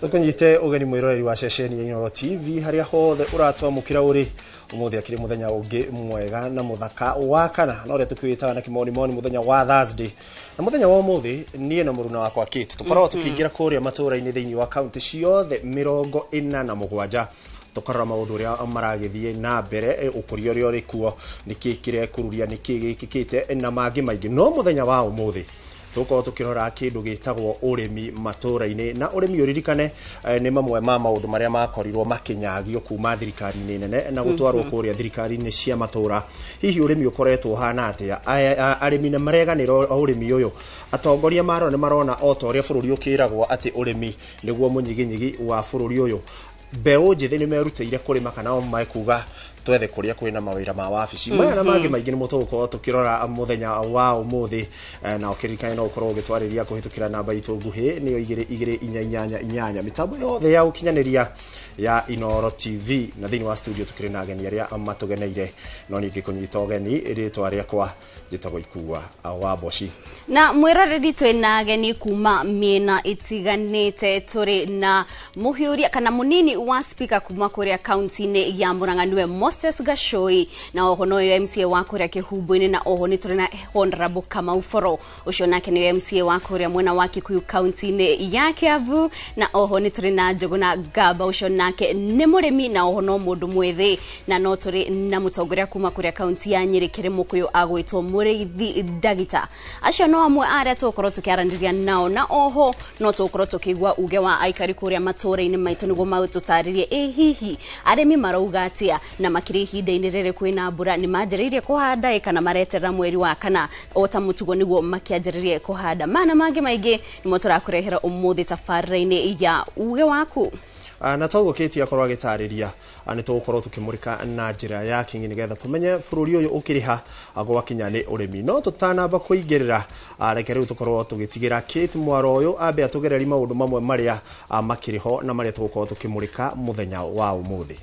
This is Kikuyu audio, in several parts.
Tukunyite ugeni mwiroreri wa ceceni ya Inooro TV haria hothe uratwamukira uri umuthi akiri muthenya ungi mwega na muthaka wa kana na uria tukiwitaga na kimonimoni muthenya wa Thursday. Na muthenya wa umuthi nie na muruna wakwa Kate tukoragwo tukiingira kuria matura-ini thiini wa kaunti ciothe 47 tukarora maundu uria maragithie na mbere ukuria uria uri kuo niki kirekururia niki gikikite na mangi maingi. No muthenya wa umuthi tukorwo tukirora kindu gitagwo urimi matura-ini, na urimi uririkane ni mamwe ma maundu maria makorirwo makinyagio kuma thirikari-ini nene na gutwarwo kuria thirikari-ini cia matura. Hihi urimi ukoretwo uhana atia? Arimi ni mareganira urimi uyu? Atongoria marona ni marona o ta uria bururi ukiragwo ati urimi niguo munyiginyigi wa bururi uyu. Mbeũ njĩthĩ nĩ merutĩire kũrĩma kana o mekuga twethe kũrĩa kwĩna mawĩra ma wabici. Maya na mangĩ maingĩ nĩmo tũgũkorwo tũkĩrora mũthenya wa ũmũthĩ, na ũkĩririkane no ũkorwo ũgĩtwarĩria kũhĩtũkĩra namba itũ nguhĩ nĩyo 22488 mĩtambo yothe ya ũkinyanĩria ya Inooro TV. Na thĩinĩ wa studio tũkĩrĩ na ageni arĩa matũgeneire, no ningĩ kũnyita ũgeni rĩtwa rĩakwa njĩtagwo Ikua wa Mboci. Na mwĩroreri twĩna ageni kuma mĩena ĩtiganĩte. Tũrĩ na mũhiũria kana mũnini wa speaker kuma kũrĩa kaunti-inĩ ya Murang'a nĩwe Moses Gachoi, na oho noyo MCA wa kũrĩa Kĩhumbu-inĩ, na oho nĩ tũrĩ na Honorable Kamau Foro, ũcio nake nĩwe MCA wa kũrĩa mwena wa Kikuyu kaunti-inĩ ya Kiambu, na oho nĩ tũrĩ na Njuguna Ngamba, ũcio nake nĩ mũrĩmi na oho no mũndũ mwĩthĩ, na no tũrĩ na mũtongoria kuma kũrĩa kaunti ya Nyĩrĩ Kĩrĩmũkũyũ agwĩtwo Mũrĩithi Ndagita. Acio no amwe arĩa tũgũkorwo tũkĩaranĩria nao, na oho no tũgũkorwo tũkĩigua uge wa aikari kũrĩa matũũra-inĩ maitũ nĩguo matũtarĩrie ĩ hihi arĩmi marauga atĩa, na makĩria ihinda-inĩ rĩrĩ kwĩna mbura nĩ manjĩrĩirie kũhanda kana mareterera mweri wa kana o ta mũtugo nĩguo makĩanjĩrĩrie kũhanda. Mana mangĩ maingĩ nĩmo tũrakũrehera ũmũthĩ tabarĩra-inĩ ya uge waku. Na toguo Kate akorwo agĩtarĩria nĩ tũgũkorwo tũkĩmũrĩka na njĩra ya kinyi nĩgetha tũmenye bũrũri ũyũ ũkĩrĩha gwakinya nĩ ũrĩmi. No tũtanamba kũingĩrĩra, reke rĩu tũkorwo tũgĩtigĩra Kate mwaro ũyũ ambe atũgereri maũndũ mamwe marĩa makĩrĩ ho na marĩa tũgũkorwo tũkĩmũrĩka mũthenya wa ũmũthĩ.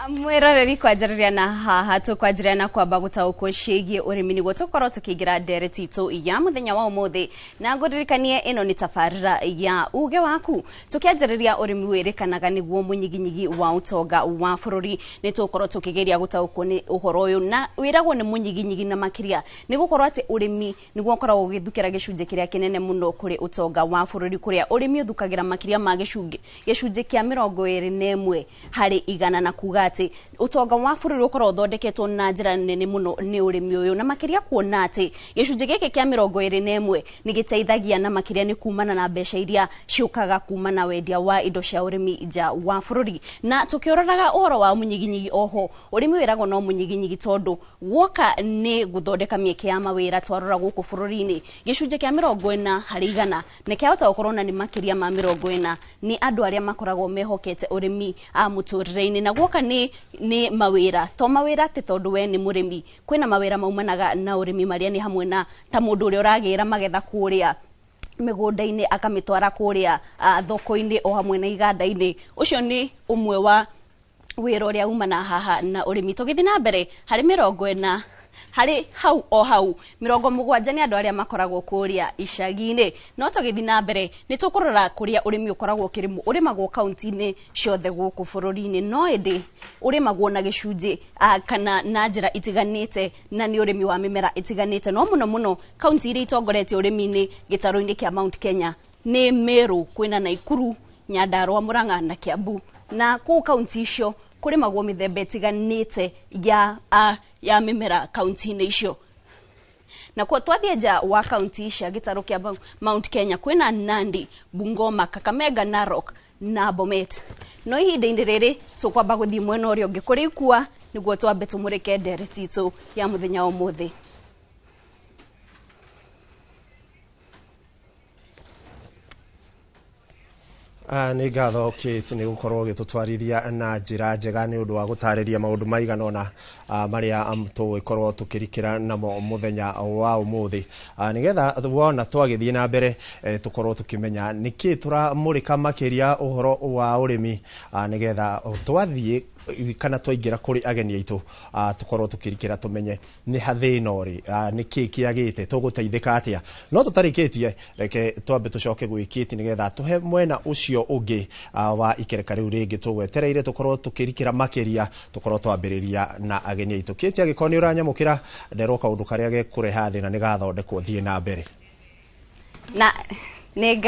Mwĩroreri kwanjĩrĩria na haha tũkwanjĩrĩria na kwamba gũtaũkwo ciĩgiĩ ũrĩmi nĩguo tũkorwo tũkĩingĩra ndereti itũ ya mũthenya wa ũmũthĩ, na ngũririkanie ĩno nĩ tabarĩra ya uge waku. Tũkĩanjĩrĩria ũrĩmi wĩrĩkanaga nĩguo mũnyiginyigi wa ũtonga wa bũrũri, nĩ tũgũkorwo tũkĩgeria gũtaũkwo nĩ ũhoro ũyũ na wĩragwo nĩ mũnyiginyigi, na makĩria nĩ gũkorwo atĩ ũrĩmi nĩguo ũkoragwo ũgĩthukĩra gĩcunjĩ kĩrĩa kĩnene mũno kũrĩ ũtonga wa bũrũri, kũrĩa ũrĩmi ũthukagĩra makĩria ma gĩcunjĩ kĩa 21 harĩ igana, na kuga atĩ ũtonga wa bũrũri ũkoragwo ũthondeketwo na njĩra nene mũno nĩ ũrĩmi ũyũ, na makĩria kuona atĩ gĩcunjĩ gĩkĩ kĩa 21 nĩ gĩteithagia na makĩria nĩ kumana na mbeca iria ciũkaga kuma na wendia wa indo cia ũrĩmi nja wa bũrũri. Na tũkĩũroraga ũhoro wa mũnyiginyigi, oho ũrĩmi wĩragwo no mũnyiginyigi tondũ guoka nĩ gũthondeka mĩeke ya mawĩra. Twarora gũkũ bũrũri-inĩ gĩcunjĩ kĩa 40 harĩ igana nĩ kĩahota gũkorwo na nĩ makĩria ma 40 nĩ andũ arĩa makoragwo mehokete ũrĩmi mũtũrĩre-inĩ, na guoka nĩ mawĩra to mawĩra atĩ tondũ we nĩ mũrĩmi, kwĩna mawĩra maumanaga na ũrĩmi marĩa nĩ hamwe na ta mũndũ ũrĩa ũragĩra magetha kũrĩa mĩgũnda-inĩ akamĩtwara kũrĩa thoko-inĩ o hamwe na iganda-inĩ. Ũcio nĩ ũmwe wa wĩra ũrĩa umana haha na ũrĩmi. Tũgĩthiĩ na mbere harĩ 40 harĩ hau o hau 70 nĩ andũ arĩa makoragwo kũrĩa icagi-inĩ. No tũgĩthiĩ na mbere nĩ tũkũrora kũrĩa ũrĩmi ũkoragwo ũkĩrĩmwo. Ũrĩmagwo kaunti-inĩ ciothe gũkũ bũrũri-inĩ, no ĩndĩ ũrĩmagwo na gĩcunjĩ kana na njĩra itiganĩte, na nĩ ũrĩmi wa mĩmera ĩtiganĩte. No mũno mũno kaunti iria itongoretie ũrĩmi-inĩ gĩtarũ-inĩ kĩa Mount Kenya nĩ Meru, kwĩna Naikuru, Nyandarua, Murang'a na Kiambu, na kũu kaunti icio kũrĩmagwo mĩthemba ĩtiganĩte ya mĩmera kaunti-inĩ icio. Na kwa twathiĩ nja wa kaunti cia gĩtarũ kĩa Mount Kenya kwĩna Nandi, Bungoma, Kakamega, Narok na Bomet. No ihinda-inĩ rĩrĩ tũkwamba gũthiĩ mwena ũrĩa ũngĩ kũrĩ Ikua nĩguo twambe tũmũrĩke ndereti itũ ya mũthenya wa ũmũthĩ. Nĩ ngatho Kate nĩ gũkorwo ũgĩtũtwarithia na njĩra njega nĩ ũndũ wa gũtarĩria maũndũ maigana ũna marĩa tũgũkorwo tũkĩrikĩra namo mũthenya wa ũmũthĩ, nĩgetha wona twagĩthiĩ na mbere tũkorwo tũkĩmenya nĩkĩ tũramũrĩka makĩria ũhoro wa ũrĩmi, nĩgetha twathiĩ kana twaingĩra kũrĩ ageni aitũ tũkorwo tũkĩrikĩra tũmenye nĩ ha thĩna ũrĩ, nĩkĩ kĩagĩte, tũgũteithĩka atĩa. No tũtarĩkĩtie, reke twambe tũcoke gwĩ Kate nĩgetha tũhe mwena ũcio ũngĩ wa ikereka rĩu rĩngĩ tũgwetereire tũkorwo tũkĩrikĩra makĩria, tũkorwo twambĩrĩria na ageni aitũ. Kate, angĩkorwo nĩ ũranyamũkĩra, nderwo kaũndũ karĩa gekũreha thĩna nĩ gathondekwo, thiĩ na mbere. Na nĩ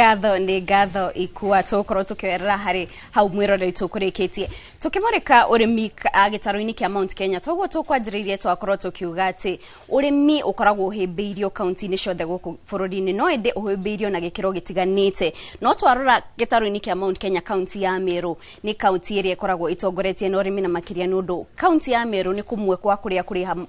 ngatho Ikua, tũgũkorwo tũkĩoerera harĩ hau mwĩroreri tũkũrĩkĩtie tũkĩmũrĩka ũrĩmi gĩtarũ-inĩ kĩa Mount Kenya. Toguo tũkwanjĩrĩirie twakorwo tũkiuga atĩ ũrĩmi ũkoragwo ũhĩmbĩirio kaunti-inĩ ciothe gũkũ bũrũri-inĩ, no ĩndĩ ũhĩmbĩirio na gĩkĩro gĩtiganĩte. No twarora gĩtarũ-inĩ kĩa Mount Kenya, kaunti ya Meru nĩ kaunti ĩrĩa ĩkoragwo ĩtongoretie na ũrĩmi, na makĩria nĩ ũndũ kaunti ya Meru nĩ kũmwe kwa kũrĩa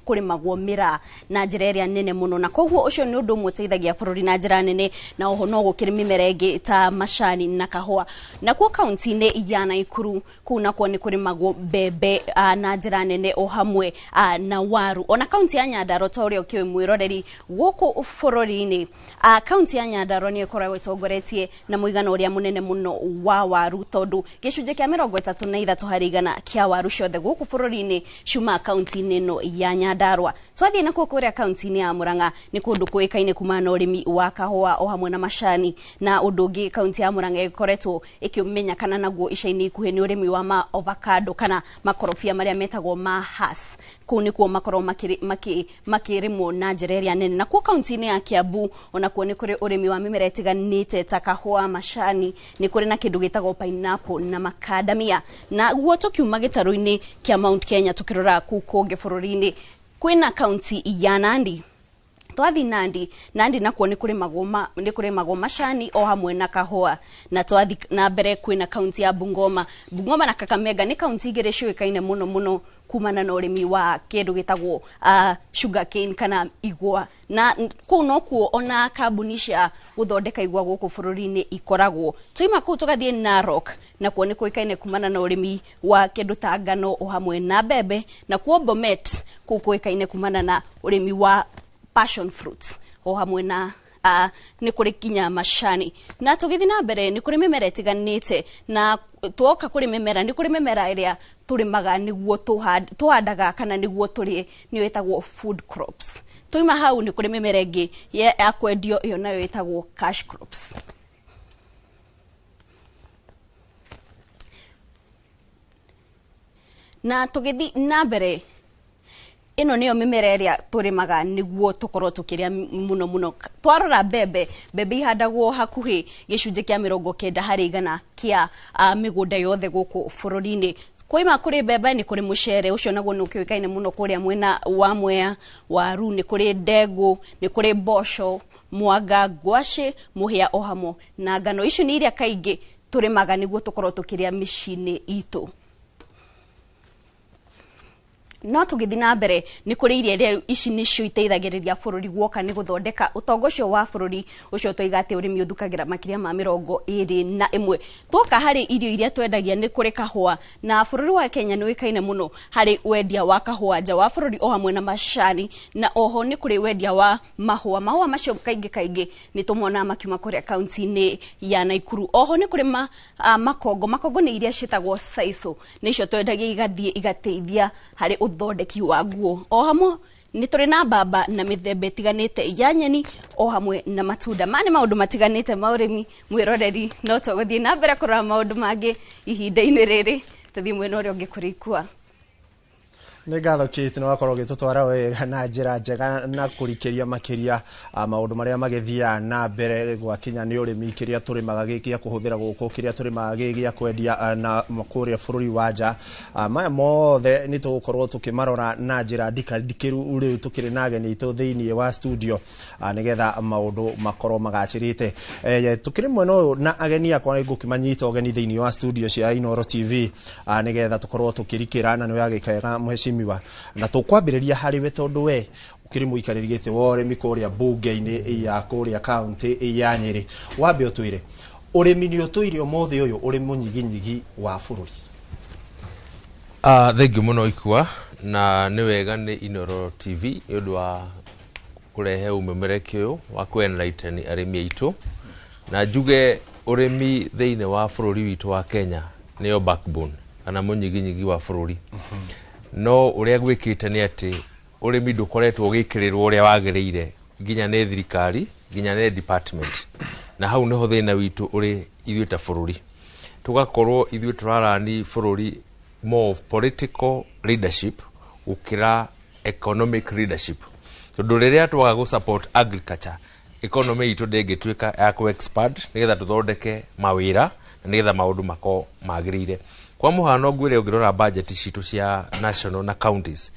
kũrĩmagwo mĩraa na njĩra ĩrĩa nene mũno, na koguo ũcio nĩ ũndũ ũmwe ũteithagia bũrũri na njĩra nene, na oho no gũkĩrĩ mĩmera ĩngĩ ta macani na kahũa. Nakuo kaunti-inĩ ya Naikuru kũu nakuo nĩ kũrĩmagwo mbembe na njĩra nene o hamwe na waru. Ona kaunti ya Nyandarua, ta ũrĩa ũkĩũĩ mwĩroreri gũkũ bũrũri-inĩ, kaunti ya Nyandarua nĩ ĩkoragwo ĩtongoretie na mũigana ũrĩa mũnene mũno wa waru, tondũ gĩcunjĩ kĩa 33 harĩ igana kĩa waru ciothe gũkũ bũrũri-inĩ ciumaga kaunti-inĩ ĩno ya Nyandarua. Twathiĩ nakuo kũrĩa kaunti-inĩ ya Murang'a nĩ kũndũ kũĩkaine kumana na ũrĩmi wa kahũa o hamwe na macani, na ũndũ ũngĩ kaunti ya Murang'a ĩkoretwo ĩkĩmenyekana naguo ica-inĩ ikuhĩ nĩ ũrĩmi wa ma avocado kana makorobia marĩa metagwo ma Hass. Kũu nĩkuo makoragwo makĩrĩmwo na njĩra ĩrĩa nene. Nakuo kaunti-inĩ ya Kiambu onakuo nĩ kũrĩ ũrĩmi wa mĩmera ĩtiganĩte ta kahũa, macani, nĩ kũrĩ na kĩndũ gĩtagwo pineapple na macadamia. Naguo tũkiuma gĩtarũ-inĩ kĩa Mount Kenya tũkĩrora kũu kũngĩ bũrũri-inĩ kwĩna kaunti ya Nandi. Twathi Nandi, Nandi nakuo nĩ kũrĩmagwo macani o hamwe na kahũa. Na twathi na mbere kwĩna kaunti ya Bungoma. Bungoma na Kakamega nĩ kaunti igĩrĩ ciũĩkaine mũno mũno kumana na ũrĩmi wa kĩndũ gĩtagwo sugar cane kana igwa, na kũu nokuo ona kambuni cia gũthondeka igwa gũkũ bũrũri-inĩ ikoragwo. Twaima kũu tũgathiĩ Narok, nakuo nĩ kũĩkaine kumana na ũrĩmi wa kĩndũ ta ngano o hamwe na mbembe. Nakuo Bomet kũu kũĩkaine kumana na ũrĩmi wa passion fruits o hamwe na nĩ kũrĩ nginya macani. Na tũgĩthiĩ na mbere nĩ kũrĩ mĩmera ĩtiganĩte, na twoka kũrĩ mĩmera nĩ kũrĩ mĩmera ĩrĩa tũrĩmaga nĩguo tũhandaga kana nĩguo tũrĩe, nĩyo ĩtagwo food crops. Twaima hau nĩ kũrĩ mĩmera ĩngĩ ya kwendio, ĩyo nayo ĩtagwo cash crops. Na tũgĩthiĩ na mbere, ĩno nĩyo mĩmera ĩrĩa tũrĩmaga nĩguo tũkorwo tũkĩrĩa mũno mũno. Twarora mbembe, mbembe ihandagwo hakuhĩ gĩcunjĩ kĩa 90 harĩ igana kĩa mĩgũnda yothe gũkũ bũrũri-inĩ. Koima kũrĩ mbembe nĩ kũrĩ mũcere, ũcio naguo nĩ ũkĩũĩkaine mũno kũrĩa mwena wa Mwea, waru, nĩ kũrĩ ndengũ, nĩ kũrĩ mboco, mwanga, ngwacĩ, mũhĩa o hamwe na ngano. Icio nĩ iria kaingĩ tũrĩmaga nĩguo tũkorwo tũkĩrĩa mĩciĩ-inĩ itũ. No tũgĩthiĩ na mbere nĩ kũrĩ iria rĩu ici nĩcio iteithagĩrĩria bũrũri guoka nĩ gũthondeka ũtonga ũcio wa bũrũri ũcio twaiga atĩ ũrĩmi ũthukagĩra makĩria ma 21. Twoka harĩ irio iria twendagia nĩ kũrĩ kahũa, na bũrũri wa Kenya nĩ ũĩkaine mũno harĩ wendia wa kahũa nja wa bũrũri o hamwe na macani, na oho nĩ kũrĩ wendia wa mahũa. Mahũa macio kaingĩ kaingĩ nĩ tũmonaga makiuma kũrĩa kaunti-inĩ ya Naikuru. Oho nĩ kũrĩ makongo. Makongo nĩ iria ciĩtagwo saiso, nĩcio twendagia igathiĩ igateithia harĩ ũthondeki wa nguo. O hamwe nĩ tũrĩ na mbamba na mĩthemba ĩtiganĩte ya nyeni o hamwe na matunda. Maya nĩ maũndũ matiganĩte ma ũrĩmi mwĩroreri, no tũgũthiĩ na mbere kũrora maũndũ mangĩ ihinda-inĩ rĩrĩ. Tũthiĩ mwena ũrĩa ũngĩ kũrĩ Ikua. Nĩ ngatho Kate, nĩ wakorwo ũgĩtũtwara wega na njĩra njega na kũrikĩria makĩria maũndũ marĩa magĩthiaga na mbere gwakinya nĩ ũrĩmi, kĩrĩa tũrĩmaga gĩ gĩa kũhũthĩra gũkũ, kĩrĩa tũrĩmaga gĩ gĩa kwendia na kũrĩa bũrũri wa nja. Maya mothe nĩ tũgũkorwo tũkĩmarora na njĩra ndikĩru rĩu tũkĩrĩ na ageni aitũ thĩinĩ wa studio, nĩgetha maũndũ makorwo magacĩrĩte. Tũkĩrĩ mwena ũyũ na ageni akwa, nĩ ngũkĩmanyita ũgeni thĩinĩ wa studio cia Inooro TV, nĩgetha tũkorwo tũkĩrikĩra na nĩ wagĩkega mheshimiwa, na tũkwambĩrĩria harĩ we tondũ we ũkĩrĩ mũikarĩri gĩtĩ wa ũrĩmi kũrĩa mbunge-inĩ ya kũrĩa kaunti ya Nyĩrĩ. Wambe ũtwĩre, ũrĩmi nĩ ũtũire ũmũthĩ ũyũ ũrĩ mũnyiginyigi wa bũrũri? Thengiũ mũno Ikua, na nĩ wega nĩ Inooro TV nĩ ũndũ wa kũrehe ũmemerekia ũyũ wa kũ enlighten arĩmi aitũ. Na njuge ũrĩmi thĩinĩ wa bũrũri witũ wa Kenya nĩyo backbone kana mũnyiginyigi wa bũrũri. No ũrĩa gwĩkĩte nĩ atĩ ũrĩmi ndũkoretwo ũgĩkĩrĩrwo ũrĩa wagĩrĩire, nginya nĩ thirikari, nginya nĩ department, na hau nĩho thĩna witũ ũrĩ ithuĩ ta bũrũri. Tũgakorwo ithuĩ tũrarani bũrũri more of political leadership gũkĩra economic leadership, tondũ rĩrĩa twaga gũ support agriculture, economy itũ ndĩngĩtuĩka ya kũ expand nĩgetha tũthondeke mawĩra na nĩgetha maũndũ makorwo magĩrĩire. Kwa mũhano, ngwĩre, ũngĩrora budget citũ cia national na counties,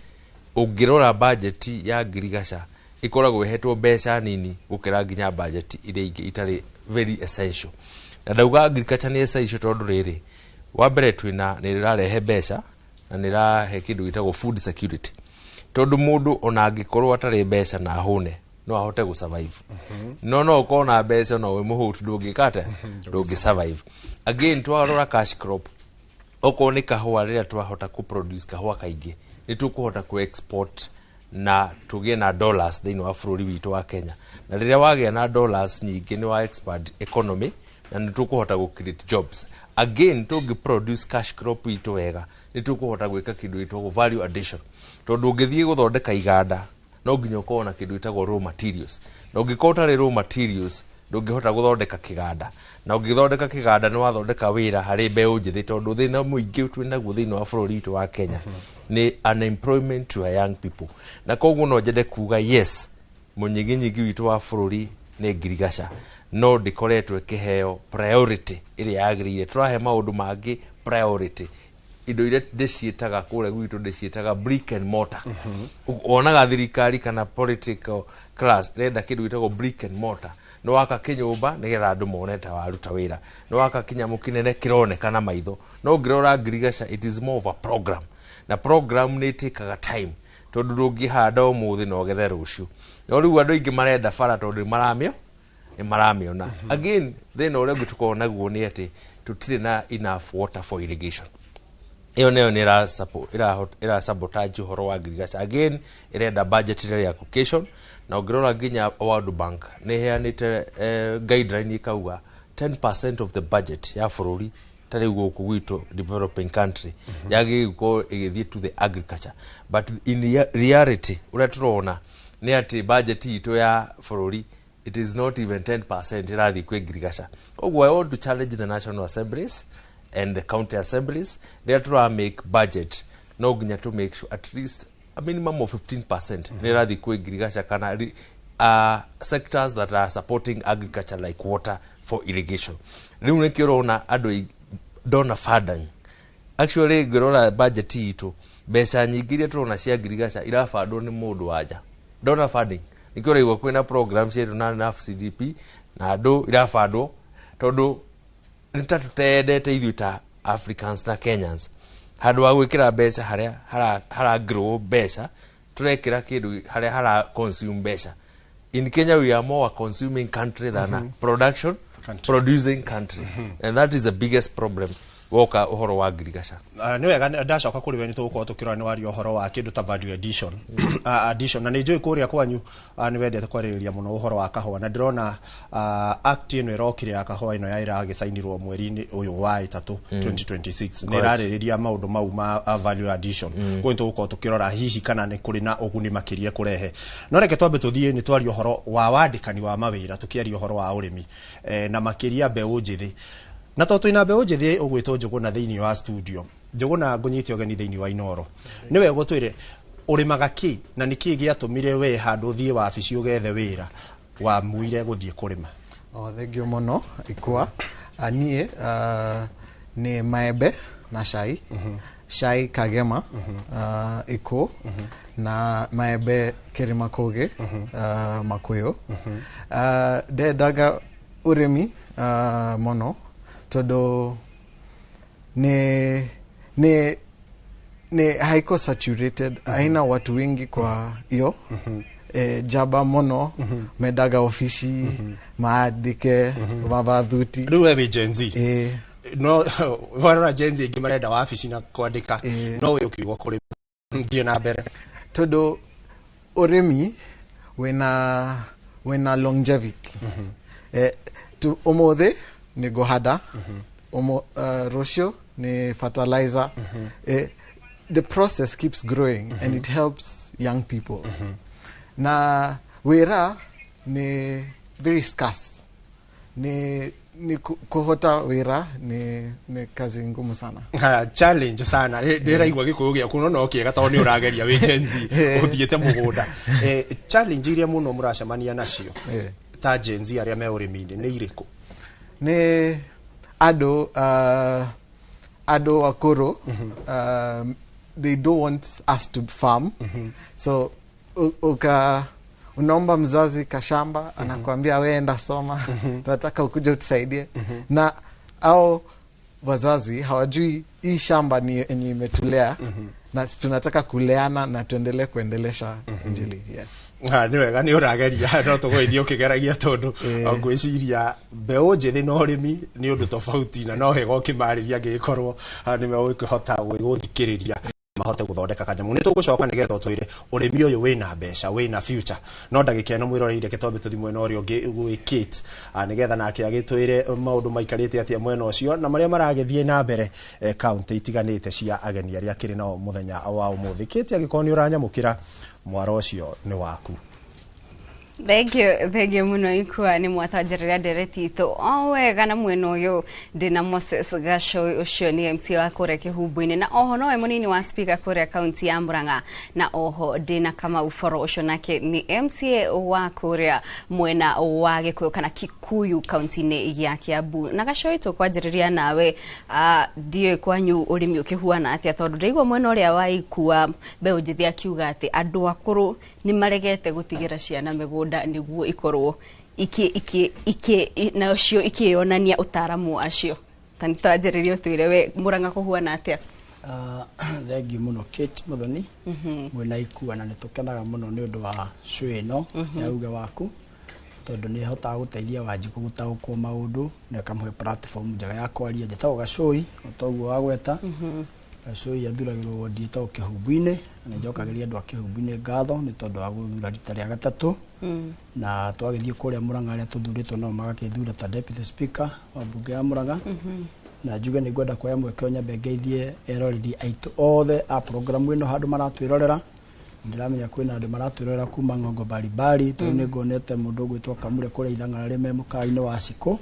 ũngĩrora budget ya ngirigaca ĩkoragwo ĩhetwo mbeca nini gũkĩra nginya budget iria ingĩ itarĩ very essential. Na ndauga agriculture nĩ essential tondũ rĩrĩ, wa mbere, twĩna nĩ ĩrarehe mbeca na nĩ ĩrahe kĩndũ gĩtagwo food security, tondũ mũndũ ona angĩkorwo atarĩ mbeca na ahũne no ahote gũ survive. No ũkorwo na mbeca no wĩ mũhũtu, ndũngĩka atĩa? Ndũngĩ survive. Again, twarora cash crop, okorwo nĩ kahũa, rĩrĩa twahota kũ produce kahũa kaingĩ, nĩ tũkũhota kũ export na tũgĩe na dollars thĩinĩ wa bũrũri witũ wa Kenya. Na rĩrĩa wagĩa na dollars nyingĩ, nĩ wa expand economy na nĩ tũkũhota gũ create jobs. Again, tũngĩ produce cash crop itũ wega, nĩ tũkũhota gwĩka kĩndũ gĩtagwo value addition, tondũ ũngĩthiĩ gũthondeka iganda no nginya ũkorwo na kĩndũ gĩtagwo raw materials, na ũngĩkorwo ũtarĩ raw materials ndũngĩhota gũthondeka kĩganda, na ũngĩthondeka kĩganda nĩ wathondeka wĩra harĩ mbeũ njĩthĩ, tondũ thĩna mũingĩ twĩnaguo thĩinĩ wa bũrũri witũ wa Kenya nĩ unemployment to young people. Na koguo no nyende kuga yes, mũnyiginyigi witũ wa bũrũri nĩ ngirigaca, no ndĩkoretwo ĩkĩheo priority ĩrĩa yagĩrĩire. Tũrahe maũndũ mangĩ priority, indo iria ndĩciĩtaga kũrĩa gwitũ ndĩciĩtaga brick and mortar. Wonaga thirikari kana political class ĩrenda kĩndũ gĩtagwo brick and mortar, nĩ waka kĩnyũmba nĩgetha andũ mone ta waruta wĩra, nĩ waka kĩnyamũ kĩnene kĩroneka na maitho. No ũngĩrora ngirigaca, it is more of a program, na program nĩ ĩtĩkaga time, tondũ ndũngĩhanda ũmũthĩ na ũgethe rũciũ. No rĩu andũ aingĩ marenda bara tondũ nĩ maramĩona. Again, thĩna ũrĩa ũngĩ tũkoragwo naguo nĩ atĩ tũtirĩ na enough water for irrigation. Ĩyo nayo nĩ ĩra sabotage ũhoro wa ngirigaca. Again, ĩrenda budgetary allocation, na ũngĩrora nginya World Bank nĩ ĩheanĩte guideline ĩkauga 10% of the budget ya bũrũri, ta rĩu gũkũ gwitũ developing country, yagĩrĩirwo gũkorwo ĩgĩthiĩ to the agriculture. But in reality, ũrĩa tũrona nĩ atĩ budget itũ ya bũrũri, it is not even 10% ĩrathiĩ kwĩ ngirigaca. Koguo I want to challenge the national assemblies and the county assemblies, rĩrĩa tũra make budget, no nginya to make sure at least a minimum of 15% nĩ ĩrathiĩ kwĩ ngirigaca kana sectors that are supporting agriculture like water for irrigation. Rĩu nĩkĩo ũrona andũ donor funding. Actually, ngĩrora budget itũ, mbeca nyingĩ iria tũrona cia ngirigaca irabandwo nĩ mũndũ wa nja, donor funding. Nĩkĩo ũraigua kwĩna program cietũ na NAF CDP na andũ irabandwo, tondũ nĩ ta tũtendete ithuĩ ta Africans na Kenyans, handũ wa gwĩkĩra mbeca harĩa hara grow mbeca, tũrekĩra kĩndũ harĩa hara consume mbeca. In Kenya we are more a consuming country than a production country. Producing country, and that is the biggest problem woka ũhoro wa ngirigaca. Nĩ wega, ndacoka kũrĩ we nĩ tũgũkorwo tũkĩrora, nĩ waria ũhoro wa kĩndũ ta value addition, na nĩ njũĩ kũrĩa kwanyu nĩ wendete kwarĩrĩria mũno ũhoro wa kahũa, na ndĩrona act ĩno ĩrokire ya kahũa ĩno ya ĩragĩcainirwo mweri-inĩ ũyũ wa ĩtatũ 2026, nĩ ĩrarĩrĩria maũndũ mau ma value addition. Koguo nĩ tũgũkorwo tũkĩrora hihi kana nĩ kũrĩ na ũguni makĩria kũrehe. No reke twambe tũthiĩ, nĩ twaria ũhoro wa wandĩkani wa mawĩra, tũkĩaria ũhoro wa ũrĩmi, na makĩria mbeũ njĩthĩ, na tondũ twĩna mbeũ njĩthĩ ũgwĩtwo Njũgũna thĩinĩ wa studio. Njũgũna, ngũnyite ũgeni thĩinĩ wa Inoro. Nĩ wega ũtwĩre ũrĩmaga kĩ na nĩ kĩ gĩatũmire we handũ ũthiĩ wabici ũgethe wĩra wamuire gũthiĩ kũrĩma? Oh, thengio mũno Ikwa. Niĩ nĩ maembe na cai, cai Kagema, Ikũ, na maembe Kĩrĩma Kũgĩ, Makuyu. Ndendaga ũrĩmi mũno tondũ nĩ haiko saturated, haina watu wengi, kwa hiyo jaba mũno mendaga ofici maandĩke mabathuti. Rĩu we wĩ Gen Z? Eh. No warora Gen Z ingĩ marenda wabici na kwandĩka, no we ũkiuga kũrĩma. Thiĩ na mbere. Tondũ ũrĩmi wĩna longevity. Ũmũthĩ nĩ ngũhanda, rũciũ nĩ fertilizer. The process keeps growing and it helps young people. Na wĩra nĩ very scarce, nĩ kũhota wĩra nĩ kazi ngumu sana. Ha, challenge sana. Ndĩraigua gĩkũyũ gĩaku no kĩega tondũ nĩ ũrageria wĩ Gen Z ũthiĩte mũgũnda. Challenge iria mũno mũracemania nacio ta Gen Z arĩa me ũrĩmi-inĩ nĩ irĩkũ? Nĩ andũ akũrũ, they don't want us to farm, so uka unaomba mzazi kashamba, anakuambia, "We enda soma, tunataka ukuje utusaidie." Na au wazazi hawajui hii shamba ni yenye imetulea na tunataka kuleana na tuendelee kuendelesha injili, yes. Ha, nĩ wega nĩ ũrageria, no tũgũgĩthiĩ ũkĩgeragia tondũ ngwĩciria mbeũ njĩthĩ na ũrĩmi nĩ ũndũ tofauti na no wega ũkĩmarĩria angĩgĩkorwo nĩ megũkĩhota gũthikĩrĩria mahote gũthondeka kanyamũ. Nĩ tũgũcoka nĩgetha ũtwĩre ũrĩmi ũyũ wĩna mbeca, wĩna future, no ndagĩka ĩno mwĩroreire kĩtombe tũthi mwena ũrĩa ũngĩ gwĩ Kate, nĩgetha nake agĩtwĩre maũndũ maikarĩte atĩa mwena ũcio na marĩa maragĩthiĩ na mbere kaunti itiganĩte cia ageni arĩa akĩrĩ nao mũthenya wa ũmũthĩ. Kate, angĩkorwo nĩ ũranyamũkĩra, mwaro ũcio nĩ waku. Thank you, thank you muno Ikua nĩ mwatwanjĩrĩra ndereti itũ o wega. Na mwena ũyũ ndĩna Moses Gacoi, ũcio nĩ MC wa kũrĩa Kĩhumbu-inĩ na oho nowe mũnini wa speaker kũrĩa kaunti ya Murang'a, na oho ndĩna Kamau Boro, ũcio nake nĩ MCA wa kũrĩa mwena wa Gĩkũyũ kana Kikuyu kaunti-inĩ ya Kiambu. Na Gacoi, tũkwanjĩrĩria nawe. Ndiũĩ kwanyu ũrĩmi ũkĩhuana atĩa, tondũ ndaigua mwena ũrĩa wa Ikua mbeũ njĩthĩ akiuga atĩ andũ akũrũ nĩ maregete gũtigĩra ciana mĩgũnda nĩguo ikorwo iki iki iki nacio ikĩonania ũtaaramu wacio. Ta nĩ twanjĩrĩrie, ũtwĩre we Mũrang'a kũhuana atĩa? Thengiũ mũno Kate Muthoni mwĩna Ikua, na nĩ tũkenaga mũno nĩ ũndũ wa show ĩno ya uge waku, tondũ nĩ ĩhotaga gũteithia Wanjikũ gũtaũkwo maũndũ na ĩkamũhe platform njega ya kwaria. Njĩtagwo Gacũi o ta ũguo wagweta. Gacũi athuragĩrwo wondi ĩtagwo Kĩhumbu-inĩ, na nĩ njokagĩria andũ a Kĩhumbu-inĩ ngatho nĩ tondũ wa gũthura rita rĩa gatatũ, na twagĩthiĩ kũrĩa Mũrang'a arĩa tũthurĩtwo nao magakĩthura ta deputy speaker wa mbunge ya Mũrang'a. Na njuge nĩ ngwenda kuoya mweke ũyũ nyambe ngeithie eroreri aitũ othe a programu ĩno handũ maratwĩrorera. Ndĩramenya kwĩna andũ maratwĩrorera kuma ng'ongo mbalimbali, tondũ nĩ nguonete mũndũ ũgwĩtwo Kamure kũrĩa Ithang'ara me mũkawa-inĩ wa Cikũ,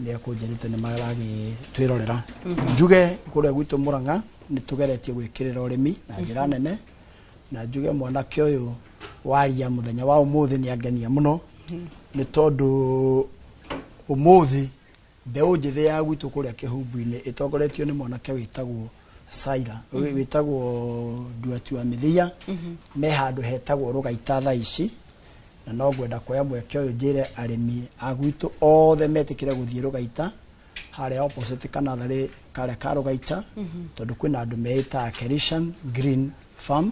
nĩ ekũnjĩrĩte nĩ maragĩtwĩrorera. Njuge kũrĩa gwitũ Mũrang'a nĩ tũgeretie gwĩkĩrĩra ũrĩmi na njĩra nene, na njuge mwanake ũyũ waria mũthenya wa ũmũthĩ nĩ angenia mũno, nĩ tondũ ũmũthĩ mbeũ njĩthĩ ya gwitũ kũrĩa Kĩhumbu-inĩ ĩtongoretio nĩ mwanake wĩtagwo Saira, wĩtagwo Nduati wa Mĩthia, me handũ hetagwo Rũgaita thaa ici. Na no ngwenda kuoya mweke ũyũ njĩre arĩmi a gwitũ othe metĩkĩre gũthiĩ Rũgaita harĩa opposite kanatharĩ karĩa ka Rũgaita, tondũ kwĩna andũ meĩtaga Kerishan Green Farm,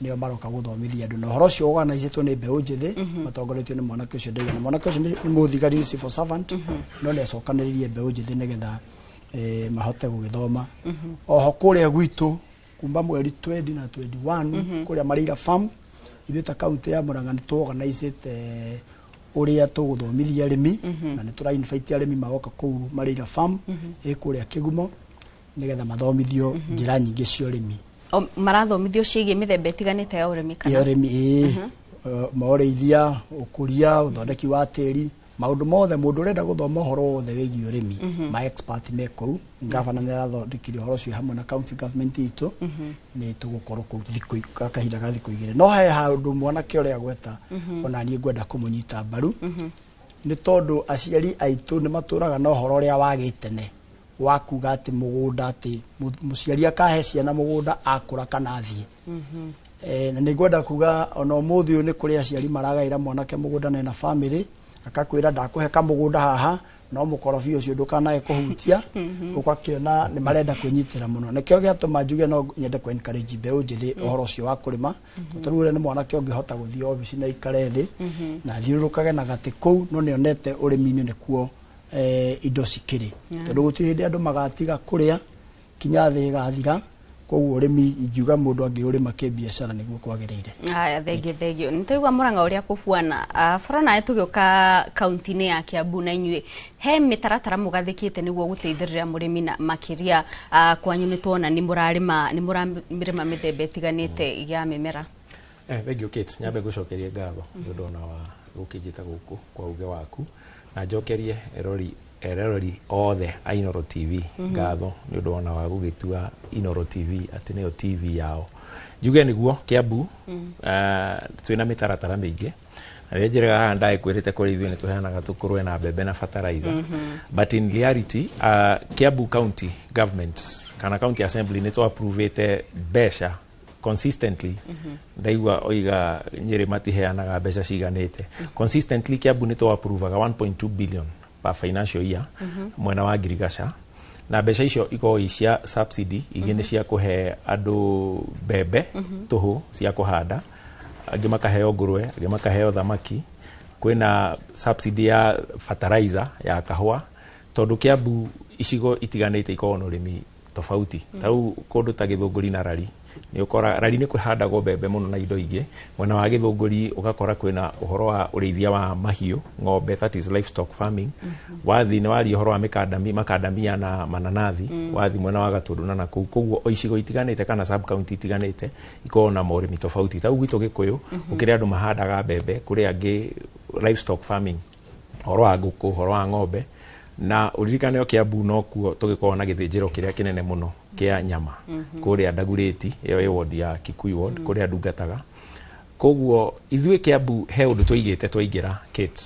nĩo maroka gũthomithia andũ, na ũhoro ũcio organizĩtwo nĩ mbeũ njĩthĩ matongoretio nĩ mwanake ũcio ndauga. Na mwanake ũcio nĩ mũthigari, nĩ civil servant, no nĩ acokanĩrĩrie mbeũ njĩthĩ nĩgetha mahote gũgĩthoma. Oho kũrĩa gwitũ kuma mweri 20 na 21 kũrĩa Marĩira Farm, ithuĩ ta kaunti ya Murang'a nĩ tũorganizĩte ũrĩa tũgũthomithia arĩmi, na nĩ tũra invite arĩmi magoka kũu Marĩira Farm ĩ kũrĩa Kĩgumo nĩgetha mathomithio njĩra nyingĩ cia ũrĩmi. O, marathomithio ciĩgiĩ mĩthemba ĩtiganĩte ya ũrĩmi kana? Ya ũrĩmi, ĩĩ, ma ũrĩithia, ũkũria, ũthondeki wa tĩri. Maũndũ mothe mũndũ ũrenda gũthoma ũhoro wothe wĩgiĩ ũrĩmi, ma expert me kũu. Ngavana nĩ arathondekire ũhoro ũcio hamwe na county government itũ. Nĩ tũgũkorwo kũu thikũ kahinda ga thikũ 2. No he handũ mwanake ũrĩa gweta ona niĩ ngwenda kũmũnyita mbaru, nĩ tondũ aciari aitũ nĩ matũraga na ũhoro ũrĩa wa gĩtene wa kuga atĩ mũgũnda, atĩ mũciari akahe ciana mũgũnda akũra kana athiĩ. Na nĩ ngwenda kuga ona ũmũthĩ ũyũ nĩ kũrĩ aciari maragaĩra mwanake mũgũnda na ena family, akakwĩra ndakũhe kamũgũnda haha, no mũkorobia ũcio ndũkanae kũhutia. Ũgakĩona nĩ marenda kwĩnyitĩra mũno. Nĩkĩo gĩatũma njuge no nyende kũ encourage mbeũ njĩthĩ ũhoro ũcio wa kũrĩma, tondũ rĩu ũrĩa nĩ mwanake ũngĩhota gũthiĩ obici na ikare thĩ na athiũrũrũkage na gatĩ kũu, no nĩonete ũrĩmi-inĩ nĩkuo indo cikĩrĩ, tondũ gũtirĩ hĩndĩ andũ magatiga kũrĩa kinya thĩ ĩgathira. Koguo ũrĩmi ingiuga mũndũ angĩũrĩma kĩbiacara nĩguo kwagĩrĩire. Haya, thengio, thengio. Nĩ twaigua Murang'a ũrĩa kũhuana. Boro nawe tũgĩũka kaunti-inĩ ya Kiambu, na inyuĩ he mĩtaratara mũgathĩkĩte nĩguo gũteithĩrĩria mũrĩmi, na makĩria kwanyu nĩ tuona nĩ mũrarĩma, nĩ mũrarĩma mĩthemba ĩtiganĩte ya mĩmera. Thank you, Kate. Nyambe ngũcokerie ngatho nĩ ũndũ ona wa gũkĩnjĩta gũkũ kwa uge waku, na njokerie eroreri othe a Inoro TV ngatho nĩ ũndũ ona wa gũgĩtua Inoro TV atĩ nĩyo TV yao. Njuge nĩguo Kiambu twĩna mĩtaratara mĩingĩ, na rĩrĩa njĩraga haha ndagĩkwĩrĩte kũrĩ ithuĩ nĩ tũheanaga tũkũrwe na mbembe na fertilizer, but in reality Kiambu County Government kana County Assembly nĩ twa-approvĩte mbeca consistently. Ndaigua oiga Nyĩrĩ matiheanaga mbeca ciganĩte. Consistently Kiambu nĩ twa-approvaga 1.2 billion per financial year mwena wa ngirigaca, na mbeca icio ikoragwo i cia subsidy, ingĩ nĩ cia kũhe andũ mbembe tũhũ cia kũhanda, angĩ makaheo ngũrwe, angĩ makaheo thamaki. Kwĩna subsidy ya fertilizer ya kahũa, tondũ Kiambu icigo itiganĩte ikoragwo na ũrĩmi tofauti. Ta rĩu kũndũ ta Gĩthũngũri na Rari, nĩ ũkora Rari nĩ kũhandagwo mbembe mũno na indo ingĩ. Mwena wa Gĩthũngũri ũgakora kwĩna ũhoro wa ũrĩithia wa mahiũ, ng'ombe, that is livestock farming. Wathi nĩ waria ũhoro wa mĩkandami, makandamia na mananathi, wathi mwena wa Gatũndũ na nakũu. Koguo o icigo itiganĩte kana sub county itiganĩte ikoragwo na morĩmi tofauti. Ta rĩu gwitũ Gĩkũyũ gũkĩrĩ andũ mahandaga mbembe, kũrĩ angĩ livestock farming, ũhoro wa ngũkũ, ũhoro wa ng'ombe. Na ũririkane o Kiambu nokuo tũgĩkoragwo na gĩthĩnjĩro kĩrĩa kĩnene mũno kĩa nyama kũrĩa Ndagurĩti, ĩyo ĩ ward ya Kikuyu ward kũrĩa ndungataga. Koguo ithuĩ Kiambu he ũndũ twaigĩte twaingĩra Kate.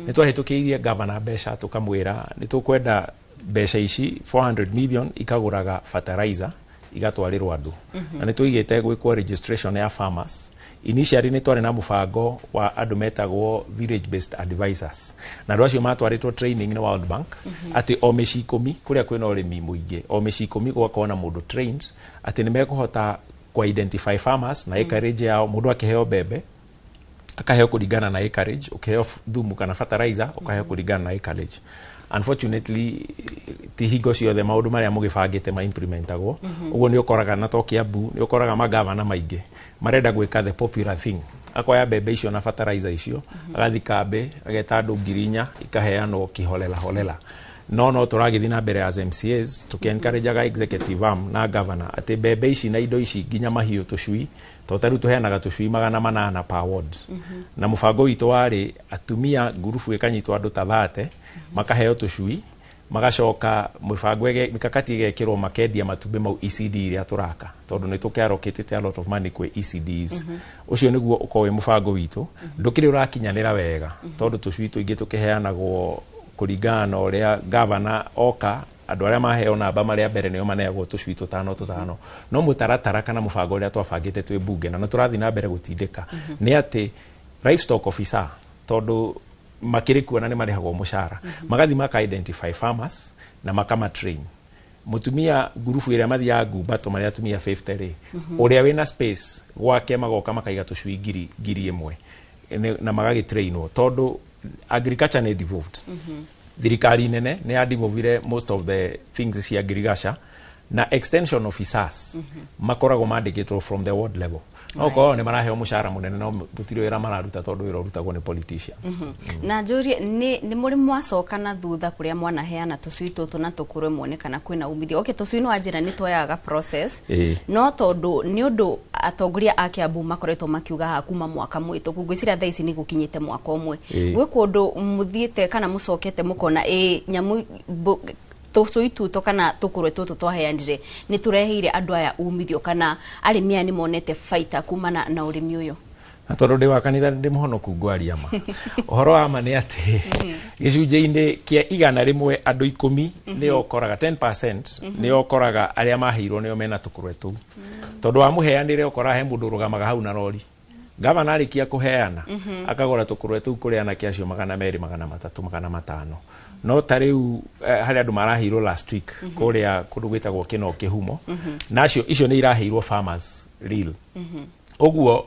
Nĩ twahĩtũkĩirie gavana mbeca, tũkamwĩra nĩ tũkwenda mbeca ici 400 million ikagũraga fertilizer igatwarĩrwo andũ, na nĩ tũigĩte gwĩkwo registration ya farmers. Initially nĩ twarĩ na mũbango wa andũ metagwo village based advisors, na andũ acio matwarĩtwo training nĩ World Bank, atĩ o mĩciĩ 10 kũrĩa kwĩna ũrĩmi mũingĩ, o mĩciĩ 10 gũgakorwo na mũndũ trained atĩ nĩ mekũhota ku identify farmers na acreage yao. Mũndũ akĩheo mbembe akaheo kũringana na acreage, ũkĩheo thumu kana fertilizer ũkaheo kũringana na acreage. Unfortunately ti hingo ciothe maũndũ marĩa mũgĩbangĩte ma implementagwo ũguo. Nĩ ũkoraga na to Kiambu, nĩ ũkoraga magavana maingĩ marenda gwĩka the popular thing, akoya mbembe icio na fertilizer icio, agathi kambĩ, ageta andũ 4,000, ikaheanwo kiholela holela. No tũragĩthiĩ na mbere as MCAs tũkĩ-encourageaga executive arm na governor atĩ mbembe ici na indo ici, nginya mahiũ, tũcui, tondũ ta rĩu tũheanaga tũcui 800 per ward, na mũbango witũ warĩ atumia ngurubu ĩkanyitwo andũ ta 30 makaheo tũcui, magacoka mũbango mikakati ĩgekĩrwo makendia matumbĩ mau ECD iria tũraka, tondũ nĩ tũkĩallocatĩte a lot of money kwĩ ECDs. Ũcio nĩguo ũkorwo wĩ mũbango witũ. Ndũkĩrĩ ũrakinyanĩra wega, tondũ tũcui tũingĩ tũkĩheanagwo kũringana na ũrĩa gavana oka, andũ arĩa maheo namba marĩa mbere nĩo maneagwo tũcui tũtano tũtano. No mũtaratara kana mũbango ũrĩa twabangĩte twĩ mbunge na nĩ tũrathiĩ na mbere gũtindĩka nĩ atĩ livestock officer, tondũ makĩrĩ kuo na nĩ marĩhagwo mũcara, magathiĩ maka identify farmers na makama train. Mũtumia ngurubu ĩrĩa mathiaga ngumbato marĩa atumia 50 rĩ, ũrĩa wĩna space gwake, magoka makaiga tũcui 1,000 na magagĩtrainwo, tondũ agriculture nĩ devolved. Thirikari nene nĩ yadevolvire most of the things cia ngirigaca, na extension officers makoragwo mandĩkĩtwo from the ward level, no korwo nĩ maraheo mũcara mũnene, no gũtirĩ wĩra mararuta, tondũ wĩra ũrutagwo nĩ politicians. Na njũrie, nĩ mũrĩ mwacoka na thutha kũrĩa mwanaheana tũcui tũtũ na tũkũrwe muone kana kwĩna umithio? Okay, tũcui nĩ wanjĩra nĩ twoyaga process, no tondũ nĩ ũndũ Atongoria a Kiambu makoretwo makiuga haha kuma mwaka mũhĩtũku, ngwĩciria thaa ici nĩ gũkinyĩte mwaka ũmwe. Gwĩ kũndũ mũthiĩte kana mũcokete mũkona ĩ nyamũ tũcui tuto kana tũkũrwe tũtũ twaheanire nĩ tũreheire andũ aya umithio, kana arĩmi aya nĩ monete baita kumana na ũrĩmi ũyũ? Na tondũ ndĩ wa kanitha, ndĩ mũhonoku, ngwaria ma. Ũhoro wa ma nĩ atĩ gĩcunjĩ-inĩ kĩa 100, andũ 10 nĩo ũkoraga, 10% nĩo ũkoraga arĩa maheirwo nĩo mena tũkũrwe tũu, tondũ wamũheanĩre ũkora he mũndũ ũrũgamaga hau na rori. Gavana arĩkia kũheana, akagũra tũkũrwe tũu kũrĩ anake acio 200, 300, 500. No ta rĩu harĩ andũ maraheirwo last week kũrĩa kũndũ gwĩtagwo Kĩno Kĩhumo, nacio icio nĩ iraheirwo farmers real. Ũguo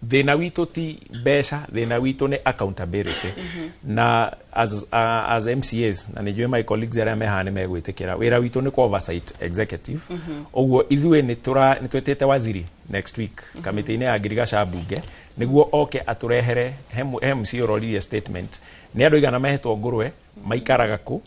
thĩna witũ ti mbeca, thĩna witũ nĩ accountability. Na as MCAs, na nĩ njũĩ my colleagues arĩa me haha nĩ megwĩtĩkĩra, wĩra witũ nĩ oversight executive. Ũguo ithuĩ nĩ twĩtĩte waziri next week kamĩtĩ-inĩ ya ngirigaca mbunge nĩguo oke atũrehere he MC ũroririe statement nĩ andũ igana mehetwo ngũrwe, maikaraga kũ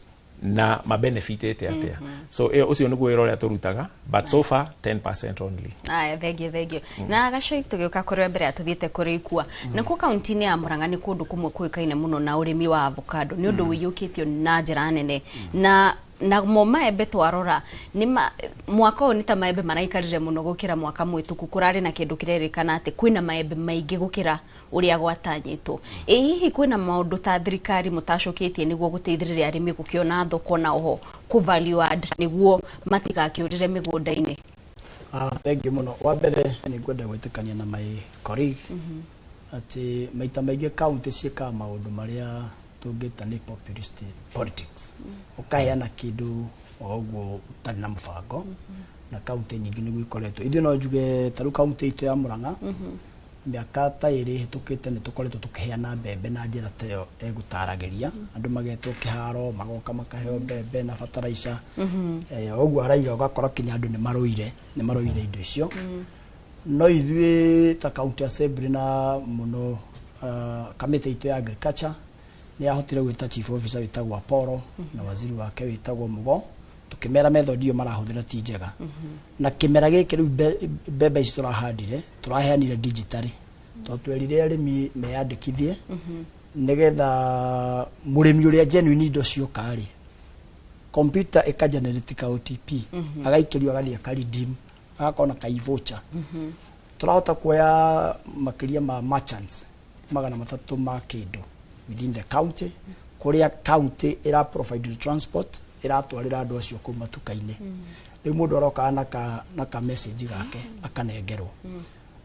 na mabenefitĩte atĩa. So ĩyo ũcio nĩguo wĩra ũrĩa tũrutaga, but so far 10% only. Aya, thank you, thank you. Na gacoi tũgĩũka kũrĩ mbere ya tũthiĩte kũrĩ ikua nĩkuo kaunti-inĩ ya Murang'a, nĩ kũndũ kũmwe kũĩkaine mũno na ũrĩmi wa avocado, nĩ ũndũ ũiyũkĩtio na njĩra nene. Na namo maembe twarora nĩ mwaka ũyũ nĩ ta maembe maraikarire mũno gũkĩra mwaka mũhĩtũku. Kũrarĩ na kĩndũ kĩrerĩkana atĩ kwĩna maembe maingĩ gũkĩra ũrĩa gwatanyĩtwo. Ĩ hihi kwĩna maũndũ ta thirikari mũtacũkĩtie nĩguo gũteithĩrĩria arĩmi gũkĩona thoko na oho kũ value add nĩguo matigakĩũrĩre mĩgũnda-inĩ? Ah, thank you mũno. Wa mbere nĩ ngwenda gwĩtĩkania na my colleague atĩ maita maingĩ kaunti ciĩkaga maũndũ marĩa tũngĩta nĩ populist politics, ũkaheana kĩndũ o ũguo ũtarĩ na mũbango, na kaunti nyingĩ nĩguo ikoretwo. Ithuĩ no njuge ta rĩu kaunti itũ ya Murang'a, mĩaka ta 2 ĩhĩtũkĩte nĩ tũkoretwo tũkĩheana mbembe na njĩra ta ĩyo egũtaragĩria. Andũ magetwo kĩharo, magoka makaheo mbembe na bataraica. Ũguo araiga ũgakora kinya andũ nĩ marũire indo icio. No ithuĩ ta county assembly na mũno kamĩtĩ itũ ya agriculture nĩ yahotire gwĩta chief officer wĩtagwo Apollo na waziri wake wĩtagwo Mugo, tukĩmera method iyo marahũthĩra ti njega. Na kĩmera gĩkĩ rĩu mbembe ici tũrahandire tũraheanire digitally, tondũ twerire arĩmi meyandĩkithie nĩgetha mũrĩmi ũrĩa genuine indo cioka rĩ, computer ĩka ka OTP, agaikĩrio, agathiĩ aka redeem, agakorwo na ka e-voucher. Tũrahota kuoya makĩria ma merchants 300 ma kĩndũ within the county, kũrĩa county ĩra provide transport ĩratwarĩra andũ acio kũu matuka-inĩ. Rĩu mũndũ arokaga na ka message gake akanengerwo,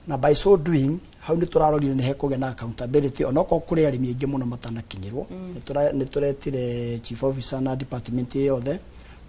na by so doing hau nĩ tũrarorire nĩ hekũgĩa na accountability, onokorwo kũrĩ arĩmi aingĩ mũno matanakinyĩrwo. Nĩ tũretire chief officer na department yothe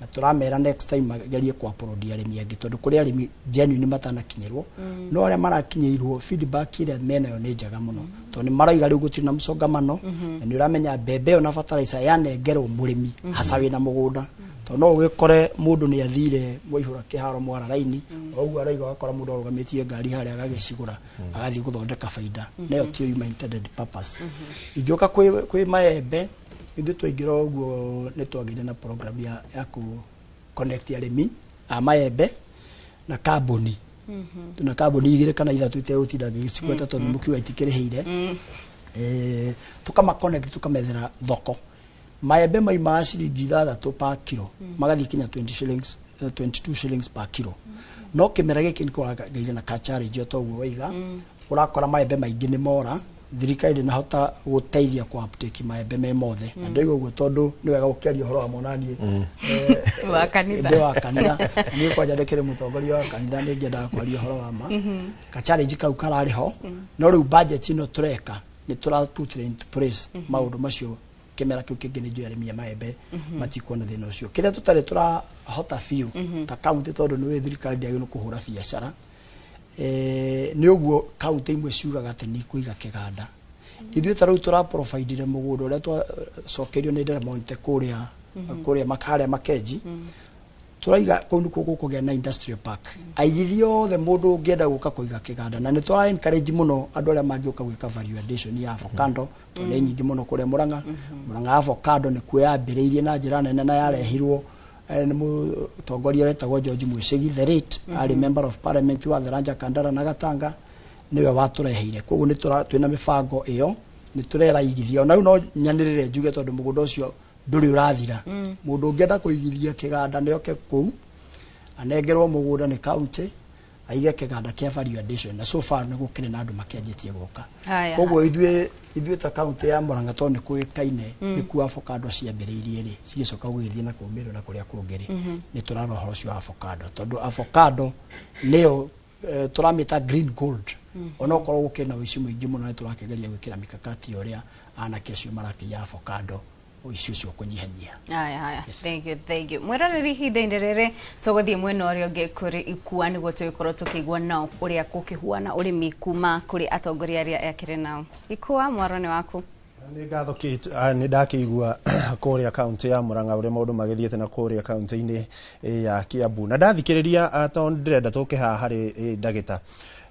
na tũramera next time magerie ku upload arĩmi angĩ, tondũ kũrĩ arĩmi genuine matanakinyĩrwo. No arĩa marakinyĩirwo, feedback ĩrĩa menayo nĩ njega mũno, tondũ nĩ maraiga rĩu gũtirĩ na mũcongamano, na nĩ ũramenya mbembe ĩyo na fertilizer yanengerwo mũrĩmi haca wĩna mũgũnda, tondũ no ũgĩkore mũndũ nĩ athire mwaihũra kĩharo mwara raini o ũguo araiga, ũgakora mũndũ arũgamĩtie ngari harĩa agagĩcigũra agathiĩ gũthondeka baida, nayo tiyo yuma intended purpose. Ingĩũka kwĩ maembe, ithuĩ twaingĩra ũguo nĩ twagĩire na program ya ku connect arĩmi a maembe na kambuni. Tuna kambuni igĩrĩ kana ithatũ itegũtinda ngĩcigweta tondũ mũkiuga itikĩrĩhĩire. Tukama connect, tukamethera thoko. Maembe maimaga ciringi 6 per kilo magathiĩ kinya 20 shillings, 22 shillings per kilo. No kĩmera gĩkĩ nĩ kũragĩire na ka challenge, o toguo waiga, ũrakora maembe maingĩ nĩ mora. Thirikari ndĩnahota gũteithia kwa uptake maembe me mothe, na ndoiga ũguo tondũ nĩ wega gũkĩaria ũhoro wa monanie Wa kanitha. Ndĩ wa kanitha niĩ, kwanja ndĩkĩrĩ mũtongoria wa kanitha, nĩ ngĩendaga kwaria ũhoro wa ma. Ka challenge kau kararĩ ho, no rĩu budget ĩno tũreka nĩ tũra put into place maũndũ macio. Kĩmera kĩu kĩngĩ nĩ njũĩ arĩmi a maembe matikuona thĩna ũcio. Kĩrĩa tũtarĩ tũrahota biũ ta kaunti, tondũ nĩ thirikari ndĩagĩrĩirwo nĩ kũhũra biacara, nĩ ũguo kaunti imwe ciugaga atĩ nĩ ikũiga kĩganda. Ithuĩ ta rĩu tũra providire mũgũnda ũrĩa twacokerio nĩ Del Monte kũrĩa harĩa Makenji, tũraiga kũu nĩkuo gũkũgĩa na industrial park. Aigithia othe mũndũ ũngĩenda gũka kũiga kĩganda, na nĩ tũra encourage mũno andũ arĩa mangĩũka gwĩka value addition ya avocado, tondũ nĩ nyingĩ mũno kũrĩa Murang'a. Murang'a avocado nĩkuo yambĩrĩirie na njĩra nene na yarehirwo. Nĩ mũtongoria wetagwo George Mwĩcĩgi, the late, arĩ member of parliament wa Tharanja, Kandara na Gatanga, nĩwe watũreheire. Koguo nĩ twĩna mĩbango ĩyo, nĩ tũreraigithia. Ona rĩu no nyanĩrĩre njuge, tondũ mũgũnda ũcio ndũrĩ ũrathira, mũndũ ũngĩenda kũigithia kĩganda nĩ oke kũu anengerwo mũgũnda nĩ county, aige kĩganda kĩa value addition. Na so far nĩ gũkĩrĩ na andũ makĩanjĩtie gũka. Haya. Koguo ithuĩ ta kaunti ya Murang'a, tondũ nĩ kũĩkaine nĩ kuo avocado ciambĩrĩirie rĩ, cigĩcoka gũgĩthiĩ na kũu Meru na kũrĩa kũngĩ rĩ, nĩ tũrarora ũhoro ũcio wa avocado, tondũ avocado nĩyo tũramĩta green gold. Onokorwo gũkĩrĩ na ũici mũingĩ mũno, nĩ tũrakĩgeria gwĩkĩra mikakati ya ũrĩa anake acio marakĩiya avocado, ũici ũcio kũnyihanyiha. Haya, haya, thank you, thank you. Mwĩroreri, ihinda-inĩ rĩrĩ tũgũthiĩ mwena ũrĩa ũngĩ kũrĩ Ikua nĩguo tũgĩkorwo tũkĩigua nao ũrĩa gũkĩhuana ũrĩmi kuma kũrĩ atongoria arĩa ekĩrĩ nao. Ikua, mwaro nĩ waku. Nĩ ngatho Kate. Nĩ ndakĩigua kũrĩa kaunti ya Murang'a ũrĩa maũndũ magĩthiĩte na kũrĩa kaunti-inĩ ya Kiambu, na ndathikĩrĩria, tondũ ndĩrenda tũke haha harĩ ndagĩta.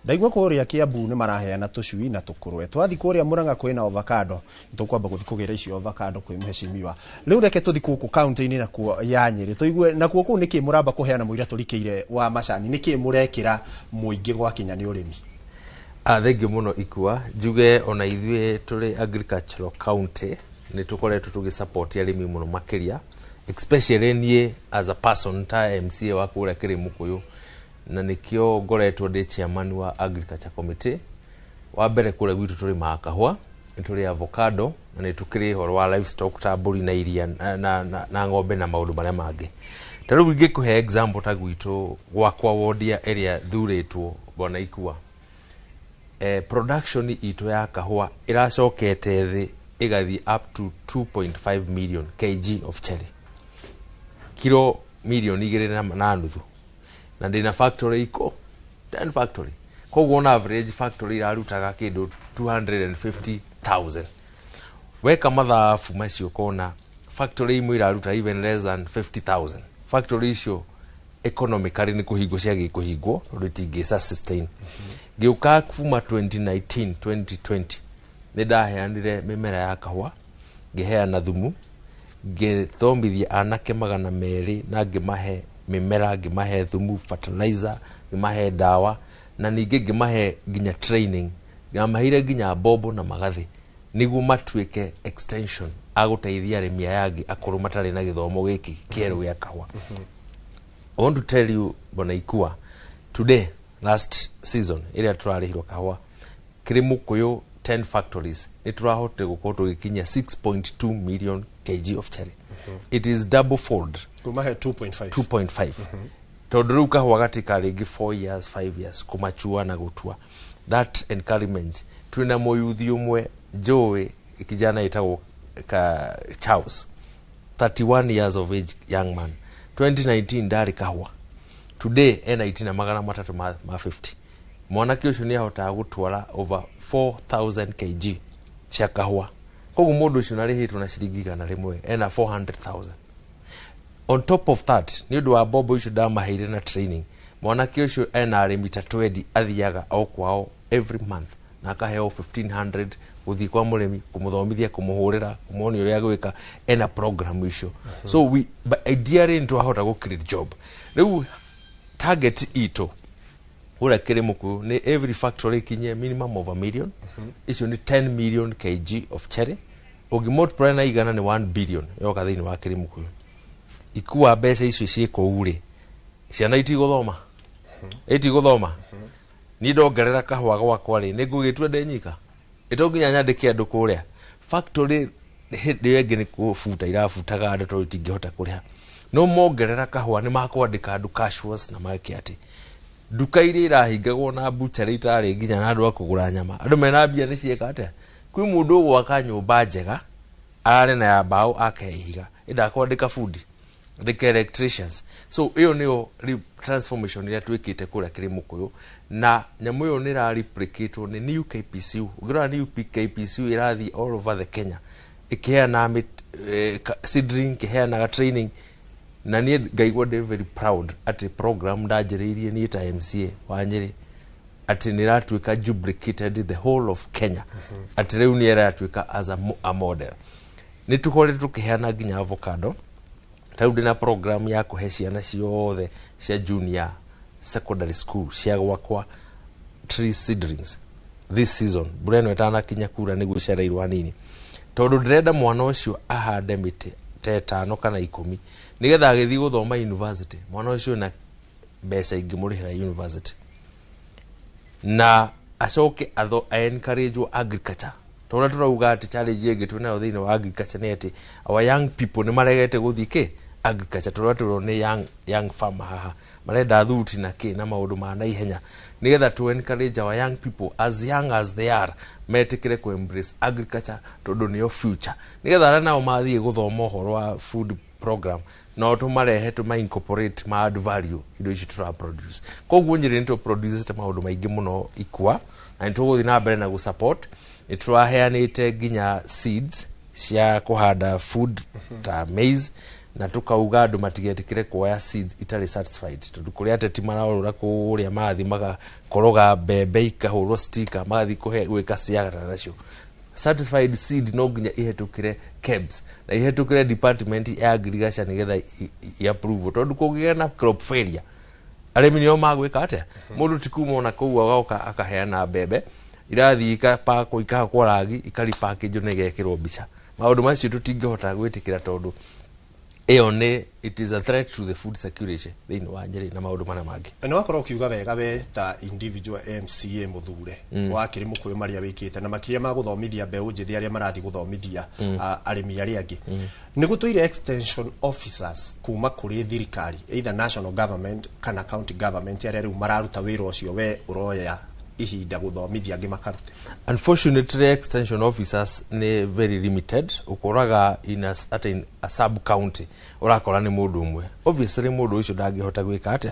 Ndaigua kũrĩa Kiambu nĩ maraheana tũcui na tũkũrwe, twathi kũrĩa Murang'a kwĩna avocado, tũkwamba gũthi kũgĩra icio avocado kwĩ mheshimiwa. Rĩu reke tũthi gũkũ kaunti-inĩ nakuo ya Nyĩrĩ, tũigue nakuo kũu nĩkĩ mũramba kũheana mũira tũrikĩire wa macani, nĩkĩ mũrekĩra mũingĩ gwakinya nĩ ũrĩmi. Thengiũ mũno Ikua. Njuge ona ithuĩ tũrĩ agricultural county nĩ tũkoretwo tũgĩ support arĩmi mũno makĩria, especially niĩ as a person ta MCA wa kũrĩa Kĩrĩmũkũyũ, na nĩkĩo ngoretwo ndĩ chairman wa agriculture committee. Wa mbere, kũrĩa gwitũ tũrĩmaga kahũa, nĩ tũrĩ avocado, na nĩ tũkĩrĩ ũhoro wa livestock ta mbũri na iria na ng'ombe na maũndũ marĩa mangĩ. Ta rĩu ingĩkũhe example ta gwitũ gwakwa, ward ya ĩrĩa thurĩtwo, bwana Ikua, production itũ ya kahũa ĩracokete thĩ ĩgathiĩ up to 2.5 million kg of cherry, kilo milioni 2 na nuthu, na ndĩna factory iko 10 factory. Koguo on average factory irarutaga kĩndũ 250,000. Weka mathabu macio, kona factory imwe iraruta even less than 50,000. Factory icio economically nĩ kũhingwo ciagĩ kũhingwo tondũ itingĩ sustain. Ngĩũka kuma 2019 2020, nĩ ndaheanire mĩmera ya kahũa, ngĩheana thumu, ngĩthomithia anake 200 na ngĩmahe mĩmera, ngĩmahe thumu, fertilizer, ngĩmahe ndawa, na ningĩ ngĩmahe nginya training. Ngamaheire nginya mbombo na magathĩ nĩguo matuĩke extension agũteithia arĩmi aya angĩ akũrũ matarĩ na gĩthomo gĩkĩ kĩerũ gĩa kahũa. I want to tell you, bwana Ikua, today, last season ĩrĩa tũrarĩhirwo kahũa, Kĩrĩmũkũyũ 10 factories nĩ tũrahotire gũkorwo tũgĩkinyia 6.2 million kg of cherry. It is double fold. Kuma he 2.5. 2.5, tondũ rĩu kahũa gatika rĩngĩ 4 years, 5 years kũmachua na gũtua. That encouragement, twĩna mũyuthi ũmwe njũĩ, kijana ĩtagwo ka Charles, 31 years of age, young man. 2019 ndarĩ kahũa, today ena itina 350. Mwanake ũcio nĩ ahotaga gũtwara over 4000 kg cia kahũa. Koguo mũndũ ũcio narĩhĩtwo na ciringi 100 ena 400,000. On top of that, nĩ ũndũ wa mbombo icio ndamaheire na training, mwanake ũcio ena arĩmi ta 20 athiaga o kwao every month na akaheo 1500 gũthiĩ kwa mũrĩmi, kũmũthomithia, kũmũhũrĩra, kũmuonia ũrĩa gwĩka, ena program icio. So we, but ideally nĩ twahota gũ create job. Rĩu target itũ ũrĩa Kĩrĩmũkũyũ nĩ every factory ikinye minimum of a million. Icio nĩ 10 million kg of cherry. Ũngĩ multiply na 100 nĩ 1 billion yoka thĩinĩ wa Kĩrĩmũkũyũ. Ikua, mbeca icio ciĩ kũu rĩ, ciana itigũthoma, itigũthoma. Niĩ ndongerera kahũa gwakwa rĩ, nĩ ngũgĩtua ndĩ nyika, ĩto nginya nyandĩke andũ kũrĩa factory. Hĩndĩ ĩyo ĩngĩ nĩ kũbuta irabutaga andũ tondũ itingĩhota kũrĩha, no mongerera kahũa nĩ makwandĩka andũ casuals na meke atĩ nduka iria irahingagwo na butchery itarĩ nginya na andũ a kũgũra nyama, andũ mena mbia nĩ cieka atĩa. Kwĩ mũndũ ũgwaka nyũmba njega, arare na ya mbaũ, ake ihiga, ĩndakwandĩka bundi, andĩke electricians. So ĩyo nĩyo transformation ĩrĩa twĩkĩte kũrĩa Kĩrĩmũkũyũ, na nyamũ ĩyo nĩ ĩrareplicatwo nĩ new KPCU. Ũngĩrora, new KPCU ĩrathiĩ all over the Kenya ĩkĩheana seedling, ĩkĩheanaga training, na niĩ ngaigua ndĩ very proud atĩ program ndanjĩrĩirie niĩ ta MCA wa Nyĩrĩ atĩ nĩ ĩratuĩka duplicated the whole of Kenya, atĩ rĩu nĩ ĩratuĩka as a model. Nĩ tũkoretwo tũkĩheana nginya avocado. Ta rĩu ndĩna program ya kũhe ciana ciothe cia junior secondary school cia gwakwa tree seedlings this season, mbura ĩno ĩtanakinya kura, nĩguo icereirwo hanini, tondũ ndĩrenda mwana ũcio ahande mĩtĩ ta 5 kana 10, nĩgetha agĩthiĩ gũthoma university, mwana ũcio na mbeca ingĩmũrĩhĩra university, na acoke atho encourage agriculture. Tondũ tũrauga atĩ challenge ĩngĩ twĩnayo thĩinĩ wa agriculture nĩ atĩ our young people nĩ maregete gũthiĩ kĩ agriculture. Tũrĩa tũrona nĩ young farmer haha marenda thuti na kĩ na maũndũ ma naihenya, nĩgetha to encourage our young people, as young as they are, metĩkĩre ku embrace agriculture, tondũ nĩyo future, nĩgetha arĩa nao mathiĩ gũthoma ũhoro wa food program no tũmarehe, tũma incorporate, ma add value indo ici tũra produce. Koguo Nyĩrĩ nĩ tũ produce maũndũ maingĩ mũno ikua, na nĩ tũgũthiĩ na mbere na gũ support. Nĩ tũraheanĩte nginya seeds cia kũhanda food ta maize, na tukauga andũ matigetĩkĩre kuoya seeds itarĩ certified, tondũ kũrĩ ateti marorũra kũrĩa, marathiĩ magakoroga mbembe ikahũrwo sticker, magathiĩ kũhe gwĩka ciara nacio. Certified seed no nginya ihĩtũkĩre KEBS na ihĩtũkĩre department ya agriculture nĩgetha i approve, tondũ kũngĩgĩa na crop failure, arĩmi nĩo magwĩka atĩa? Mũndũ ti kuma ona kũu agoka akaheana mbembe irathiĩ ikapakwo, ikahakwo rangi, ikaripakĩnjwo na igekĩrwo mbica. Maũndũ macio tũtingĩhota gwĩtĩkĩra, tondũ ĩyo nĩ it is a threat to the food security thĩinĩ wa Nyĩrĩ na maũndũ marĩa mangĩ. Nĩ wakorwo ũkiuga wega we ta individual MCA mũthure wa kĩrĩ mũkũyũ marĩa wĩkĩte, na makĩria ma gũthomithia mbeũ njĩthĩ arĩa marathiĩ gũthomithia arĩmi arĩa angĩ. Nĩ gũtũire extension officers kuma kũrĩ thirikari, either national government kana county government, arĩa rĩu mararuta wĩra ũcio we ũroya ihinda gũthomithia angĩ makarute? Unfortunately, extension officers nĩ very limited. Ũkoraga in a sub county ũrakora nĩ mũndũ ũmwe. Obviously mũndũ ũcio ndangĩhota gwĩka atĩa.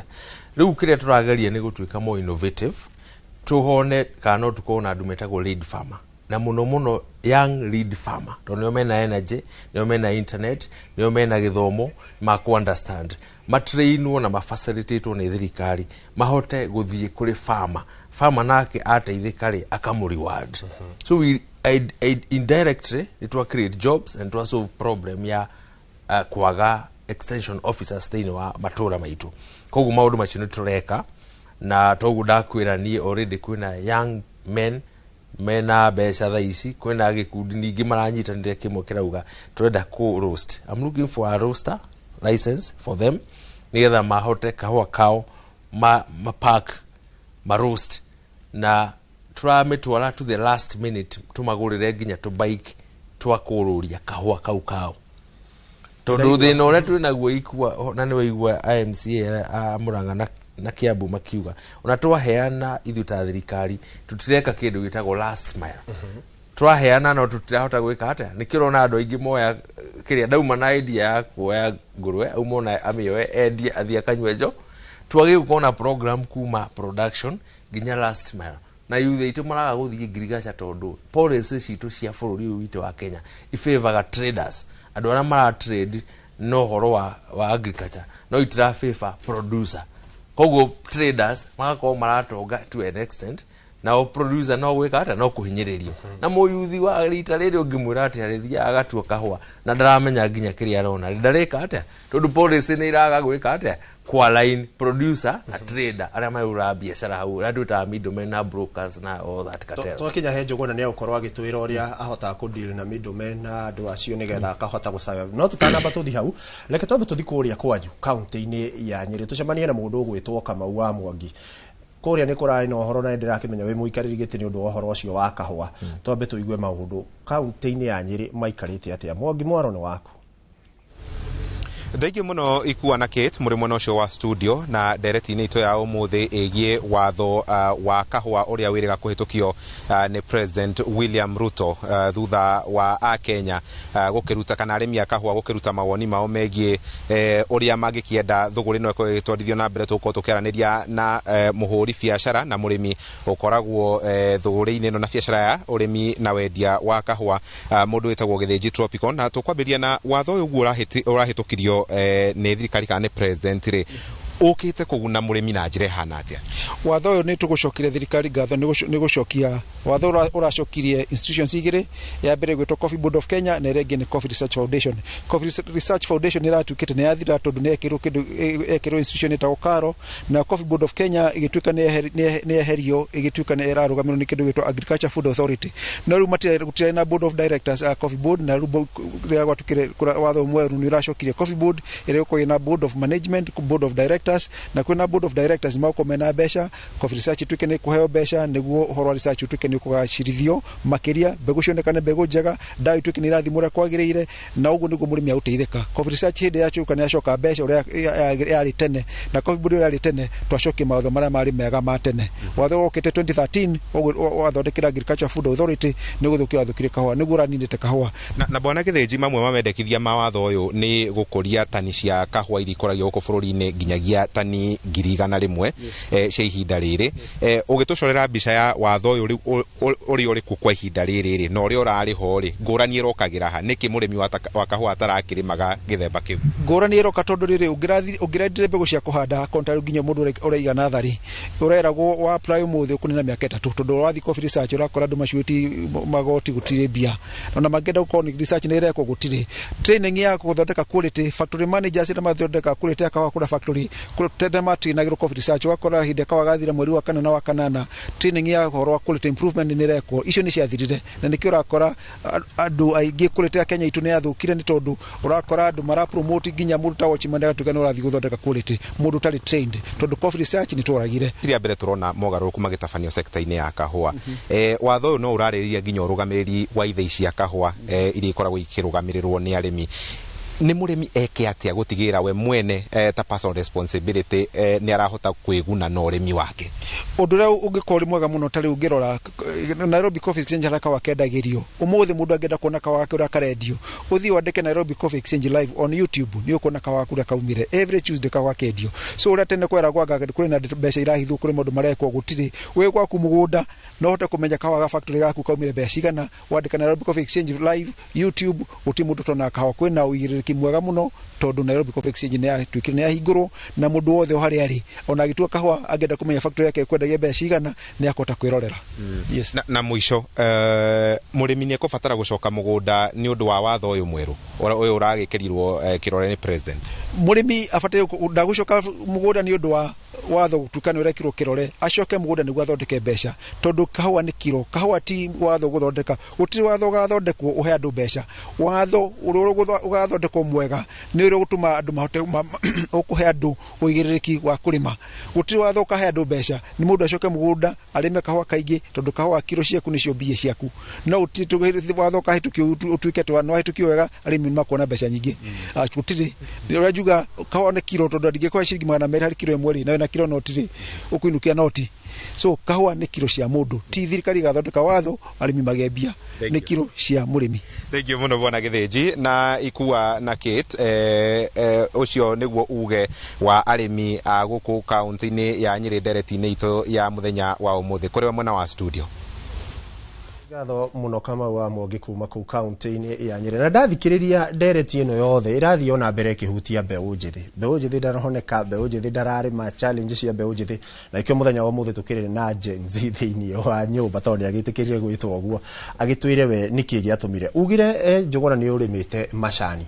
Rĩu kĩrĩa tũrageria nĩ gũtuĩka more innovative, tuhone kana no tũkorwo na andũ metagwo lead farmer, na mũno mũno young lead farmer, tondũ nĩo mena energy, nĩo mena internet, nĩo mena gĩthomo ma ku understand, matrainwo na mafacilitatwo nĩ thirikari mahote gũthiĩ kũrĩ farmer. Farmer nake ateithĩka rĩ, akamũ reward. So we indirectly nĩ twa create jobs and twa solve problem ya kwaga extension officers thĩinĩ wa matũra maitũ. Koguo maũndũ macio nĩ tũreka, na toguo ndakwĩra niĩ already kwĩna young men mena mbeca thaa ici, kwĩna gĩkundi ningĩ maranyitanĩra kĩmwe kĩrauga tũrenda kũ roast. I'm looking for a roaster license for them, nĩgetha mahote kahũa kao ma pack, ma roast, na tũramĩtwara to the last minute, tũmagũrĩre nginya tũbike twa kũrũria kahũa kau kao, tondũ thĩna ũrĩa twĩ naguo ikua, na nĩ waigua IMCA a Murang'a na Kiambu makiuga ona twaheana, ithuĩ ta thirikari tũtireka kĩndũ gĩtagwo last mile. Twaheana no tũtirahota gwĩka atĩa. Nĩkĩo ũrona andũ aingĩ moya kĩrĩa ndauma na idea ya kuoya ngũrwe, auma ona amĩoe endie, athiĩ akanyue njo. Twagĩrĩirwo gũkorwo na program kuma production nginya last mile, na youth aitũ maraga gũthiĩ ngirigaca tondũ policy citũ cia bũrũri ũyũ witũ wa Kenya ifavoraga traders, andũ arĩa mara trade no ũhoro wa agriculture, no itira favor producer. Koguo traders magakorwo maratonga to an extent, nao producer no gwĩka atĩa? No kũhinyĩrĩrio. Na mũyuthi wa rita rĩrĩ ũngĩmwĩra atĩ arĩthiaga agatua kahũa na ndaramenya nginya kĩrĩa arona, ndarĩka atĩa, tondũ policy nĩ iraga gwĩka atĩa kwa line producer na trader arĩa marũraga biacara hau, arĩa twĩtaga middlemen na brokers na all that cartels. Twakinya he Njũgũna nĩ egũkorwo agĩtwĩra ũrĩa ahotaga kũ deal na middlemen na andũ acio nĩgetha akahota gũcaya. No tũtanamba tũthi hau, reke twambe tũthi kũrĩa kwanyu kaunti-inĩ ya Nyĩrĩ, tũcemanie na mũndũ ũgwĩtwo Kamau wa Mwangi. Kũrĩa nĩ kũrarĩ na ũhoro, na nĩndĩrakĩmenya wĩ mũikarĩri gĩtĩ nĩ ũndũ wa ũhoro ũcio wa kahũa. Twambe tũigue maũndũ kaunti-inĩ ya Nyĩrĩ maikarĩte atĩa. Mwangi, mwaro nĩ waku. Thengiũ mũno Ikua na Kate mũrĩ mwena ũcio wa studio na ndereti-inĩ itũ ya ũmũthĩ ĩgiĩ watho wa kahũa ũrĩa wĩrĩga kũhĩtũkio nĩ President William Ruto, thutha wa akenya gũkĩruta kana arĩmi a kahũa gũkĩruta mawoni mao megiĩ ũrĩa mangĩkĩenda thũgũrĩ ĩno ĩkorwo ĩgĩtwarithio na mbere. Tũgũkorwo tũkĩaranĩria na mũhũri biacara na mũrĩmi ũkoragwo thũgũrĩ-inĩ ĩno na biacara ya ũrĩmi na wendia wa kahũa, mũndũ wĩtagwo Gĩthĩnji Tropical. Na tũkwambĩrĩria na watho ũyũ ũguo ũrahĩtũkirio nĩ thirikari kana nĩ president rĩ, ũkĩte kũguna mũrĩmi na njĩra ĩhana atĩa? Watho ũyũ nĩ tũgũcokeria thirikari ngatho nĩ gũcokia Watho ũracokirie institutions igĩrĩ, ya mbere gwĩtwo Coffee Board of Kenya na ĩrĩa ĩngĩ nĩ Coffee Research Foundation. Coffee Research Foundation ĩratuĩkĩte nĩ yathira tondũ nĩ yekĩrwo kĩndũ, ĩkĩrwo institution ĩtagwo KALRO, na Coffee Board of Kenya ĩgĩtuĩka nĩ yeherio, ĩgĩtuĩka nĩ ĩrarũgamĩrĩrwo nĩ kĩndũ gĩtwo Agriculture Food Authority. No rĩu gũtirarĩ na board of directors a Coffee Board, na rĩu rĩrĩa gwatuĩkire watho mwerũ nĩ ũracokirie Coffee Board ĩrĩa ĩgũkorwo ĩna board of management, board of directors, na kwĩna board of directors nĩ magũkorwo mena mbeca. Coffee Research ĩtuĩke nĩ kũheo mbeca nĩguo ũhoro wa research ũtuĩke nĩ ũkũgacĩrithio makĩria, mbegũ cionekane mbegũ njega, ndawa ituĩke nĩ irathimwo ũrĩa kwagĩrĩire, na ũguo nĩguo mũrĩmi agũteithĩka. Coffee Research hĩndĩ yacoka nĩ yacoka mbeca ũrĩa yarĩ tene, na Coffee Board ũrĩa yarĩ tene, twacokia mawatho marĩa marĩ mega ma tene. Watho wokĩte 2013 wathondekire Agriculture Food Authority nĩ gũthũkia wathũkirie kahũa, nĩguo ũraninĩte kahũa. Na bwana Gĩthĩnji, mamwe ma mendekithia ma watho ũyũ nĩ gũkũria tani cia kahũa iria ikoragio gũkũ bũrũri-inĩ nginyagia tani 100,000 cia ihinda rĩrĩ. Ũgĩtũcorera mbica ya watho ũyũ rĩu ũrĩa ũrĩ kuo kwa ihinda rĩrĩ rĩ, na ũrĩa ũrarĩ ho rĩ, ngũrani ĩrokagĩra ha? Nĩkĩ mũrĩmi wa kahũa atarakĩrĩmaga gĩthemba kĩu? Ngũrani ĩroka tondũ rĩrĩ, ũngĩrendire mbegũ cia kũhanda konta rĩu nginya mũndũ ũraiga natharĩ, ũreragwo wa apply ũmũthĩ ũkũnina mĩaka 3, tondũ wathiĩ Coffee Research ũrakora andũ macuĩti magoti gũtirĩ mbia, ona mangĩenda gũkorwo nĩ research nĩ ĩrekwo gũtirĩ training ya gũthondeka quality. Factory managers arĩa mathondeka quality ya kahũa kũrĩa factory tene matrainagĩrwo Coffee Research, ũgakora hĩndĩ kahũa gathira mweri wa kana na wa kanana training ya ũhoro wa quality improvement nĩ ĩrekwo. Icio nĩ ciathirire, na nĩkĩo ũrakora andũ aingĩ quality ya Kenya itũ nĩ yathũkire, nĩ tondũ ũrakora andũ mara promote nginya mũndũ ta watchman agatuĩka nĩ ũrathiĩ gũthondeka quality, mũndũ ũtarĩ trained, tondũ Coffee Research nĩ tworagire. Ti rĩa mbere tũrona mogarũrũku magĩtabanio sekta-inĩ ya kahũa. Watho ũyũ no ũrarĩrĩria nginya ũrũgamĩrĩri wa ithĩi cia kahũa iria ikoragwo ikĩrũgamĩrĩrwo nĩ arĩmi. Nĩ mũrĩmi eke atĩa gũtigĩrĩra we mwene ta personal responsibility nĩ arahota kwĩguna na ũrĩmi wake? Ũndũ ũrĩa ũngĩkorwo ũrĩ mwega mũno, ta rĩu ũngĩrora Nairobi Coffee Exchange harĩa kahũa kendagĩrio ũmũthĩ, mũndũ angĩenda kuona kahũa gake ũrĩa karendio, ũthiĩ wandĩke Nairobi Coffee Exchange live on YouTube, nĩ ũkuona kahũa gaku ũrĩa kaumire. Every Tuesday kahũa kendio. So ũrĩa tene kweragwo anga kũrĩ na mbeca irahithwo, kũrĩ maũndũ marekwo, gũtirĩ. Wĩ gwaku mũgũnda no ũhote kũmenya kahũa ga factory gaku kaumire mbeca cigana, wandĩka Nairobi Coffee Exchange live YouTube, gũtirĩ mũndũ ũtonaga kahũa. Kwĩna ũigĩrĩrĩki mwega mũno tondũ Nairobi Coffee Exchange nĩ yatuĩkire nĩ yahingũrwo, na mũndũ wothe o harĩa arĩ ona agĩtua kahũa angĩenda kũmenya factory yake ĩkwendagia mbeca cigana nĩ akũhota kwĩrorera. Yes. Na mũico, mũrĩmi nĩ ekũbatara gũcoka mũgũnda nĩ ũndũ wa watho ũyũ mwerũ ũyũ ũragĩkĩrirwo kĩrore nĩ president? Mũrĩmi abataire ndagũcoka mũgũnda nĩ ũndũ wa watho gũtuĩka nĩ ũrekĩrwo kĩrore, acoke mũgũnda nĩguo athondeke mbeca, tondũ kahũa nĩ kiro. Kahũa ti watho gũthondeka, gũtirĩ watho ũgathondekwo ũhe andũ mbeca. Watho ũrĩa ũgathondekwo mwega nĩ ũrĩa ũgũtũma andũ mahote ũkũhe andũ ũigĩrĩrĩki wa kũrĩma. Gũtirĩ watho ũkahe andũ mbeca, nĩ mũndũ acoke mũgũnda arĩme kahũa kaingĩ, tondũ kahũa kiro ciaku nĩcio mbia ciaku. No gũtirĩ watho ũkahĩtũkio ũtuĩke atĩ nĩ wahĩtũkio wega arĩmi nĩ makuona mbeca nyingĩ. Gũtirĩ. Ũrĩa njuga kahũa nĩ kiro, tondũ ndingĩkũhe ciringi 200 harĩ kiro ĩmwe rĩ, na wĩna kiro noti rĩ, ũkũinũkia noti. So kahũa nĩ kiro cia mũndũ, ti thirikari ĩgathondeka watho arĩmi magĩe mbia, nĩ kiro cia mũrĩmi. Thank you mũno bwana Gĩthĩnji na Ikua na Kate. Ũcio nĩguo uge wa arĩmi a gũkũ kaunti-inĩ ya Nyĩrĩ, ndereti-inĩ itũ ya mũthenya wa ũmũthĩ. Kũrĩ we mwena wa studio. Ngatho mũno Kamau wa Mwangi kuma kũu kaunti-inĩ ya Nyĩrĩ. Na ndathikĩrĩria ndereti ĩno yothe ĩrathiĩ ona mbere ĩkĩhutia mbeũ njĩthĩ. Mbeũ njĩthĩ ndarahoneka, mbeũ njĩthĩ ndararĩma, challenge cia mbeũ njĩthĩ, na ikĩo mũthenya wa ũmũthĩ tũkĩrĩ na Gen Z thĩinĩ wa nyũmba, tondũ nĩ agĩtĩkĩrire gwĩtwo ũguo, agĩtwĩre we nĩkĩ gĩatũmire ugire Njũgũna nĩ ũrĩmĩte macani.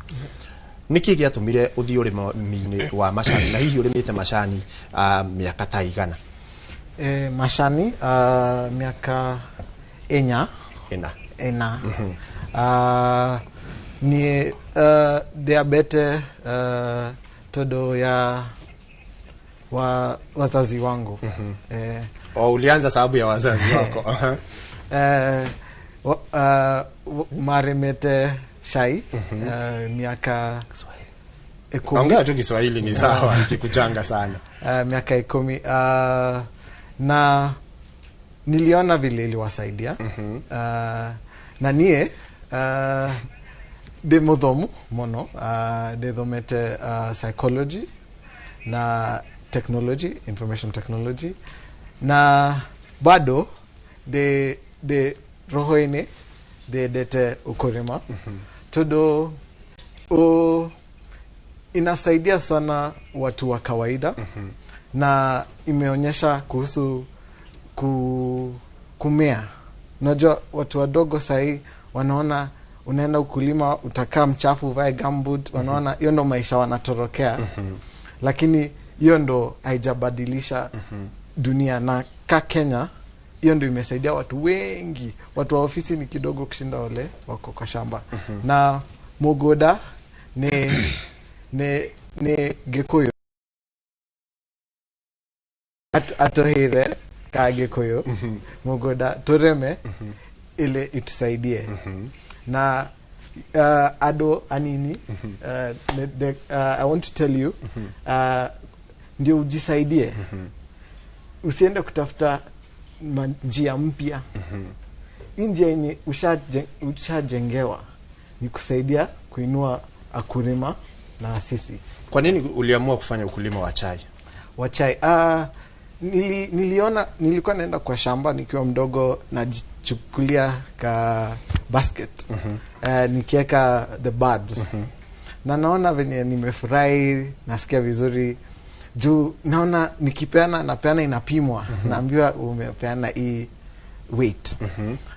Nĩkĩ gĩatũmire ũthiĩ ũrĩmi-inĩ wa macani, na hihi ũrĩmĩte macani mĩaka ta igana? Macani miaka 4. Ĩna. Niĩ ndiambete tondũ ya wazazi wangu. Oh, ulianza sababu ya wazazi wako. Marĩmĩte cai miaka 10. Ongea tu Kiswahili ni sawa, nikikuchanga sana. Miaka 10 na niliona vile iliwasaidia. Na niĩ ndĩ mũthomu mũno, ndĩthomete psychology na technology, information technology, na bado ndĩ roho-inĩ ndĩendete ũkũrĩma, tondũ inasaidia sana watu wa kawaida, na imeonyesha kuhusu kumea. Unajua watu wadogo sahii wanaona unaenda ukulima utakaa mchafu, uvae gumboot, wanaona hiyo ndo maisha wanatorokea. Lakini hiyo ndo haijabadilisha dunia. Na ka Kenya hiyo ndo imesaidia watu wengi. Watu wa ofisi ni kidogo kushinda wale wako kwa shamba. Na mugoda ni Gikuyu, atohire ka Gikuyu, mugoda tureme ile itusaidie. Na ado anini, I want to tell you, ndio ujisaidie, usiende kutafuta njia mpya. Hii njia yenye ushajengewa ni kusaidia kuinua akulima na sisi. Kwa nini uliamua kufanya ukulima wa chai? Wa chai. Niliona, nilikuwa naenda kwa shamba nikiwa mdogo, najichukulia ka basket, nikiweka the birds, na naona venye nimefurahi, nasikia vizuri juu naona nikipeana, napeana inapimwa, naambiwa umepeana hii weight,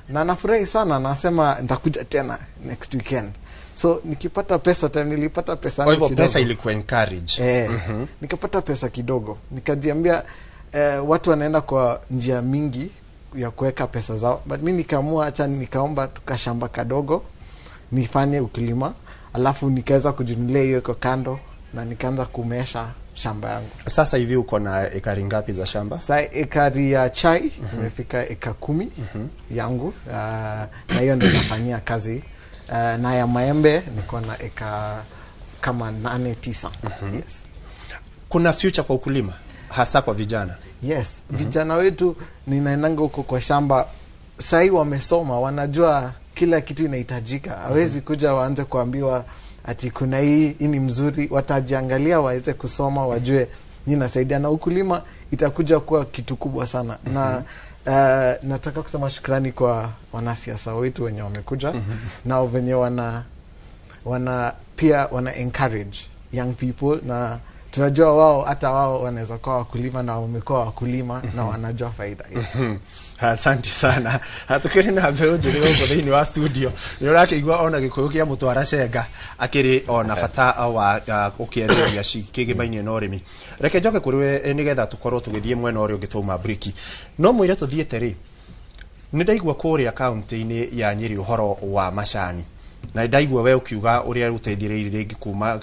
na nafurahi sana, nasema nitakuja tena next weekend. So nikipata pesa, time nilipata pesa Kwa hivyo kidogo. pesa ilikuwa encourage. Nikapata pesa kidogo, nikajiambia watu wanaenda kwa njia mingi ya kuweka pesa zao, but mi nikaamua acha nikaomba tukashamba kadogo nifanye ukulima, alafu nikaweza kujinunulia hiyo iko kando na nikaanza kumesha shamba yangu. Sasa hivi uko na ekari ngapi za shamba? Sa ekari ya chai imefika eka 10 yangu, na hiyo ndio nafanyia kazi. Na ya maembe niko na eka kama 8 9. Yes. Kuna future kwa ukulima hasa kwa vijana? Yes, vijana wetu ninaendanga huko kwa shamba sahii wamesoma, wanajua kila kitu inahitajika. Hawezi kuja waanze kuambiwa ati kuna hii ni mzuri, watajiangalia waweze kusoma wajue ni nasaidia, na ukulima itakuja kuwa kitu kubwa sana. Na nataka kusema shukrani kwa wanasiasa wetu wenye wamekuja na wenye wana pia wana encourage young people, na tunajua wao hata wao wanaweza kuwa wakulima na wamekuwa wakulima na wanajua faida. Yes. Asante sana. Tukĩrĩ na mbeũ njĩthĩ gũkũ thĩinĩ wa studio, nĩ ũrakĩigua ona gĩkũyũ kĩa mũtwara cenga akĩrĩ ona bata wa gũkĩarĩrĩria kĩgĩmainie na ũrĩmi. Reke njoke kũrĩ we nĩgetha tũkorwo tũgĩthiĩ mwena ũrĩa ũngĩ twauma briki. No mwĩre tũthiĩte rĩ, nĩ ndaigua kũrĩa kaunti-inĩ ya Nyĩrĩ ũhoro wa macani, na ndaigua we ũkiuga ũrĩa ũteithĩrĩirie rĩngĩ kuma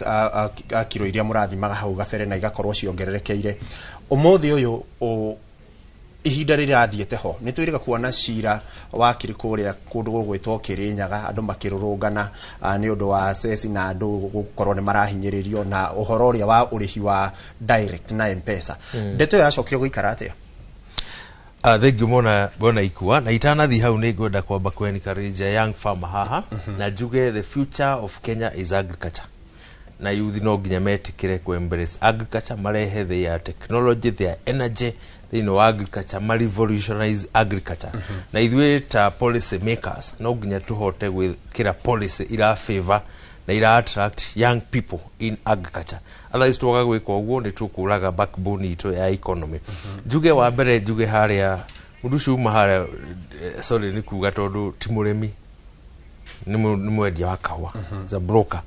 kiro iria mũrathimaga hau gabere na igakorwo ciongererekeire. Ũmũthĩ ũyũ ihinda rĩrathiĩte ho nĩ twĩrĩga kuona cira wa kiri kũrĩa kũndũ gũgwĩtwo Kĩrĩnyaga, andũ makĩrũrũngana nĩ ũndũ wa ceci na andũ gũkorwo nĩ marahinyĩrĩrio na ũhoro ũrĩa wa ũrĩhi wa direct na M-Pesa. Ndeto ĩyo yacokire gũikara atĩa? Thank you mona ikua na itanathi hau nĩ ngwenda kwamba kũ encourage a young farmer haha, na njuge the future of Kenya is agriculture, na youth no nginya metĩkĩre kũ embrace agriculture, marehe their technology, their energy thĩinĩ wa agriculture, ma revolutionize agriculture. Na ithuĩ ta policy makers no nginya tũhote gwĩkĩra policy ira favor na ira attract young people in agriculture, otherwise twaga gwĩka ũguo nĩ tũkũraga backbone itũ ya economy. Njuge wa mbere, njuge harĩa mũndũ ũcio uma harĩa, sorry nĩ kuga tondũ ti mũrĩmi, nĩ mwendia wa kahũa, is a broker.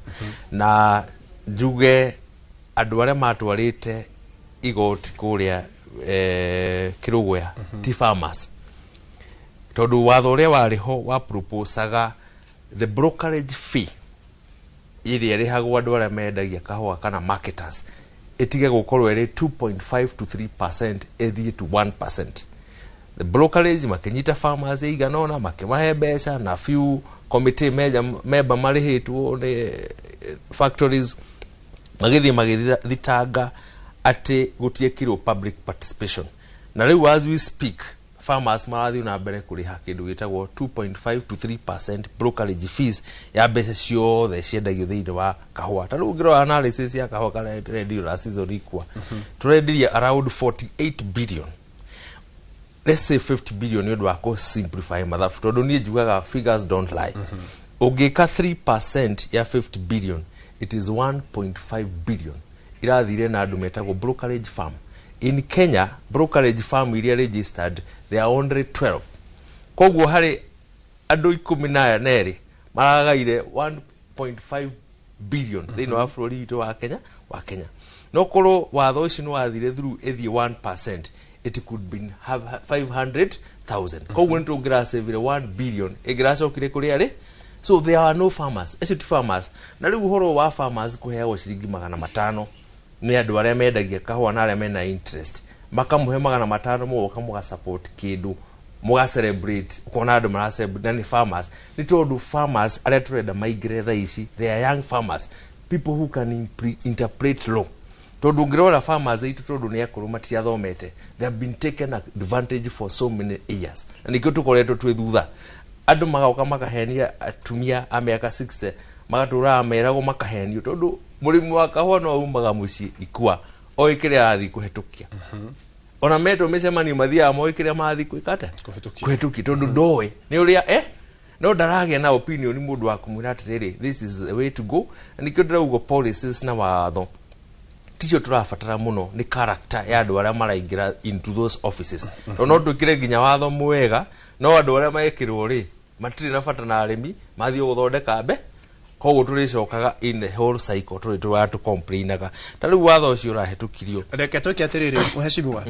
Na njuge andũ arĩa matwarĩte igoti kũrĩa Kĩrũgũya ti farmers, tondũ watho ũrĩa warĩ ho wa proposaga the brokerage fee ĩrĩa ĩrĩhagwo andũ arĩa mendagia kahũa kana marketers ĩtige gũkorwo ĩrĩ 2.5 to 3%, ĩthiĩ to 1%. The brokerage makĩnyita farmers ĩigana ũna, makĩmahe mbeca na few committee member marĩhĩtwo nĩ factories, magĩthiĩ magĩthitanga atĩ gũtiekirwo public participation. Na rĩu as we speak farmers marathiĩ na mbere kũrĩha kĩndũ gĩtagwo 2.5 to 3% brokerage fees ya mbeca ciothe ciendagio thĩinĩ wa kahũa. Ta rĩu ũngĩrora analysis ya kahũa karĩa rendio la season ikua, tũrendirie around 48 billion, let's say 50 billion nĩ ũndũ wa kũ simplify mathabu, tondũ niĩ njugaga figures don't lie. Ũngĩka 3% ya 50 billion, it is 1.5 billion irathire na andũ metagwo brokerage firm. In Kenya, brokerage firm iria registered, there are only 12. Koguo harĩ andũ 12 maragaire 1.5 billion thĩinĩ wa bũrũri witũ wa Kenya wa Kenya. No korwo watho ũcio nĩ wathire through ĩthiĩ 1%, it could be have 500,000. Koguo nĩ tũngĩracavire 1 billion ĩngĩracokire kũrĩ arĩ. So there are no farmers, acio ti farmers. Na rĩu ũhoro wa farmers kũheagwo ciringi 500 nĩ andũ arĩa mendagia kahũa na arĩa mena interest, makamũhe 500 mũgoka mũga support kĩndũ, mũga celebrate, ũkona andũ mara celebrate na nĩ farmers. Nĩ tondũ farmers arĩa tũrenda maingĩre thaa ici, they are young farmers, people who can interpret law. Tondũ ũngĩrora farmers aitũ, tondũ nĩ akũrũ, matiathomete, they have been taken advantage for so many years, na nĩkĩo tũkoretwo twĩ thutha. Andũ magoka makahenia atumia a mĩaka 60, magatũraga meragwo makahenio, tondũ mũrĩmi wa kahũa no aumaga mũciĩ ikua oĩ kĩrĩa arathiĩ kũhetũkia. Ona metwo mĩcemanio mathiaga moĩ kĩrĩa marathiĩ gwĩka atĩa, kũhetũkia, tondũ ndoĩ nĩ ũrĩa no ndaragĩa na opinion mũndũ wa kũmwĩra atĩrĩrĩ, this is the way to go. Na nĩkĩo ndĩrauga policies na watho ticio tũrabatara mũno, nĩ character ya andũ arĩa maraingĩra into those offices. Tondũ no twĩkĩre nginya watho mwega, no andũ arĩa mekĩrwo rĩ matirĩ na bata na arĩmi, mathiĩ gũthondeka mbe, koguo tũrĩcokaga in the whole cycle tũrĩ tũra tũcomplainaga. Ta rĩu watho ũcio ũrahĩtũkirio. Reke twĩke atĩrĩrĩ, mũhecimiwa,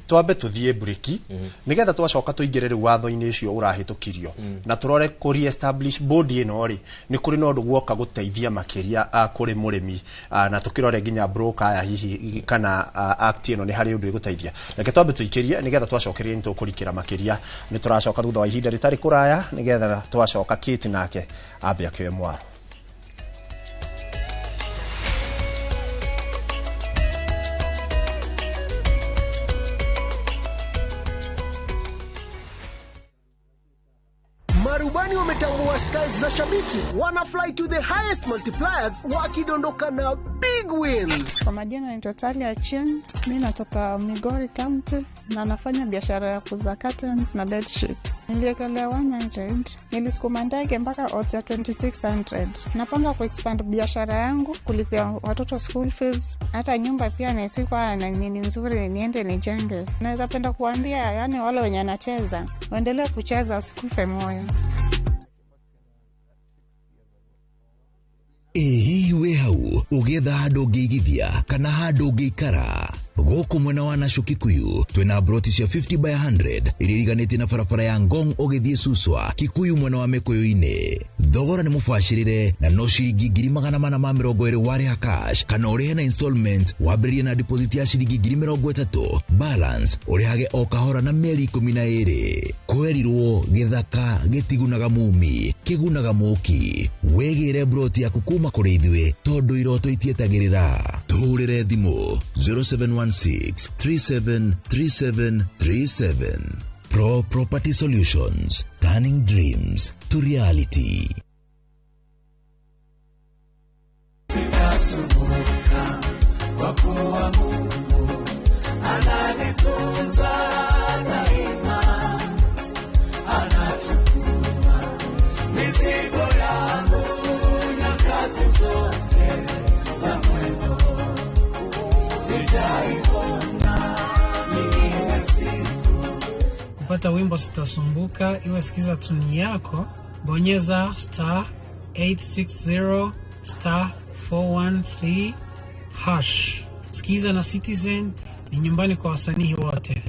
twambe tũthiĩ briki nĩgetha twacoka tũingĩre rĩu watho-inĩ ũcio ũrahĩtũkirio na tũrore kũ re-establish board ĩno rĩ, nĩ kũrĩ na ũndũ guoka gũteithia makĩria kũrĩ mũrĩmi, na tũkĩrore nginya broker aya hihi kana act ĩno nĩ harĩ ũndũ ĩgũteithia. Reke twambe tũikĩrie nĩgetha twacokereria nĩ tũkũrikĩra makĩria. Nĩ tũracoka thutha wa ihinda rĩtarĩ kũraya, nĩgetha twacoka Kate nake ambe akĩoe mwaro. Marubani wametambua styles za shabiki, wana fly to the highest multipliers wakidondoka na big wins. Kwa majina naitwa Talia Chen, mimi natoka Migori County na nafanya biashara ya kuuza curtains na bed sheets. Niliekelea 100, nilisukuma ndege mpaka odds ya 2600. Napanga kuexpand biashara yangu, kulipia watoto school fees, hata nyumba pia nisikuwa na nini nzuri niende nijenge. Naweza penda kuambia yani wale wenye anacheza, waendelee kucheza, wasikufe moyo. Ĩ hihi wĩ hau ũgĩetha handũ ũngĩigithia kana handũ ũngĩikara? Gũkũ mwena wa Nashu Kikuyu twĩna broti cia 50 by 100 iria iriganĩtie na barabara ya Ngong ũgĩthiĩ Suswa Kikuyu mwena wa Mĩkũyũ-inĩ. Thogora nĩ mũbacĩrĩre na no ciringi 420,000 warĩha cash kana ũrĩhe na installment, wambĩrĩrie na deposit ya ciringi 30,000, balance ũrĩhage o kahora na mĩeri 12. Kwerirwo gĩthaka gĩtigunaga mumi, kĩgunaga mũki. Wĩgĩre broti yaku kuma kũrĩ ithuĩ tondũ iroto itietagĩrĩra. Tũhũrĩre thimũ 0716 373737. Pro Property Solutions, turning dreams to reality. Sitasumbuka kwa kuwa Mungu ananitunza daima, anachukua mizigo yangu nyakati zote za mwendo, sijaiona nyingine siku. Kupata wimbo Sitasumbuka, iwe sikiza tuni yako, bonyeza star 860 star 413 hash. Sikiza na Citizen ni nyumbani kwa wasanii wote.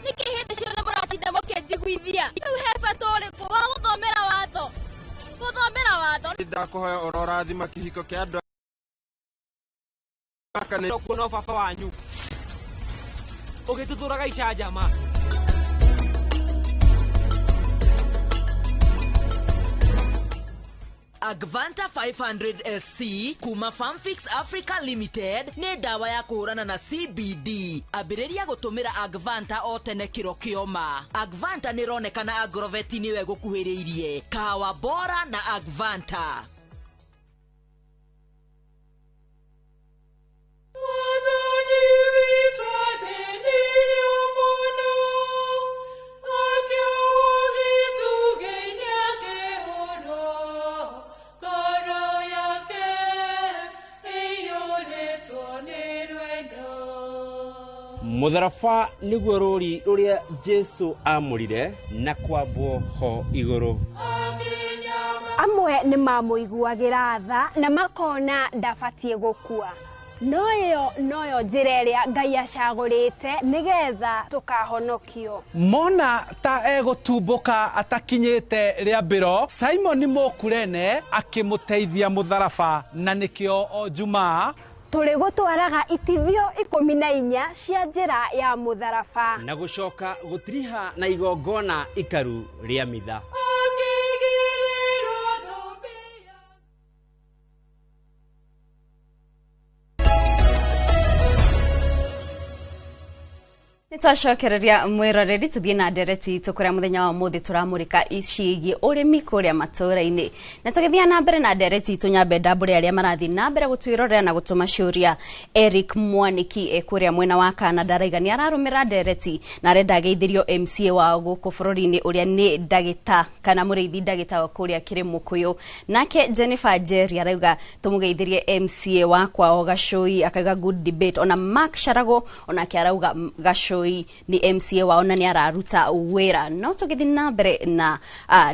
Niki hĩndĩ ciothe mũratinda mũkĩnjiguithia? Rĩu he bata ũrĩkũ wa gũthomera watho? Gũthomera watho. Ndakũhoya ũrorathima kĩhiko kĩa andũ aka nĩ kuona baba wanyu ũgĩtũtũraga icanjama. Agvanta 500 SC kuma Farmfix Africa Limited nĩ ndawa ya kũhũrana na CBD. Ambĩrĩria gũtũmĩra Agvanta o tene kĩro kĩoma. Agvanta nĩ ĩronekana Agrovet nĩwe gũkuhĩrĩirie. Kahawa bora na Agvanta. Mũtharaba nĩguo rũri rũrĩa Jesu amũrire na kwambwo ho igũrũ. Amwe nĩ mamũiguagĩra tha na makona ndabatiĩ gũkua. No ĩyo noyo njĩra ĩrĩa Ngai acagũrĩte nĩgetha tũkahonokio. Mona ta egũtumbũka atakinyĩte rĩambĩro, Simon Mũkurene akĩmũteithia mũtharaba, na nĩkĩo o Jumaa tũrĩ gũtwaraga itithio 14 cia njĩra ya mũtharaba na gũcoka gũtiriha na igongona ikaru rĩa mitha. Nĩtwacokereria mwĩroreri tũthiĩ na ndereti itũ kũrĩa mũthenya wa ũmũthĩ tũramũrĩka ciĩgiĩ ũrĩmi kũrĩa matũũra-inĩ. Na tũgĩthiĩ na mbere na ndereti itũ nyambe ndambũre arĩa marathiĩ na mbere gũtwĩrorera na gũtũma ciũria. Eric Mwaniki e kũrĩa mwena wa Canada araiga nĩ ararũmĩra ndereti na arenda ageithĩrio MCA wao gũkũ bũrũri-inĩ ũrĩa nĩ ndagĩta kana mũrĩithi ndagĩta wa kũrĩa Kĩrĩmũkũyũ. Nake Jennifer Jerry arauga tũmũgeithĩrie MCA wa kwao Gacũi, akauga good debate. Ona Mark Sharago onake arauga Gacũi ni MCA wao na nĩ araruta wĩra. No tũgĩthiĩ na mbere na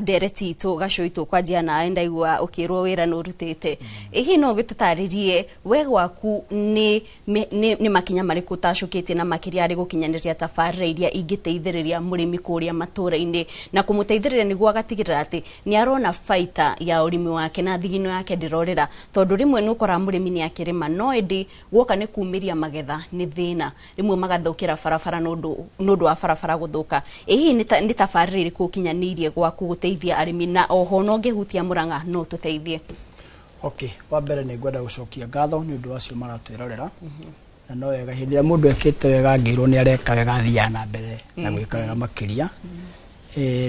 ndereti itũ Gacũi tũkwanjia nawe, ndaigua ũkĩrwo wĩra nĩ ũrutĩte. Ĩ no ũgĩtũtarĩrie we gwaku nĩ makinya marĩkũ ũtacũkĩtie na makĩria harĩ gũkinyanĩria tabarĩra iria ingĩteithĩrĩria mũrĩmi kũrĩa matũũra-inĩ na kũmũteithĩrĩria nĩguo agatigĩrĩra atĩ nĩ arona baita ya ũrĩmi wake na thigino yake ndĩrorĩra, tondũ rĩmwe nĩ ũkoraga mũrĩmi nĩ akĩrĩma no ĩndĩ guoka nĩ kumĩria magetha nĩ thĩna, rĩmwe magathũkĩra barabara nũndũ wa barabara gũthũka. Ĩ hihi nĩ tabarĩra ĩrĩkũ ũkinyanĩirie gwaku gũteithia arĩmi, na oho no ũngĩhutia Mũrang'a no tũteithie? Okay, wa mbere nĩ ngwenda gũcokia ngatho nĩ ũndũ wacio maratwĩrorera. Na no wega hĩndĩ ĩrĩa mũndũ ekĩte wega angĩrwo nĩ areka wega athiaga na mbere na gwĩka wega makĩria.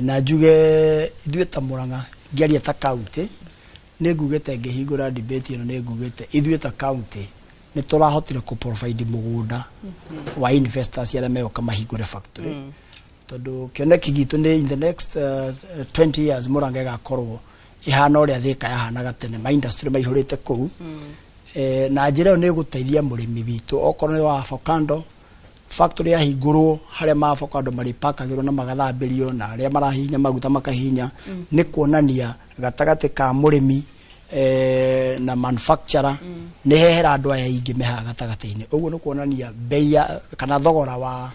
Na njuge ithuĩ ta Mũrang'a ngĩaria ta county nĩ ngugĩte ngĩhingũra debate ĩno nĩ ngugĩte ithuĩ ta county nĩ tũrahotire kũ provide mũgũnda wa investors arĩa megũka mahingũre factory. Tondũ kĩoneki gitũ nĩ in the next 20 years Mũrang'a ĩgakorwo ĩhana ũrĩa Thika yahanaga tene, ma industry maihũrĩte kũu. Na njĩra ĩyo nĩ ĩgũteithia mũrĩmi witũ okorwo nĩ wa avocado factory yahingũrwo harĩa ma avocado marĩpakagĩrwo na magathambĩrio na arĩa marahihinya maguta makahihinya, nĩ kuonania gatagatĩ ka mũrĩmi na manufacturer nĩ hehera andũ aya aingĩ mehaga gatagatĩ-inĩ. Ũguo nĩ kuonania bei ya kana thogora wa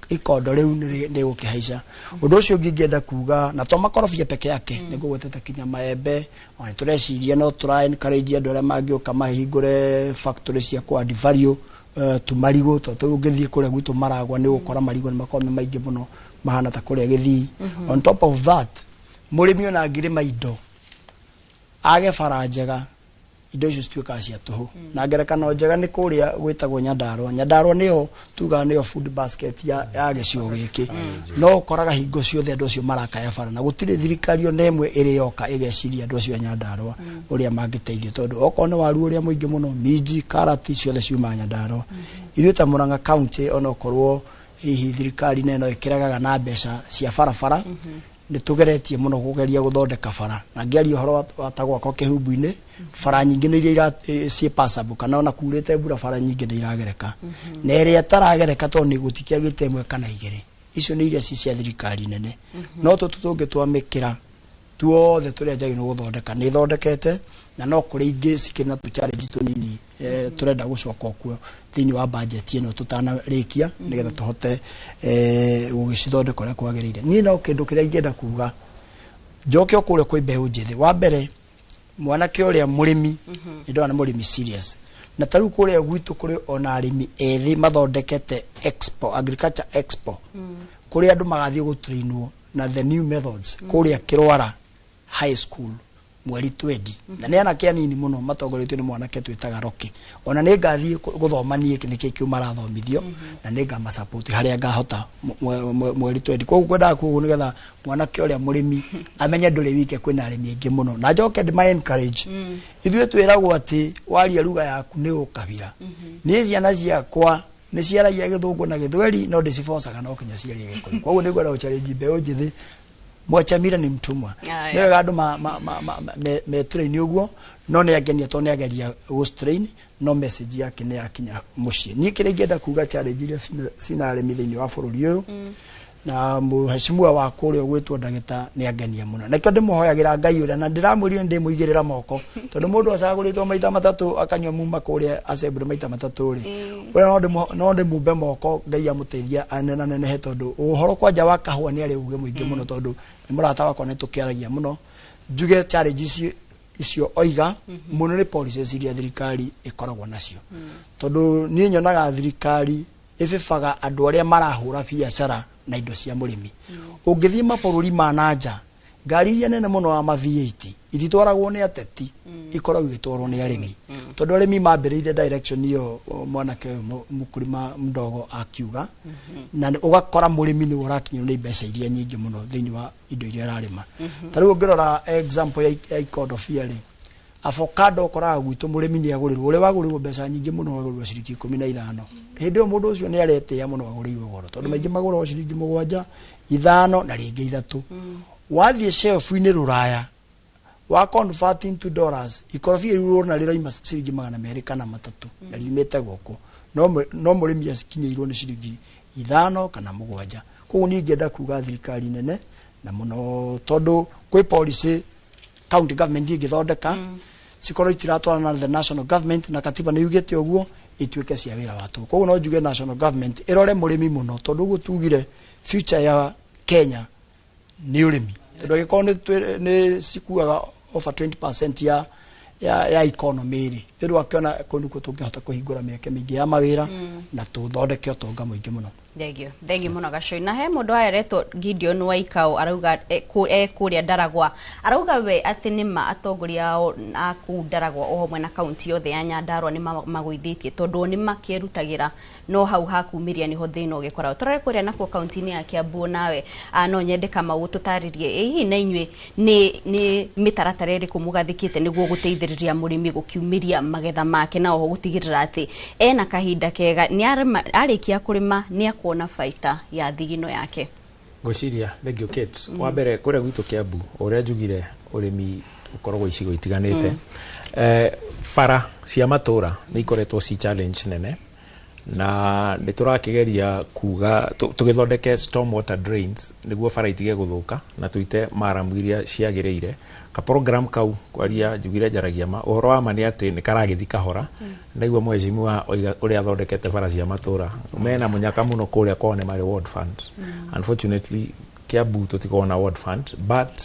ikondo rĩu nĩ gũkĩhaica. Ũndũ ũcio ũngĩ ingĩenda kuga na to makorobia peke yake, nĩ ngũgwetete kinya maembe, ona tũreciria no tũra encourage andũ arĩa mangĩũka mahingũre factory cia kũ add value tũmarigũ, tondũ ũngĩthiĩ kũrĩa gwitũ Maragwa nĩ ũgũkora marigũ nĩ makoragwo me maingĩ mũno mahana ta kũrĩa Gĩthii. On top of that, mũrĩmi ona angĩrĩma indo age bara njega, indo icio cituĩkaga cia tũhũ. Na ngerekano njega nĩ kũrĩa gwĩtagwo Nyandarua. Nyandarua nĩyo tugaga nĩyo food basket ya gĩcigo gĩkĩ. No ũkoraga hingo ciothe andũ acio marakaya bara, na gũtirĩ thirikari ona ĩmwe ĩrĩ yoka ĩgeciria andũ acio a Nyandarua ũrĩa mangĩteithio, tondũ okorwo nĩ waru ũrĩa mũingĩ mũno, minji, karati ciothe ciumaga Nyandarua. Ithuĩ ta Mũrang'a county onokorwo hihi thirikari neno ĩkĩregaga na mbeca cia barabara, nĩ tũgeretie mũno kũgeria gũthondeka bara. Na ngĩaria ũhoro wa ta gwakwa Kĩhumbu-inĩ, bara nyingĩ nĩ iria ciĩ passable, kana ona kurĩte mbura bara nyingĩ nĩ iragereka. Na ĩrĩa ĩtaragereka tondũ nĩ gũtikĩagĩte ĩmwe kana igĩrĩ, icio nĩ iria ci cia thirikari nene. No tũtũ tũngĩ twamĩkĩra tuothe tũrĩa njagĩrĩirwo gũthondeka nĩ ĩthondekete, na no kũrĩ ingĩ cikĩrĩ na tũ-challenge tũnini tũrenda gũcoka kuo thĩinĩ wa budget ĩno tũtanarĩkia, nĩgetha tũhote gũgĩcithondeka ũrĩa kwagĩrĩire. Niĩ no kĩndũ kĩrĩa ingĩenda kuga njoke o kũrĩa kwĩ mbeũ njĩthĩ, wa mbere mwanake ũrĩa mũrĩmi nĩ ndona nĩ mũrĩmi serious, na ta rĩu kũrĩa gwitũ kũrĩ ona arĩmi ethĩ mathondekete expo, agriculture expo, kũrĩa andũ magathiĩ gũtrainwo na the new methods kũrĩa Kĩrwara High School mweri 20. Na nĩ anake anini mũno matongoretio nĩ mwanake twĩtaga Rocky. Ona nĩ ngathiĩ gũthoma niĩ nĩkĩ kĩu marathomithio, na nĩ ngamasupport harĩa ngahota mweri 20. Koguo ngwendaga kuga nĩgetha mwanake ũrĩa mũrĩmi amenye ndũrĩ wike, kwĩna arĩmi aingĩ mũno. Na njoke ndĩma encourage. Ithuĩ twĩragwo atĩ waria lugha yaku nĩ ũkabira. Niĩ ciana ciakwa nĩ ciaragia Gĩthũngũ na Gĩthweri, no ndĩcibocaga no kinya ciarie Gĩkũyũ. Koguo nĩ ngwenda gũchallenge mbeũ njĩthĩ Mwachamira ni mtumwa. Aya. Nĩ wega andũ metrain ũguo, no nĩ angenia tondũ nĩ ageria gũstrain, no message yake nĩ yakinya mũciĩ. Niĩ kĩrĩa ingĩenda kuga, challenge iria cina arĩmi thĩinĩ wa bũrũri ũyũ, na mũheshimiwa wa kũrĩa ũgwĩtwo ndagĩta nĩ angenia mũno, nakĩo ndĩmũhoyagĩra Ngai ũrĩa na ndĩramwĩrire ndĩmũigĩrĩra moko, tondũ mũndũ acagũrĩtwo maita matatũ akanyua muma kũrĩa assembly maita matatũ rĩ, ũrĩa no ndĩmumbe moko, Ngai amũteithia anenanenehe, tondũ ũhoro kwanja wa kahũa nĩ arĩ ũgĩ mũingĩ mũno, tondũ nĩ mũrata wakwa, nĩ tũkĩaragia mũno. Njuge challenge icio oiga mũno nĩ policies iria thirikari ĩkoragwo nacio, tondũ niĩ nyonaga thirikari ĩbĩbaga andũ arĩa marahũra biacara na indo cia mũrĩmi. Ũngĩthiĩ mabũrũri ma nanja, ngari iria nene mũno wa ma V8 ititwaragwo nĩ ateti, ikoragwo igĩtwarwo nĩ arĩmi, tondũ arĩmi mambĩrĩirie direction ĩyo. Mwanake ũyũ mũkulima mdogo akiuga na ũgakora mũrĩmi nĩwe ũrakinyĩrwo nĩ mbeca iria nyingĩ mũno thĩinĩ wa indo iria ararĩma. Ta rĩu ũngĩrora example ya ikorobia rĩ, avocado, ũkoraga gwitũ mũrĩmi nĩ agũrĩrwo, ũrĩa wagũrĩrwo mbeca nyingĩ mũno wagũrĩrwo ciringi 15. Hĩndĩ ĩyo mũndũ ũcio nĩ aretĩĩa mũno agũrĩirwo goro, tondũ maingĩ magũragwo ciringi 7, 5 na rĩngĩ 3. Wathiĩ shelf-inĩ rũraya, wa convert into dollars, ikorobia rĩu ũrona rĩraima ciringi 203 na riumĩte gũkũ, no mũrĩmi akinyĩirwo nĩ ciringi 5 kana 7. Koguo niĩ ingĩenda kuga thirikari nene na mũno, tondũ kwĩ policy county government ingĩthondeka cikorwo itiratwarana na the national government, na katiba nĩ yugĩte ũguo ituĩke cia wĩra wa tũhũ. Koguo no njuge national government ĩrore mũrĩmi mũno, tondũ ũguo tugire future ya Kenya nĩ ũrĩmi, tondũ angĩkorwo nĩ cikuaga over 20% ya economy rĩ, rĩu akĩona kũu nĩkuo tũngĩhota kũhingũra mĩeke mĩingĩ ya mawĩra na tũthondeke ũtonga mũingĩ mũno. Thengio, thengio mũno Gacoi. Na he mũndũ areretwo Gideon Waikao, arauga kũrĩa Ndaragwa, arauga we atĩ nĩma atongoria ao a kũu Ndaragwa o hamwe na kaunti yothe ya Nyandarua nĩ magũithĩtie, tondũ nĩ makĩrutagĩra, no hau hakumĩria nĩho thĩna ũgĩkoragwo. Tũrore kũrĩa nakuo kaunti-inĩ ya Kiambu nawe, no nyende Kamau tũtarĩrie, ĩ hihi na inyuĩ nĩ mĩtaratara ĩrĩkũ mũgathĩkĩte nĩguo gũteithĩrĩria mũrĩmi gũkiumĩria magetha make, na oho gũtigĩrĩra atĩ ena kahinda kega nĩ arĩkia kũrĩma nĩ akuona baita ya thigino yake? Ngwĩciria, thank you Kate. Wa mbere, kũrĩa gwitũ Kiambu, ũrĩa njugire, ũrĩmi ũkoragwo icigo itiganĩte. Bara cia matũra nĩ ikoretwo ci challenge nene, na nĩ tũrakĩgeria kuga tũgĩthondeke storm water drains nĩguo bara itige gũthũka na tũite maramu iria ciagĩrĩire. Ka program kau, kwaria njugire njaragia ma ũhoro wa ma nĩ atĩ nĩ karagĩthi kahora. Ndaigua mheshimiwa oiga ũrĩa athondekete bara cia matũra mena mũnyaka mũno kũrĩa kwao nĩ marĩ ward fund. Unfortunately Kiambu tũtikoragwo na ward fund, but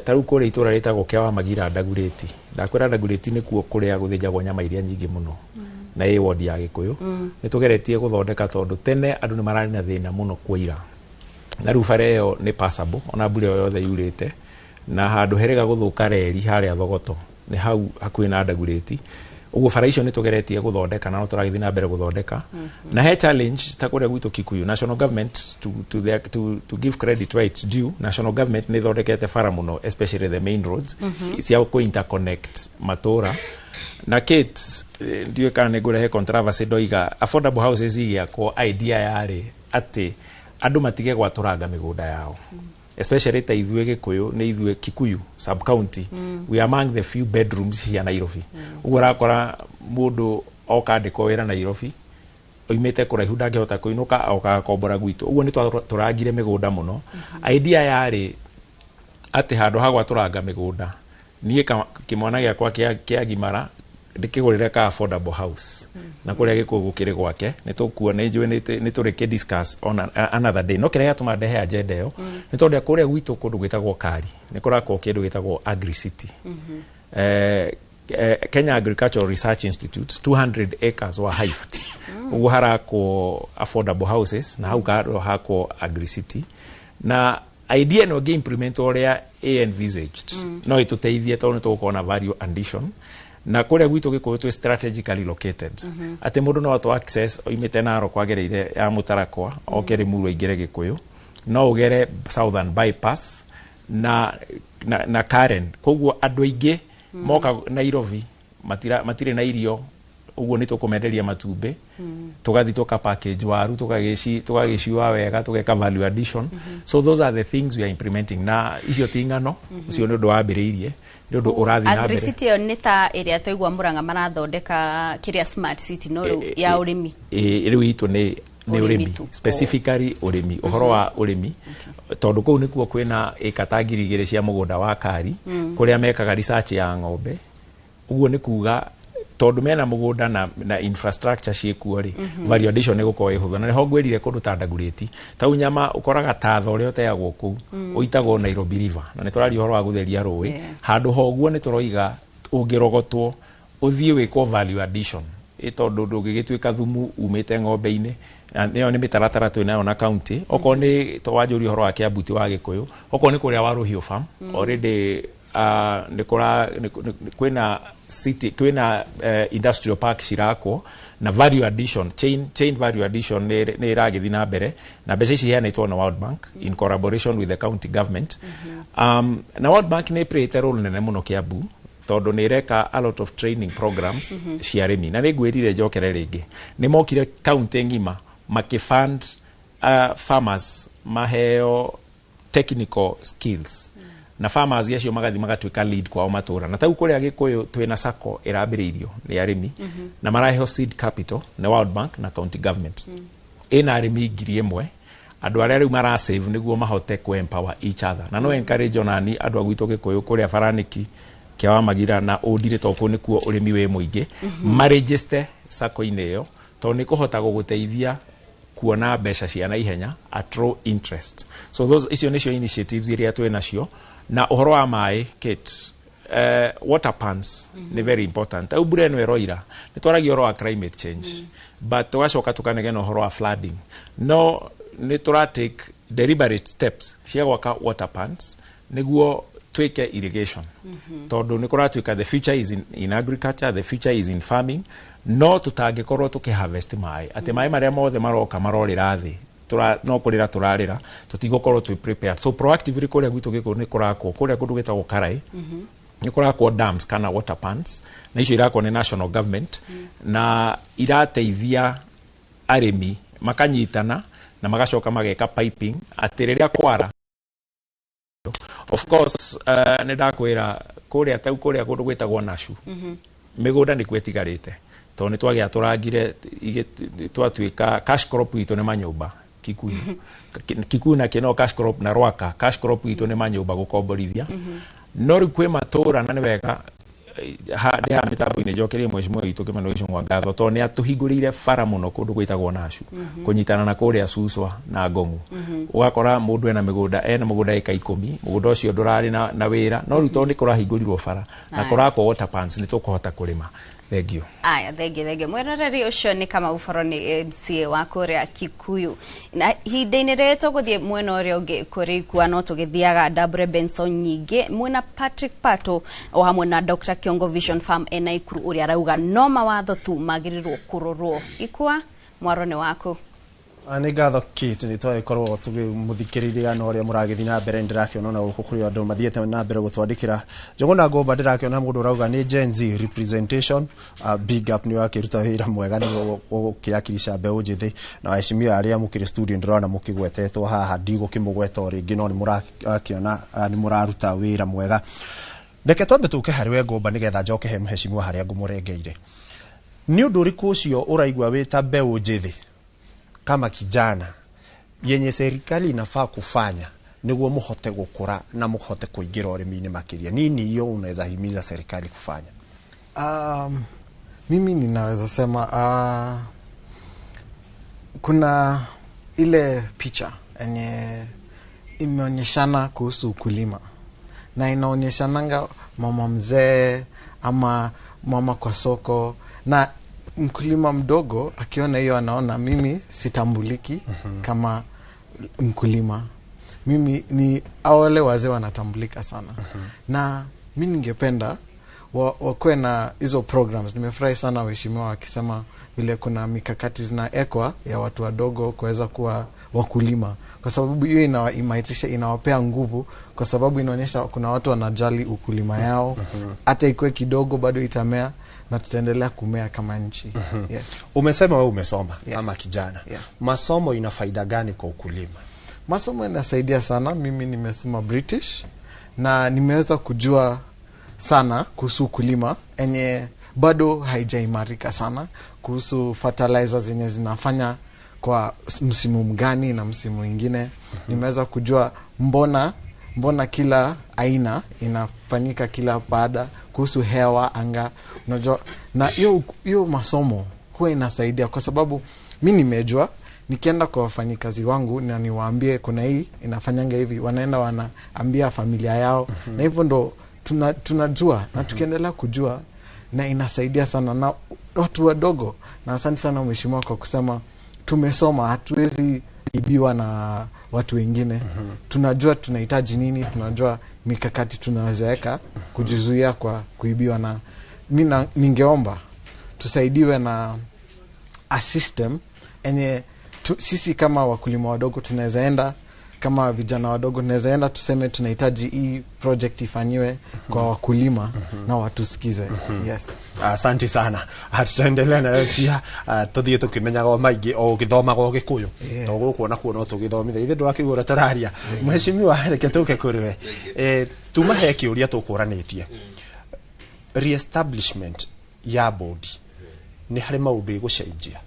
ta rĩu kũrĩa itũra rĩtagwo kĩa wa Magira Ndagurĩti, ndakwĩra Ndagurĩti nĩkuo kũrĩa gũthĩnjagwo nyama iria nyingĩ mũno na ĩ ward ya Gĩkũyũ. Nĩ tũgeretie gũthondeka, tondũ tene andũ nĩ mararĩ na thĩna mũno kwaira, na rĩu bara ĩyo nĩ passable ona mbura ĩyo yothe yurĩte, na handũ herĩga gũthũka reri harĩa Thogoto nĩ hau hakuhĩ na Ndagurĩti. Ũguo bara icio nĩ tũgeretie gũthondeka na no tũragĩthiĩ na mbere gũthondeka. Na he challenge ta kũrĩa gwitũ Kikuyu, national government, to give credit where it's due, national government nĩ ĩthondekete bara mũno, especially the main roads cia kũ interconnect matũra. Na Kate, ndiũĩ kana nĩ ngũrehe controversy ndoiga affordable houses igĩakwo, idea yarĩ atĩ andũ matige gwatũranga mĩgũnda yao, especially ta ithuĩ Gĩkũyũ, nĩ ithuĩ Kikuyu sub county, we are among the few bedrooms cia Nairobi. Ũguo ũrakora mũndũ oka andĩkwo wĩra Nairobi oimĩte kũraihu, ndangĩhota kũinũka, okaga kombora gwitũ. Ũguo nĩ tũrangire mĩgũnda mũno. Idea yarĩ atĩ handũ ha gwatũranga mĩgũnda, niĩ kĩmwana gĩakwa kĩa gimara ndĩkĩgũrĩre ka affordable house na kũrĩa Gĩkũyũ gũkĩrĩ gwake. Nĩ tũkuona, nĩ njũĩ nĩ tũrĩkĩ discuss on another day, no kĩrĩa gĩatũma ndehe agenda ĩyo nĩ tondũ kũrĩa gwitũ kũndũ gwĩtagwo Kari nĩ kũrakwo kĩndũ gĩtagwo Agri City. Kenya Agricultural Research Institute, 200 acres wa hived, ũguo harakwo affordable houses na hau kando hakwo Agri City. Na idea ĩno ĩngĩ implement ũrĩa envisaged, no ĩtũteithie, tondũ nĩ tũgũkorwo na value addition. Na kũrĩa gwitũ Gĩkũyũ twĩ strategically located atĩ mũndũ no atũ access oimĩte Narok agereire ya Mũtarakwa oke Rĩmuru aingĩre Gĩkũyũ, no ũgere Southern Bypass na Karen. Koguo andũ aingĩ moka Nairobi matirĩ na irio. Ũguo nĩ tũkũmenderia matumbĩ, tũgathi tũka package waru, tũgagĩciũa wega, tũgeka value addition. So those are the things we are implementing, na icio ti ng'ano. Ũcio nĩ ũndũ wambĩrĩirie, nĩ ũndũ ũrathiĩ na mbere. Agricity ĩyo nĩ ta ĩrĩa twaigua Murang'a marathondeka kĩrĩa smart city, no rĩu ya ũrĩmi? Ĩ, rĩu itũ nĩ Ũrĩmi ũrĩmi tu. Specifically ũrĩmi, ũhoro wa ũrĩmi, tondũ kũu nĩkuo kwĩna ĩka ta 2000 cia mũgũnda wa kari kũrĩa mekaga research ya ng'ombe. Ũguo nĩ kuga tondũ mena mũgũnda na infrastructure ciĩkuo rĩ, value addition nĩ gũkorwo ĩhũthũ. Na nĩho ngwĩrire kũndũ ta Ndagurĩti tau nyama ũkoraga tatha ũrĩa ũteagwo kũu ũitagwo Nairobi River, na nĩ tũraria ũhoro wa gũtheria rũĩ. Handũ ha ũguo nĩ tũroiga ũngĩrogotwo ũthiĩ wĩkwo value addition, ĩ tondũ ndũngĩgĩtuĩka thumu umĩte ng'ombe-inĩ. Na nĩyo nĩ mĩtaratara twĩ nayo na county. Okorwo nĩ to wanjũria ũhoro wa Kiambu ti wa Gĩkũyũ, okorwo nĩ kũrĩa wa Rũhiũ farm, already nĩ kũra kwĩna city, kwĩna industrial park cirakwo na value addition chain value addition nĩ ĩragĩthiĩ na mbere, na mbeca ici iheanĩtwo na World Bank in collaboration with the county government. Na World Bank nĩ ĩplayĩte role nene mũno Kiambu, tondũ nĩ ĩreka a lot of training programs cia arĩmi. Na nĩ ngwĩrire njokere rĩngĩ, nĩ mokire county ng'ima makĩfund farmers maheo technical skills, na farmers acio magathi magatuĩka lead kwao matũra. Na tau kũrĩa Gĩkũyũ twĩna sacco ĩrambĩrĩirio nĩ arĩmi, na maraheo seed capital nĩ World Bank na county government. Ĩna arĩmi 1000, andũ arĩa rĩu marasave nĩguo mahote ku empower each other. Na no encourage onani andũ a gwitũ Gĩkũyũ kũrĩa Baranĩki, Kĩa wa Magira na Ũndirĩ, tondũ kũu nĩkuo ũrĩmi wĩ mũingĩ, maregister sacco-inĩ ĩyo, tondũ nĩ kũhota gũgũteithia kuona mbeca cia naihenya at low interest. So those, icio nĩcio initiatives iria twĩ nacio. Na ũhoro wa maĩ, Kate, water pans nĩ very important. Au mbura ĩno ĩroira, nĩ twaragia ũhoro wa climate change, but tũgacoka tũkanegena ũhoro wa flooding, no nĩ tũra take deliberate steps cia gwaka water pans nĩguo twĩke irrigation, tondũ nĩ kũratuĩka the future is in agriculture, the future is in farming. No tũtangĩkorwo tũkĩharvest maĩ atĩ maĩ marĩa mothe maroka marorĩra thĩ, no kũrĩra tũrarĩra, tũtigũkorwo twĩ prepared. So proactively kũrĩa gwitũ Gĩkũyũ nĩ kũrakwo, kũrĩa kũndũ gwĩtagwo Karai, nĩ kũrakwo dams kana water pans, na icio irakwo nĩ national government, na irateithia arĩmi makanyitana na magacoka mageka piping atĩ rĩrĩa kwara. Of course, nĩ ndakwĩra kũrĩa tau kũrĩa kũndũ gwĩtagwo Nashu, mĩgũnda nĩkuo ĩtigarĩte, tondũ nĩ twagĩa tũrangire twatuĩka cash crop itũ nĩ manyũmba Kikuyu, Kikuyu na kĩno cash crop, na Rwaka cash crop itũ nĩ manyũmba gũkomborithia. No rĩu kwĩ matũra, na nĩ wega ndĩ haha mĩtambo-inĩ njokerie mheshimiwa witũ Kĩmani Ichung'wa ngatho, tondũ nĩ atũhingũrĩire bara mũno kũndũ gwĩtagwo Nashu, kũnyitana na kũrĩa Suswa na Ngong'u. Ũgakora mũndũ ena mĩgũnda, ena mũgũnda ĩka 10, mũgũnda ũcio ndũrarĩ na wĩra, no rĩu tondũ nĩ kũrahingũrirwo bara na kũrakwo water pans, nĩ tũkũhota kũrĩma. Thank you. Aya, thengi thengi mwĩroreri. Ũcio nĩ Kamau Boro, nĩ MCA wa kũrĩa Kikuyu. Na ihinda-inĩ rĩrĩ tũgũthiĩ mwena ũrĩa ũngĩ kũrĩ Ikua, no tũgĩthiaga Ndambũre Benson nyingĩ mwena Patrick Pato o hamwe na Dr. Kiongo Vision Farm ena Ikuru, ũrĩa arauga no mawatho tu magĩrĩirwo kũrorwo. Ikua, mwaro nĩ waku. Nĩ ngatho Kate, nĩ twagĩkorwo tũgĩmũthikĩrĩria na ũrĩa mũragĩthiĩ na mbere. Ndĩrakĩona ona gũkũ kũrĩ andũ mathiĩte na mbere gũtwandĩkĩra. Njũgũna Ngũmba, ndĩrakĩona mũndũ ũrauga nĩ Gen Z representation, big up, nĩ ũrakĩruta wĩra mwega nĩguo gũkĩakirisha mbeũ njĩthĩ. Na waheshimiwa arĩa mũkĩrĩ studio, ndĩrona mũkĩgwetetwo haha, ndigũkĩmũgweta o rĩngĩ, no nĩ mũrakĩona nĩ mũraruta wĩra mwega. Reke twambe tũke harĩ we Ngũmba, nĩgetha njoke he mheshimiwa harĩa ngũmũrengeire. Nĩ ũndũ ũrĩkũ ũcio ũraigua wĩ ta mbeũ njĩthĩ, kama kijana, yenye serikali inafaa kufanya niguo muhote gukura na muhote kuingira ũrĩmi-inĩ makĩria? Nini hiyo unaweza himiza serikali kufanya? Mimi ninaweza sema kuna ile picha yenye imeonyeshana kuhusu ukulima, na inaonyeshananga mama mzee ama mama kwa soko, na mkulima mdogo akiona hiyo anaona mimi sitambuliki kama mkulima, mimi ni wale wazee wanatambulika sana. Na mi ningependa Wakuwe na hizo programs. Nimefurahi sana waheshimiwa wakisema vile kuna mikakati zinaekwa ya watu wadogo kuweza kuwa wakulima, kwa sababu hiyo inawaimarisha, inawapea nguvu, kwa sababu inaonyesha kuna watu wanajali ukulima yao. Hata ikuwe kidogo bado itamea na tutaendelea kumea kama nchi. Yes. Umesema wewe umesoma kama kijana. Masomo ina faida gani kwa ukulima? Masomo inasaidia sana. Mimi nimesoma British na nimeweza kujua sana kuhusu ukulima enye bado haijaimarika sana, kuhusu fertilizer zenye zinafanya kwa msimu mgani na msimu mwingine. Nimeweza kujua mbona kila aina inafanyika kila baada, kuhusu hewa, anga, unajua. Na hiyo masomo huwa inasaidia kwa sababu mi nimejua nikienda kwa wafanyikazi wangu na niwaambie kuna hii inafanyanga hivi, wanaenda wanaambia familia yao. Na hivyo ndo tunajua na tukiendelea kujua, na inasaidia sana na watu wadogo. Na asante sana mheshimiwa kwa kusema tumesoma, hatuwezi ibiwa na watu wengine. Tunajua tunahitaji nini, tunajua mikakati tunaweza weka kujizuia kwa kuibiwa. Na mi ningeomba tusaidiwe na a system enye sisi kama wakulima wadogo tunaweza enda, kama vijana wadogo tunaweza enda tuseme tunahitaji hii project ifanyiwe kwa wakulima na watusikize. Yes. Asante sana. Tutaendelea na wewe pia, tuthie tukimenyaga o maingĩ o ũgĩthomaga o Gĩkũyũ, to gũkũ nakuo no tũgĩthomithia ithe ndũrakĩigua ũrĩa tũraria. Mheshimiwa, reke tũke kũrĩ we. Tuma he kĩũria tũkũranĩtie, reestablishment ya bodi nĩ harĩ maũndũ ĩgũcenjia?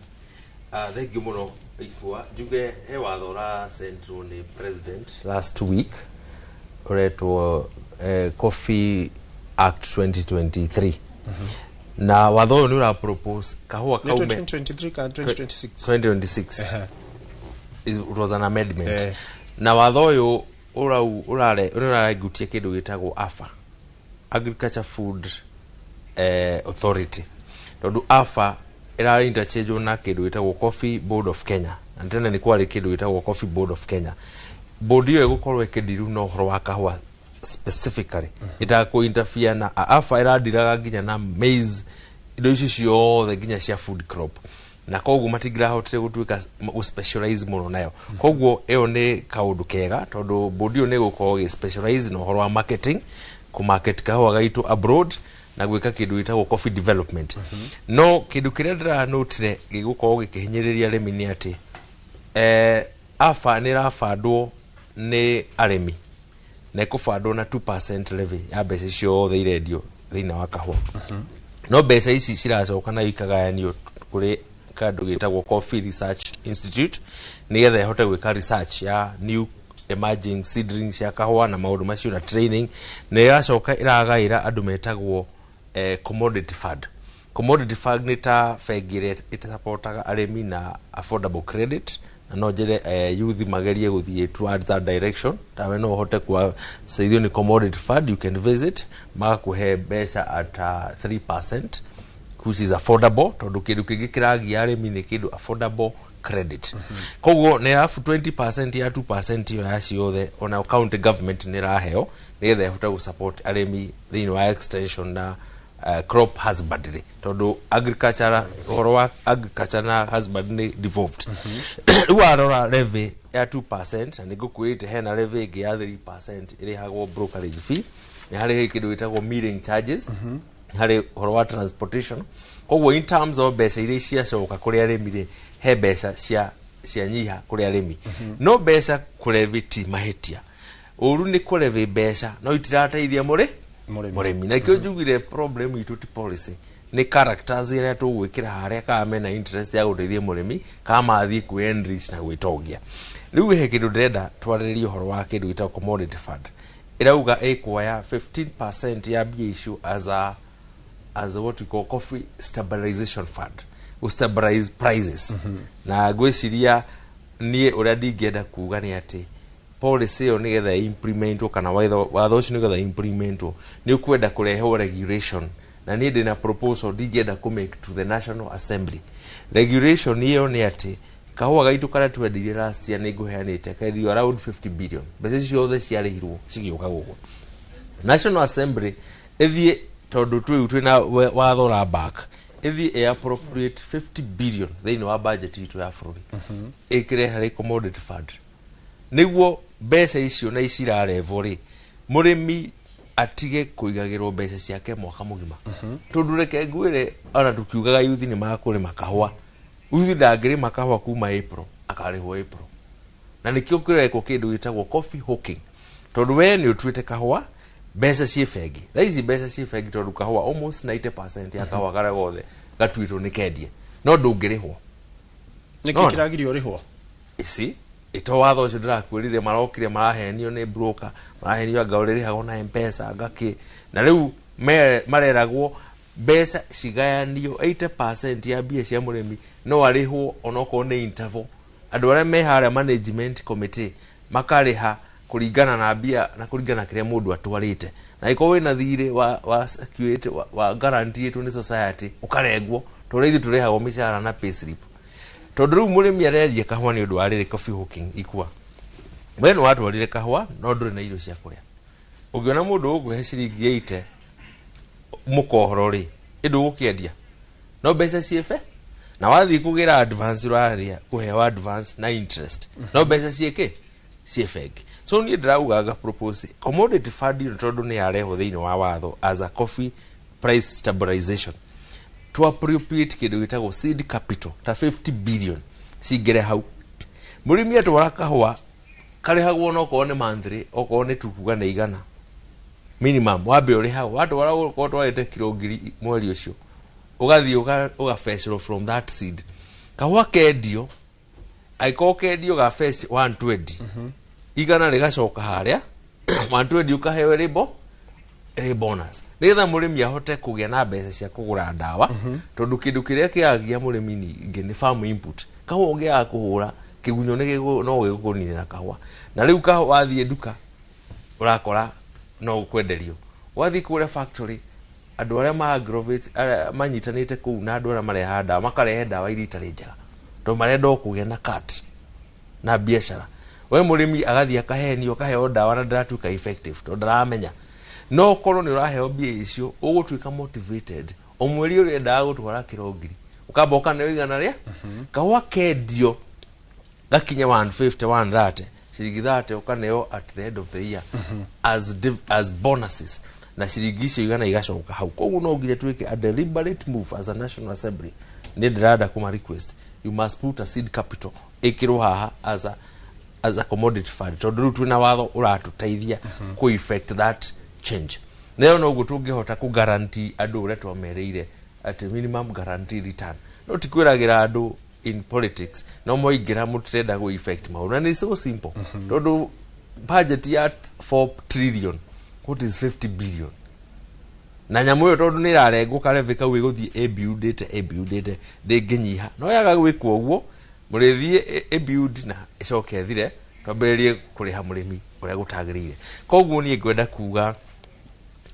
Thank you mũno Ikua. Njuge he watho ũracentrwo nĩ president last week ũretwo Coffee Act 2023, na watho ũyũ nĩ ũra propose kahũa Nĩ kaume 2023 kana 2026? 2026. It was an amendment. Na watho ũyũ ũrau ũrare nĩ ũragutia kĩndũ gĩtagwo AFA, Agriculture Food Authority, tondũ AFA ĩra interchange na kĩndũ gĩtagwo Coffee Board of Kenya, na tene nĩ kwarĩ kĩndũ gĩtagwo Coffee Board of Kenya. Board ĩyo ĩgũkorwo ĩkĩndiru na ũhoro wa kahũa specifically, ĩtakũ interfere na AFA. Ĩrandiraga nginya na maize, indo ici ciothe nginya cia food crop, na koguo matingĩrahotire gũtuĩka gũ specialize mũno nayo. Koguo ĩyo nĩ kaũndũ kega tondũ board ĩyo nĩ ĩgũkorwo ĩgĩ specialize na ũhoro wa marketing, kũ market kahũa gaitũ abroad na gwĩka kĩndũ gĩtagwo coffee development. No kĩndũ kĩrĩa ndĩranotire gĩgũkorwo gĩkĩhinyĩrĩria arĩmi nĩ atĩ AFA nĩ ĩrabandwo nĩ arĩmi na ĩkũbandwo na 2% levy ya mbeca ciothe irendio thĩinĩ wa kahũa, no mbeca ici ciracoka na ikagayanio kũrĩ kandũ gĩtagwo Coffee Research Institute nĩgetha ĩhote gwĩka research ya new emerging seedlings cia kahũa na maũndũ macio na training, na ĩracoka ĩragaĩra andũ metagwo commodity fund. Commodity fund nĩ ta bengi ĩrĩa ĩtasapotaga arĩmi na affordable credit, na no njĩre youth magerie gũthiĩ towards that direction. Tawe no ũhote kuwaseithio nĩ commodity fund, you can visit, magakũhe mbeca at 3%, which is affordable, tondũ kĩndũ kĩngĩ kĩragia arĩmi nĩ kĩndũ affordable credit. Koguo nĩ arabu 20% ya 2% ĩyo ya ciothe, ona county government nĩ ĩraheo nĩgetha ĩhote gũsupport arĩmi thĩinĩ wa extension na crop husbandry, tondũ agriculture, ũhoro wa agriculture na husbandry nĩ devolved. Rĩu warora levy ya 2%, na nĩ ngũkwĩrĩte hena levy ĩngĩ ya 3% ĩrĩhagwo brokerage fee, nĩ harĩ kĩndũ gĩtagwo milling charges, harĩ ũhoro wa transportation. Koguo in terms of mbeca iria ciacoka kũrĩ arĩmi rĩ, he mbeca cia cianyiha kũrĩ arĩmi. No mbeca kũlevy ti mahĩtia, ũru nĩ kũlevy mbeca no itirateithia mũrĩmi. Na kĩo njugire problem itũ ti policy, nĩ characters iria tũgwĩkĩra harĩa, kana mena interest ya gũteithia mũrĩmi kana mathiĩ kwĩ enrich na gwĩtongia. Rĩu he kĩndũ ndĩrenda twarĩrĩrie, ũhoro wa kĩndũ gĩtagwo commodity fund. Ĩrauga ĩkuoya 15% ya mbia icio as a what we call coffee stabilization fund, gũ stabilize prices. Na ngwĩciria niĩ ũrĩa ndingĩenda kuga nĩ atĩ policy ĩyo nĩgetha implementwo, kana watho ũcio nĩgetha implementwo, nĩ ũkwenda kũrehwo regulation, na niĩ ndĩna proposal ndingĩenda kũ make to the National Assembly. Regulation ĩyo nĩ atĩ kahũa gaitũ karĩa twendirie last year, nĩ ngũheanĩte, kendio around 50 billion. Mbeca icio ciothe ciarĩhirwo cigĩũka gũkũ. National Assembly ĩthiĩ Tondu twi twina watho ra back ithi e appropriate 50 billion thĩinĩ wa budget itũ ya bũrũri, ĩkĩre harĩ commodity fund, nĩguo mbeca icio na ici irarehwo rĩ, mũrĩmi atige kũigagĩrwo mbeca ciake mwaka mũgima. Tondũ reke ngwĩre, ona tukiugaga yuthi nĩ makũrĩma kahũa, yuthi ndangĩrĩma kahũa kuma April akarĩhwo April. Na nĩkĩo kĩrekwo kĩndũ gĩtagwo coffee hawking, tondũ we nĩ ũtuĩte kahũa, mbeca ciĩ bengi thaa ici, mbeca ciĩ bengi, tondũ kahũa almost 90% ya kahũa karĩa gothe gatuĩtwo nĩ kendie, no ndũngĩrĩhwo. Nĩkĩ Nona? kĩragirio ũrĩhwo? Ici ito watho ũcio ndĩrakwĩrire, marokire marahenio nĩ broker, marahenio anga ũrĩrĩhagwo na Mpesa anga kĩ, na rĩu mareragwo mbeca cigayanio 80% ya mbia cia mũrĩmi no arĩhwo onokorwo nĩ interval. Andũ arĩa me harĩa management committee makarĩha kũringana na mbia na kũringana na kĩrĩa mũndũ atwarĩte, na ĩkorwo wĩna thirĩ wa security wa guarantee nĩ society ũkarengwo, tondũ ithuĩ tũrĩhagwo mĩcara na payslip. Tondũ rĩu mũrĩmi arendia kahũa nĩ ũndũ wa rĩrĩ coffee hawking ikua, we nĩ watwarire kahũa no ndũrĩ na irio cia kũrĩa. Ũngĩona mũndũ ũkũhe ciringi 80 mũkohoro rĩ, ĩndũ ũgũkĩendia no mbeca ciĩbe, na wathiĩ kũgĩra advance, ũrarĩa kũheo advance na interest, no mbeca ciĩkĩ ciĩ bengi. So niĩ ndĩrauga nga propose commodity fund ĩno, tondũ nĩ yarehwo thĩinĩ wa watho as a coffee price stabilization, to appropriate kĩndũ gĩtagwo seed capital ta 50 billion cingĩre hau. Mũrĩmi atwara kahũa karĩhagwo no korwo nĩ monthly, okorwo nĩ tukuga nĩ 100 minimum, wambe ũrĩhagwo watwara, okorwo twarĩte kiro 1000 mweri ũcio, ũgathiĩ ũgabecũrwo from that seed. Kahũa kendio, angĩkorwo kendio ga fetch 120, 100 rĩgacoka harĩa 120, ũkaheo rĩ bonus, nĩgetha mũrĩmi ahote kũgĩa na mbeca cia kũgũra ndawa, tondũ kĩndũ kĩrĩa kĩagia mũrĩmi ningĩ nĩ farm input. Kahũa ũngĩaga kũhũra kĩgunyũ no gĩgũkũninĩra kahũa. Na rĩu kahũa wathiĩ nduka ũrakora no kwenderio, wathiĩ kũrĩa factory, andũ arĩa ma aggravate, arĩa manyitanĩte kũu na andũ arĩa marehaga ndawa, makarehe ndawa iria itarĩ njega, tondũ marenda o kũgĩa na cut na biacara. We mũrĩmi agathiĩ akahenio, akaheo ndawa na ndĩratuĩka effective tondũ ndaramenya. No korwo nĩ ũraheo mbia icio, ũgũtuĩka motivated, o mweri ũrĩendaga gũtwara kiro 1000, ũkamba ũkaneo 100 rĩa kahũa kendio gakinye 150, 130, ciringi 30 ũkaneo at the end of the year as bonuses, na ciringi icio 100 igacoka hau. Koguo no nginya twĩke a deliberate move as a National Assembly. Nĩ ndĩrenda kũma request, you must put a seed capital ĩkĩrwo haha as a commodity fund, tondũ rĩu twĩna watho ũratũteithia kũ effect that change. Nayo noguo tũngĩhota kũ guarantee andũ ũrĩa twamerĩire atĩ minimum guarantee return. No ti kwĩragĩra andũ in politics no moingĩra mũtirenda gũ effect maũndũ, na nĩ so simple, tondũ budget ya 4 trillion, what is 50 billion? Na nyamũ ĩyo tondũ nĩ ĩrarengwo karebe kau, ĩgũthiĩ ĩbuildĩte ĩbuildĩte, ndĩngĩnyiha. No yaga gwĩkwo ũguo, mũrĩthiĩ ĩbuild na ĩcoke ĩthire, twambĩrĩrie kũrĩha mũrĩmi ũrĩa gũtagĩrĩire. Koguo niĩ ngwenda kuga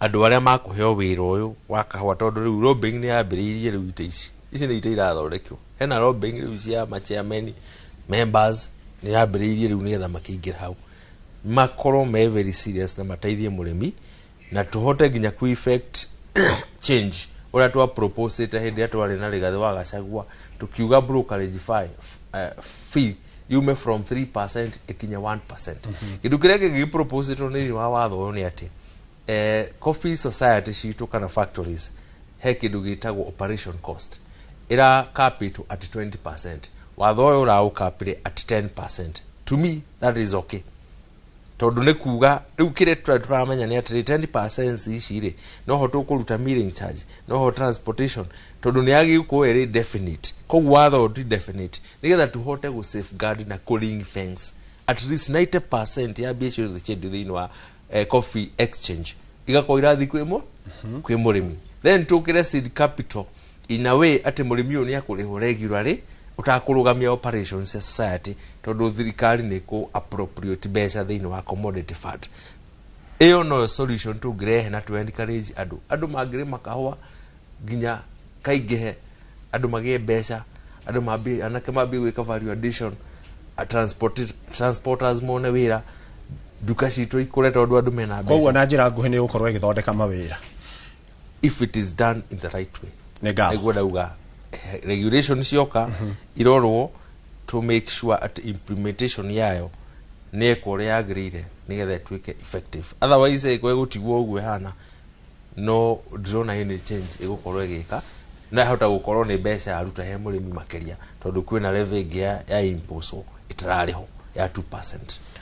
andũ arĩa makũheo wĩra ũyũ wa kahũa, tondũ rĩu lobbying nĩ yambĩrĩirie rĩu, ite ici ici nĩ ite irathondekwo, hena lobbying rĩu cia machairman members nĩ yambĩrĩirie rĩu, nĩgetha makĩingĩra hau makorwo me very serious na mateithie mũrĩmi, na tũhote nginya ku effect change ũrĩa twa proposete hĩndĩ ĩrĩa twarĩ na Rigathĩ wa Gachagua, tukiuga brokerage fee yume from 3% ĩkinye 1%. Kĩndũ kĩrĩa kĩngĩ proposetwo nĩ thĩinĩ wa watho ũyũ nĩ atĩ coffee society citũ kana factories, he kĩndũ gĩtagwo operation cost ĩra capitwo at 20%. Watho ũyũ ũraũkapire at 10%. To me that is okay, tondũ nĩ kuga rĩu kĩrĩa tũramenya nĩ atĩrĩ, 10% ici rĩ, noho tũkũruta milling charge, noho transportation, tondũ nĩ yagĩgũkorwo ĩrĩ definite. Koguo watho ũyũ ti definite, nĩgetha tũhote gũ safeguard na kũ ring fence at least 90% ya mbia ciothe ciendio thĩinĩ wa coffee exchange igakorwo irathiĩ kwĩ mũrĩmi. Then tũkĩre seed capital in a way atĩ mũrĩmi ũyũ nĩ akũrĩhwo regularly, ũtakũrũgamia operations cia society, tondũ thirikari nĩ kũ appropriate mbeca thĩinĩ wa commodity fund. Ĩyo noyo solution tũngĩrehe na tũ encourage andũ. Andũ mangĩrĩma kahũa nginya kaingĩhe, andũ magĩe mbeca, andũ mambie, anake mambie gwĩka value addition, transporters mone wĩra, nduka citũ ikũre, tondũ andũ mena mbeca. Koguo na njĩra nguhĩ nĩ gũkorwo ĩgĩthondeka mawĩra. If it is done in the right way. Nĩ ngatho. Nĩguo ndauga regulation cioka irorwo to make sure at implementation yayo nĩ ĩkwo ũrĩa yagĩrĩire nĩgetha ĩtuĩke effective. Otherwise ĩkorwo ĩgũtigwo ũguo ĩhana, no ndĩrona any change ĩgũkorwo ĩgĩka, na ĩhota gũkorwo nĩ mbeca yaruta he mũrĩmi makĩria, tondũ kwĩna levy ĩngĩ ya imposwo ĩtararĩ ho ya 2%.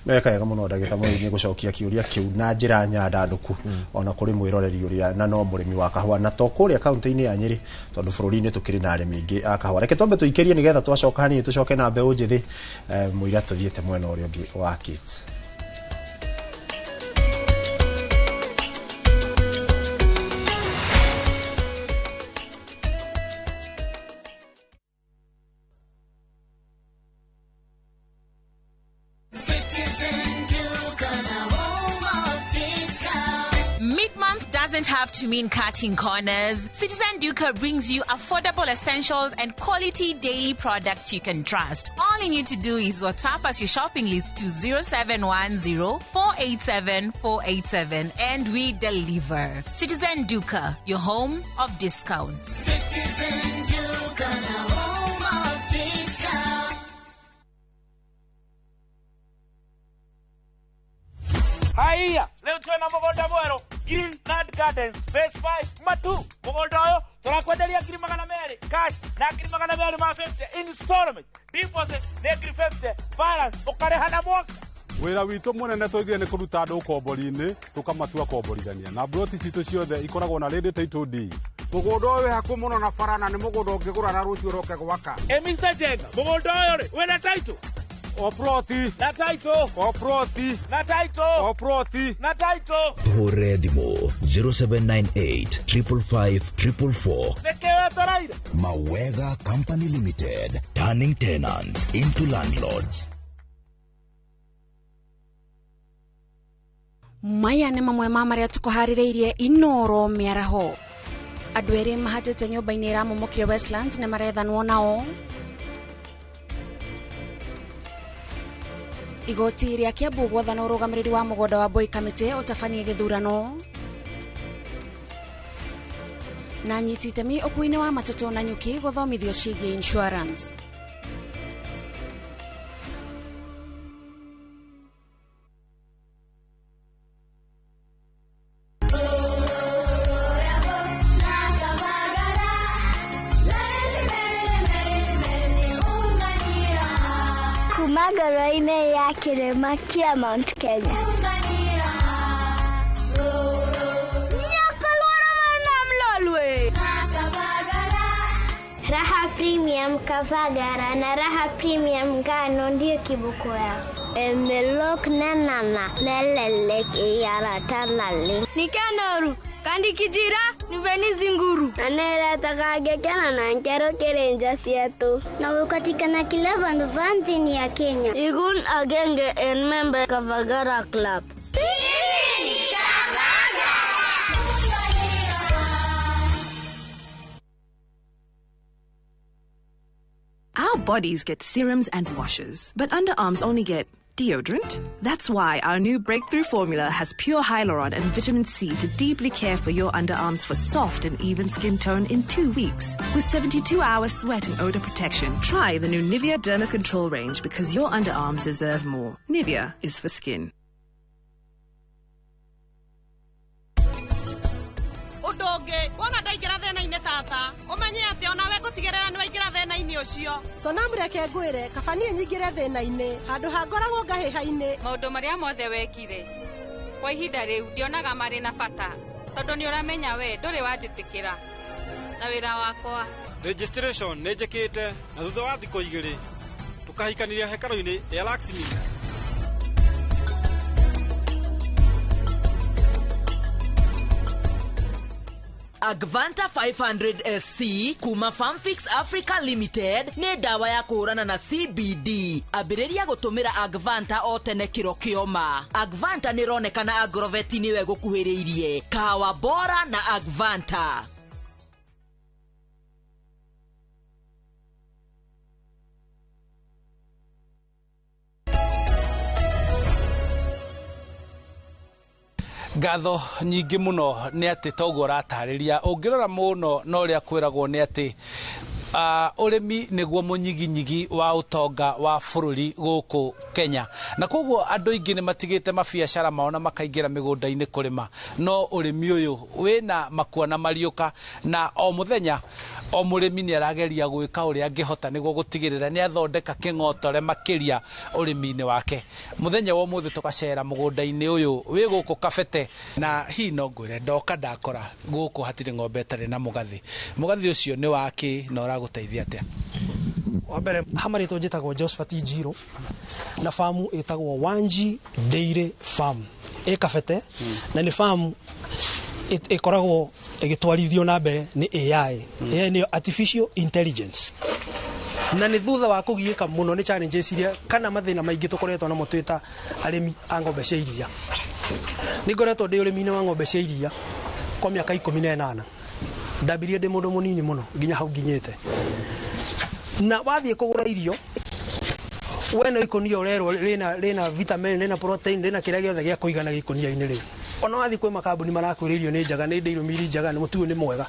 No eka wega mũno ndagĩta Mũrĩmi gũcokia kĩũria kĩu na njĩra nyandandũku ona kũrĩ mwĩroreri ũrĩa na no mũrĩmi wa kahũa, na to kũrĩa kaunti-inĩ ya Nyĩrĩ, tondũ bũrũri-inĩ tũkĩrĩ na arĩmi aingĩ a kahũa. Reke twambe tũikĩrie nĩgetha twacoka hanini tũcoke na mbeũ njĩthĩ, mũira tũthiĩte mwena ũrĩa ũngĩ wa Kate. Doesn't have to mean cutting corners. Citizen Duka brings you affordable essentials and quality daily products you can trust. All you need to do is WhatsApp us your shopping list to 0710 487 487 and we deliver. Citizen Duka, your home of discounts. Citizen Duka, the home of discounts. Haiya, leo twena mũgũnda mwerũ Green Land Gardens Phase 5 Matu. Mũgũnda ũyũ tũrakwenderia 200,000 cash na 250,000 installment. Deposit nĩ 50,000, balance ũkarĩha na mwaka. Wĩra witũ mũnene tũigire nĩ kũruta andũ ũkombori-inĩ tũkamatua komborithania, na mburoti citũ ciothe ikoragwo na ready title deed. Mũgũnda ũyũ wĩ hakuhĩ mũno na bara na nĩ mũgũnda ũngĩgũra na rũciũ ũroke gwaka. Mr. Jenga, mũgũnda ũyũ rĩ wĩna title? O ploti. Na title. O ploti. Na title. O ploti. Na title. Tũhũre thimũ 0798 555 444. Nĩkĩ wetereire? Mawega Company Limited, turning tenants into landlords. Maya nĩ mamwe ma marĩa tũkũharĩrĩirie Inoro mĩaraho. Andũ erĩ mahatĩte nyũmba-inĩ ĩramomokire Westlands nĩ marethanwo nao. Igoti rĩa Kiambu gwathana ũrũgamĩrĩri wa mũgũnda wa Boy Kamĩtĩ ũtabanie gĩthurano. Na anyiti itemi ũkuui-inĩ wa matatũ na nyuki gũthomithio ciĩgiĩ insurance. Ngoro-inĩ ya kĩrĩma kĩa Mount Kenya. Raha Premium Kavagara na Raha Premium ngano ndio kiboko yao. Emelok nanana lelelek iyaratanale. Nikanoru kandi kijira niveni zinguru. Anera na nkero kerenja sietu. Na ukatikana kila vandu vanthini ya Kenya. Igun agenge en member Kavagara Club. Our bodies get serums and washes, but underarms only get deodorant. That's why our new breakthrough formula has pure hyaluron and vitamin C to deeply care for your underarms for soft and even skin tone in 2 weeks. With 72-hour sweat and odor protection, try the new Nivea Derma Control range because your underarms deserve more. Nivea is for skin. Wona ndaingĩra thĩna-inĩ tata ũmenye atĩ onawe ngũtigĩrĩra nĩ waingĩra thĩna-inĩ ũcio. Sonam reke ngwĩre kaba niĩ nyingĩre thĩna-inĩ handũ ha ngoragwo ngahĩha-inĩ. Maũndũ marĩa mothe wekire kwa ihinda rĩu ndionaga marĩ na bata tondũ nĩ ũramenya we ndũrĩ wanjĩtĩkĩra na wĩra wakwa. Registration nĩ njĩkĩte na thutha wa thikũ 2 tũkahikaniria hekarũ-inĩ ya Laxmi. Agvanta 500 SC kuma Farmfix Africa Limited nĩ ndawa ya kũhũrana na CBD. Ambĩrĩria gũtũmĩra Agvanta o tene kĩro kĩoma. Agvanta nĩ ĩronekana Agrovet nĩwe gũkuhĩrĩirie. Kahawa bora na Agvanta. Ngatho nyingĩ mũno nĩ atĩ toguo ũratarĩria ũngĩrora mũno na ũrĩa kwĩragwo nĩ atĩ ũrĩmi nĩguo mũnyiginyigi wa ũtonga wa bũrũri gũkũ Kenya, na koguo andũ aingĩ nĩ matigĩte mabiacara mao na makaingĩra mĩgũnda-inĩ kũrĩma, no ũrĩmi ũyũ wĩna makua na mariũka, na o mũthenya o mũrĩmi nĩ arageria gwĩka ũrĩa angĩhota nĩguo gũtigĩrĩra nĩ athondeka kĩng'otore makĩria ũrĩmi-inĩ wake. Mũthenya wa ũmũthĩ tũgacera mũgũnda-inĩ ũyũ wĩ gũkũ Kabete, na hihi no ngwĩre ndoka ndakora gũkũ hatirĩ ng'ombe ĩtarĩ na mũgathĩ. Mũgathĩ ũcio nĩ wakĩ na ũragũteithia atĩa? Wa mbere ha marĩtwa njĩtagwo Josephat Njirũ, na famu ĩtagwo Wanji Dairy Farm ĩ Kabete, na nĩ famu ĩkoragwo ĩgĩtwarithio na mbere nĩ AI. AI nĩyo artificial intelligence, na nĩ thutha wa kũgiĩka mũno nĩ challenges iria kana mathĩna maingĩ tũkoretwo namo twĩ ta arĩmi a ng'ombe cia iria. Nĩ ngoretwo ndĩ ũrĩmi-inĩ wa ng'ombe cia iria kwa mĩaka 18. Ndambirie ndĩ mũndũ mũnini mũno nginya hau nginyĩte. Na wathiĩ kũgũra irio, we no ikũnia ũrerwo rĩna vitamin, rĩna protein, rĩna kĩrĩa gĩothe gĩa kũigana gĩkũnia-inĩ rĩu. Ona wathiĩ kwĩ makambuni marakwĩra irio nĩ njega, nĩ dairy meal njega, nĩ mũtu ũyũ nĩ mwega,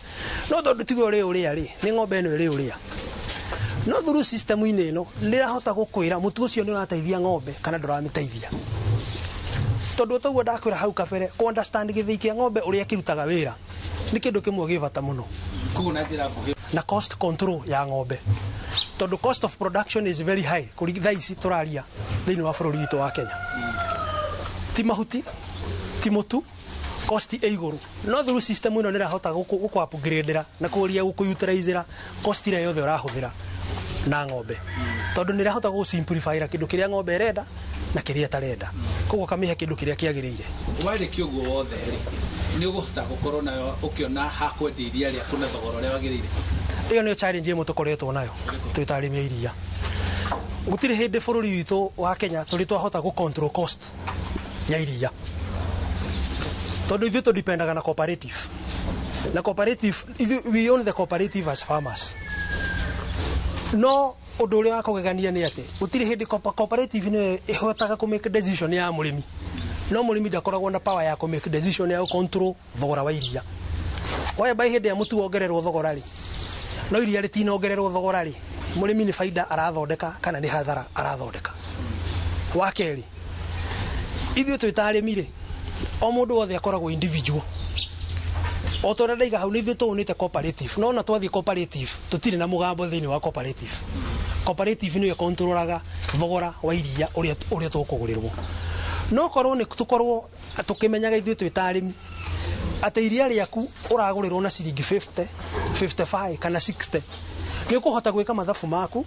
no tondũ tiwe ũrĩ ũrĩa rĩ, nĩ ng'ombe ĩno ĩrĩ ũrĩa. No through system-inĩ ĩno nĩrahota gũkwĩra mũtu ũcio nĩ ũrateithia ng'ombe kana ndũramĩteithia. Tondũ toguo ndakwĩra hau kabere, kũ understand gĩthĩi kĩa ng'ombe ũrĩa kĩrutaga wĩra nĩ kĩndũ kĩmwe gĩ bata mũno. Koguo na njĩra nguhĩ, na cost control ya ng'ombe, tondũ cost of production is very high kũri thaa ici tũraria thĩinĩ wa bũrũri witũ wa Kenya. Ti mahuti, ti mũtu, cost ĩ igũrũ, no through system ĩno nĩrahota gũkũ upgradera na kũgeria gũkũ cost ĩrĩa yothe ũrahũthĩra na ng'ombe, tondũ nĩrahota gũ simplify kĩndũ kĩrĩa ng'ombe ĩrenda na kĩrĩa ĩtarenda, koguo kamĩhe kĩndũ kĩrĩa kĩagĩrĩire. Warĩkia ũguo wothe rĩ, nĩ ũgũhota gũkorwo nayo ũkĩona hakwendia iria rĩaku na thogora ũrĩa wagĩrĩire? Ĩyo nĩyo challenge ĩmwe tũkoretwo nayo twĩ ta arĩmi a iria. Gũtirĩ hĩndĩ bũrũri witũ wa Kenya tũrĩ twahota gũ control cost ya iria, tondũ ithuĩ tũdipendaga na cooperative, na cooperative ithuĩ, we own the cooperative as farmers. No ũndũ ũrĩa wa kũgegania nĩ atĩ gũtirĩ hĩndĩ cooperative nĩyo ĩhotaga kũ make decision ya mũrĩmi, no mũrĩmi ndakoragwo na power ya kũ make decision ya control thogora wa iria. Waya by hĩndĩ ya mũtu wongererwo thogora rĩ, no iria rĩtinongererwo thogora rĩ, mũrĩmi nĩ baida arathondeka kana nĩ hathara arathondeka? Wa kerĩ, ithuĩ twĩ ta arĩmi rĩ, o mũndũ wothe akoragwo individual. O ta ũrĩa ndaiga hau, nĩ ithuĩ tũũnĩte cooperative, no ona twathiĩ cooperative tũtirĩ na mũgambo thĩinĩ wa cooperative. Cooperative nĩyo ĩkontrolaga thogora wa iria ũrĩa tũkũgũrĩrwo. No korwo nĩ tũkorwo tũkĩmenyaga ithuĩ twĩ ta arĩmi atĩ iria rĩaku ũragũrĩrwo na ciringi 50, 55 kana 60, nĩ ũkũhota gwĩka mathabu maku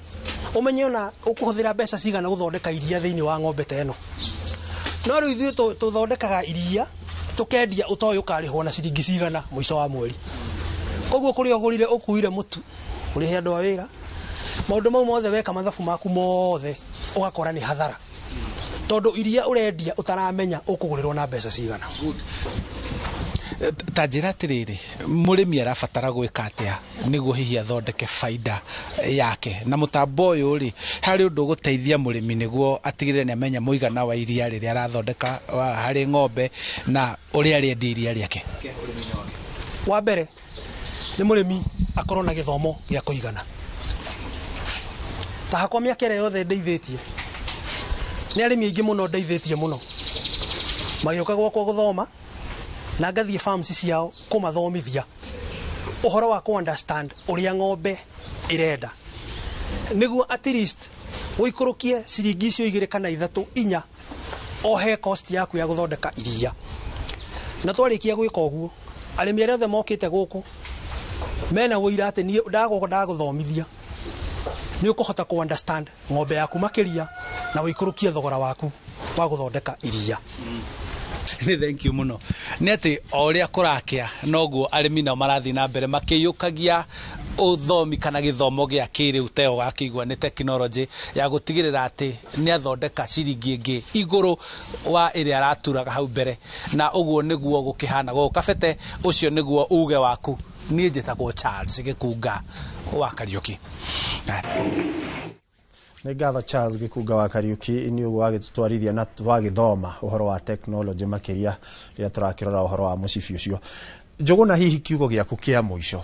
ũmenye ona ũkũhũthĩra mbeca cigana gũthondeka iria thĩinĩ wa ng'ombe ta ĩno. No rĩu ithuĩ tũthondekaga iria tũkendia ũtoĩ ũkarĩhwo na ciringi cigana mũico wa mweri. Koguo kũrĩa ũgũrire ũkuire mũtu, ũrĩhe andũ a wĩra, maũndũ mau mothe weka mathabu maku mothe ũgakora nĩ hathara, tondũ iria ũrendia ũtaramenya ũkũgũrĩrwo na mbeca cigana. Ta njĩra atĩrĩrĩ, mũrĩmi arabatara gwĩka atĩa nĩguo hihi athondeke baida yake? Na mũtambo ũyũ rĩ, harĩ ũndũ ũgũteithia mũrĩmi nĩguo atigĩrĩre nĩ amenya mũigana wa iria rĩrĩa arathondeka harĩ ng'ombe na ũrĩa arĩendia iria rĩake? Wa mbere nĩ mũrĩmi akorwo na gĩthomo gĩa kũigana. Ta hakwa mĩaka ĩrĩa yothe ndeithĩtie, nĩ arĩmi aingĩ mũno ndeithĩtie mũno magĩũka gwakwa gũthoma, na ngathiĩ farms ciao kũmathomithia ũhoro wa kũ understand ũrĩa ng'ombe ĩrenda, nĩguo at least ũikũrũkie ciringi icio 2 kana 3 4 o he cost yaku ya gũthondeka iria. Na twarĩkia gwĩka ũguo, arĩmi arĩa othe mokĩte gũkũ mena ũira atĩ niĩ ndagũka ndagũthomithia nĩ ũkũhota kũ understand ng'ombe yaku makĩria na ũikũrũkie thogora waku wa gũthondeka iria. Nĩ thank you mũno. Nĩ atĩ o ũrĩa kũrakĩa noguo arĩmi nao marathiĩ na mbere makĩiyũkagia ũthomi kana gĩthomo gĩa kĩrĩu teo gakĩigua nĩ tekinoronjĩ ya gũtigĩrĩra atĩ nĩ athondeka ciringi ĩngĩ igũrũ wa ĩrĩa araturaga hau mbere, na ũguo nĩguo gũkĩhana gũkũ Kabete. Ũcio nĩguo uge waku. Niĩ njĩtagwo Charles Gĩkunga wa Kariũki. Nĩ ngatho Charles Gĩkunga wa Kariuki nĩ ũguo wagĩtũtwarithia na twagĩthoma ũhoro wa technology makĩria rĩrĩa tũrakĩrora ũhoro wa mũcibi ũcio. Njũgũna, hihi kiugo gĩaku kĩa mũico,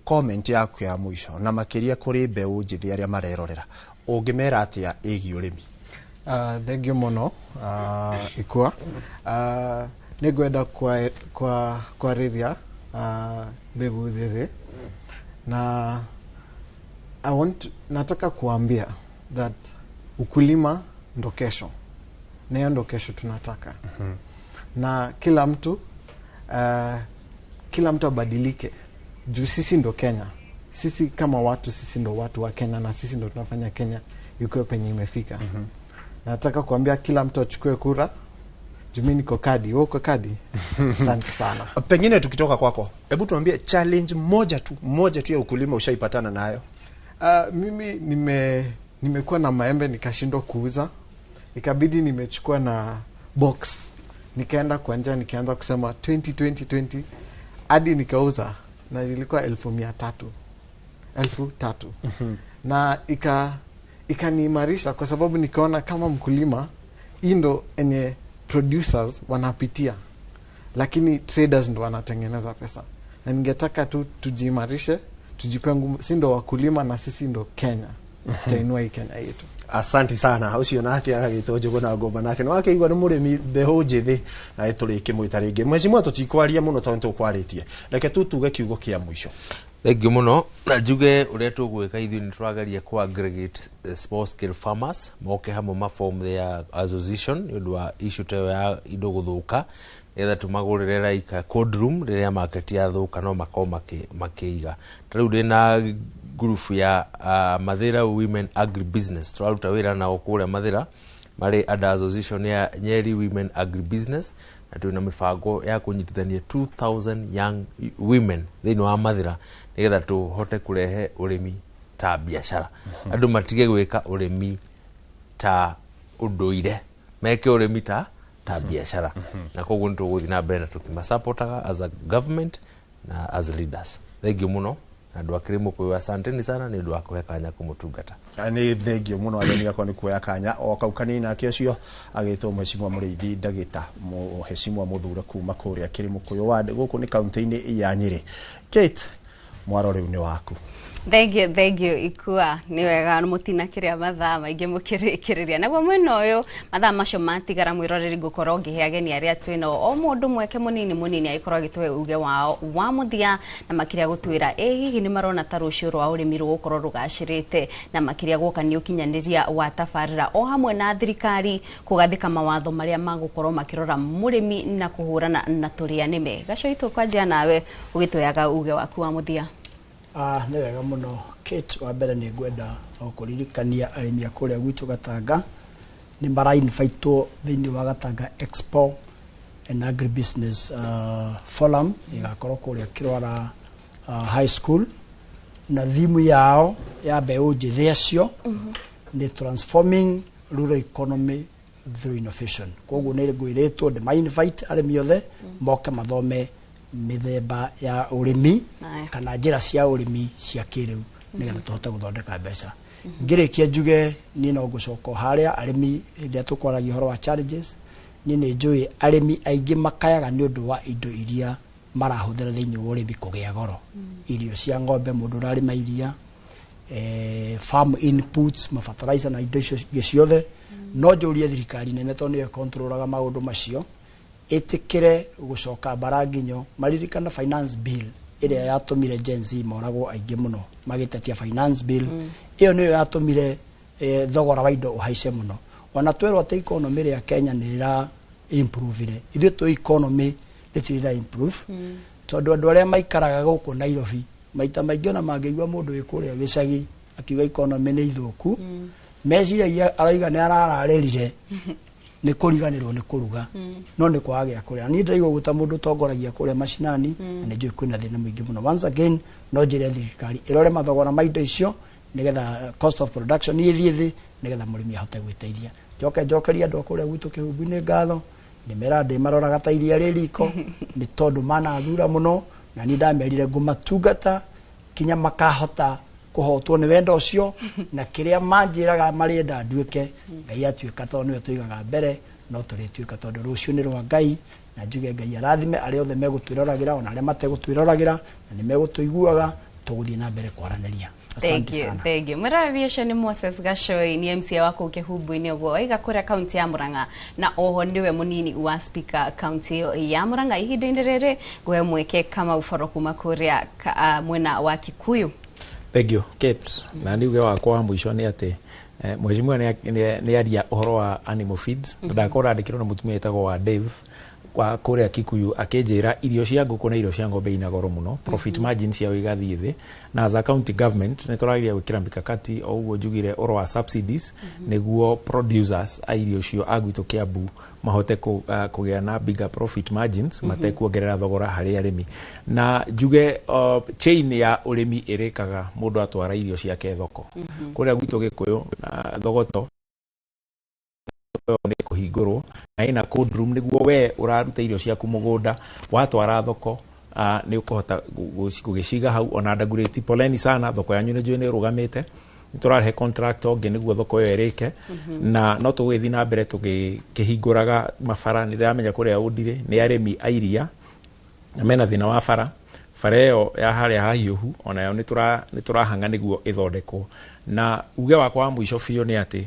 comment yaku ya mũico, na makĩria kũrĩ mbeũ njĩthĩ arĩa marerorera, ũngĩmera atĩa ĩgiĩ ũrĩmi? Thank you mũno, Ikua. Nĩ ngwenda kwarĩria mbegu njĩthĩ na nataka kuambia that ukulima ndo kesho na hiyo ndo kesho tunataka. Na kila mtu abadilike juu sisi ndo Kenya. Sisi kama watu, sisi ndo watu wa Kenya na sisi ndo tunafanya Kenya ikuwe penye imefika. Nataka kuambia kila mtu achukue kura juu mi niko kadi, wewe uko kadi. Asante sana. Pengine tukitoka kwako, hebu tuambie challenge moja tu, moja tu ya ukulima ushaipatana nayo. Mimi nimekuwa na maembe nikashindwa kuuza, ikabidi nimechukua na box nikaenda kwa njia, nikaanza kusema 20 20 20 hadi nikauza, na ilikuwa 300,000, 3,000, na ikaniimarisha kwa sababu nikaona kama mkulima hii ndo enye producers wanapitia, lakini traders ndo wanatengeneza pesa, na ningetaka tu tujiimarishe, tujipe nguvu. Si ndo wakulima na sisi ndo Kenya, tutainua hii Kenya yetu. Asante sana. Ucio nake agagĩtwo Njũgũna Ngũmba, nake nĩ wakĩigua nĩ mũrĩmi mbeũ njĩthĩ, na tũrĩkĩmwĩta rĩngĩ. Mheshimiwa, tũtikwaria mũno tondũ nĩtũkwarĩtie, reke tu tuge kiugo kĩa mũico. Thengiũ mũno, na njuge ũrĩa tũgwĩka ithuĩ nĩ tũrageria kũ aggregate small scale farmers moke hamwe ma form their association nĩ ũndũ wa issue ta ĩyo ya indo gũthũka, nĩgetha tũmagũrĩre like a cold room. Rĩrĩa market yathũka no makorwo makĩiga. Ta rĩu ndĩna ngurubu ya Mathĩra Women Agribusiness, tũraruta wĩra nao kũrĩa Mathĩra, marĩ under association ya Nyeri Women Agribusiness, na twĩna mĩbango ya kũnyitithania 2000 young women thĩinĩ wa Mathĩra nĩgetha tũhote kũrehe ũrĩmi ta biacara. Andũ matige gwĩka ũrĩmi ta ũndũire, meke ũrĩmi ta biacara, na koguo nĩ tũgũthiĩ na mbere na tũkĩmasapotaga as a government na as leaders. Thengiũ mũno, na andũ a Kĩrĩmũkũyũ, asanteni sana nĩ ũndũ wa kũhe kanya kũmũtungata. Nĩ thengio mũno ageni akwa nĩ kuoya kanya o kau kanini. Nake ũcio agĩtwo Mheshimiwa Mũrĩithi Ndagĩta, Mheshimiwa mũthure kuma kũrĩa Kĩrĩmũkũyũ ward, gũkũ nĩ kaunti-inĩ ya Nyĩrĩ. Kate, mwaro rĩu nĩ waku. Thank you, thank you, Ikua. Nĩ wega mũtinakĩrĩa mathaa maingĩ mũkĩrĩkĩrĩria. Naguo mwena ũyũ mathaa macio matigara, mwĩroreri, ngũkorwo ngĩhe ageni arĩa twĩnao o mũndũ mweke mũnini mũnini agĩkorwo agĩtũhe uge wao wa mũthia, na makĩria gũtwĩra ĩ hihi nĩ marona ta rũciũ rwa ũrĩmi rũgũkorwo rũgacĩrĩte, na makĩria guoka nĩ ũkinyanĩria wa tabarĩra o hamwe na thirikari kũgathĩka mawatho marĩa magũkorwo makĩrora mũrĩmi na kũhũrana na tũrĩa nĩme. Gaco itũ, kwanjia nawe ũgĩtũyaga uge waku wa mũthia. Ah, nĩ wega mũno, Kate. Wa mbere nĩ ngwenda o kũririkania arĩmi a kũrĩa gwitũ Gatanga nĩ marainvitwo thĩinĩ wa Gatanga Expo and Agribusiness Forum ĩgakorwo kũrĩa Kĩrwara High School, na thimu yao ya mbeũ njĩthĩ acio nĩ transforming rural economy through innovation. Koguo nĩ ngwĩrĩtwo ndĩma-invite arĩmi othe moke mathome mĩthemba ya ũrĩmi kana njĩra cia ũrĩmi cia kĩrĩu nĩgetha tũhote gũthondeka mbeca. Ngĩrĩkia njuge niĩ no ngũcoka o harĩa arĩmi hĩndĩ ĩrĩa tũkwaragia ũhoro wa challenges. Niĩ nĩ njũĩ arĩmi aingĩ makayaga nĩ ũndũ wa indo iria marahũthĩra thĩinĩ wa ũrĩmi kũgĩa goro, irio cia ng'ombe, mũndũ ũrarĩma iria, farm inputs, mafertilizer na indo icio ingĩ ciothe. No njũrie thirikari nene, tondũ nĩyo ĩkontrolaga maũndũ macio, ĩtĩkĩre gũcoka mbara nginyo maririkana finance bill ĩrĩa yatũmire Gen Z moragwo aingĩ mũno magĩtetia finance bill. Ĩyo nĩyo yatũmire thogora wa indo ũhaice mũno. Ona twerwo atĩ economy ya Kenya nĩ ĩra improve, ithuĩ tũ economy rĩtirĩ ra improve, tondũ andũ arĩa maikaraga gũkũ Nairobi maita maingĩ ona mangĩigua mũndũ wĩ kũrĩa gĩcagi akiuga economy nĩ ithũku, meciragia aroiga nĩ arararĩrire nĩ kũriganĩrwo nĩ kũruga, no nĩ kwaga gĩa kũrĩa. Niĩ ndĩraigua ũguo ta mũndũ ũtongoragia kũrĩa macinani, na nĩ njũĩ kwĩna thĩna mũingĩ mũno. Once again, no njĩre thirikari ĩrore mathogora ma indo icio nĩgetha cost of production ĩthiĩ thĩ, nĩgetha mũrĩmi ahote gwĩteithia. Njoke njokerie andũ a kũrĩa gwitũ Kĩhumbu-inĩ ngatho, ndĩmera ndĩmaroraga ta iria rĩ riko, nĩ tondũ manathura mũno, na niĩ ndamerire ngũmatungata kinya makahota. Kũhotwo nĩ wendo ũcio na kĩrĩa manjĩraga marĩenda nduĩke. Ngai atuĩka, tondũ nĩwe tũigaga mbere, no tũrĩtuĩka, tondũ rũciũ nĩ rwa Ngai. Na njuge Ngai arathime arĩa othe megũtwĩroragĩra ona arĩa mategũtwĩroragĩra na nĩ megũtũiguaga. Tũgũthiĩ na mbere kwaranĩria. Thank Asante you, sana. thank you. Mwĩroreri ũcio nĩ Moses Gachoi, nĩ MCA wa kũu Kĩhumbu-inĩ ũguo waiga kũrĩa kaunti ya Murang'a, na oho nĩwe mũnini wa speaker kaunti ĩyo ya Murang'a. Ihinda-inĩ rĩrĩ ngũhe mweke Kamau Boro kuma kũrĩa mwena wa Kikuyu. Thank you, Kate. Na nĩ uge wakwa wa mũico nĩ atĩ mheshimiwa nĩ aria ũhoro wa animal feeds. Ndakorwo ndandĩkĩrwo nĩ mũtumia wĩtagwo wa Dave wa kũrĩa Kikuyu, akĩnjĩra irio cia ngũkũ na irio cia ng'ombe ina goro mũno, profit margin ciao igathiĩ thĩ. Na as a county government nĩ tũrageria gwĩkĩra mikakati o ũguo njugire ũhoro wa subsidies, nĩguo producers a irio icio a gwitũ Kiambu mahote kũgĩa na bigger profit margins matekuongerera thogora harĩ arĩmi. Na njuge chain ya ũrĩmi ĩrĩkaga mũndũ atwara irio ciake thoko kũrĩa gwitũ Gĩkũyũ na thogoto nĩ kũhingũrwo na ĩna cold room, nĩguo we ũraruta irio ciaku mũgũnda watwara thoko nĩ ũkũhota gũgĩciga hau. Ona ndagurĩti, poleni sana, thoko yanyu nĩ njũĩ nĩ ĩrũgamĩte. Nĩ tũrarehe contract ũngĩ nĩguo thoko ĩyo ĩrĩke. Na no tũgũgĩthiĩ na mbere tũgĩkĩhingũraga mabara. Nĩ ndĩramenya kũrĩa Ũndirĩ nĩ arĩmi a iria na mena thĩna wa bara. Bara ĩyo ya harĩa hahiũhu onayo nĩ tũrahang'a nĩguo ĩthondekwo. Na uge wakwa wa mũico biũ nĩ atĩ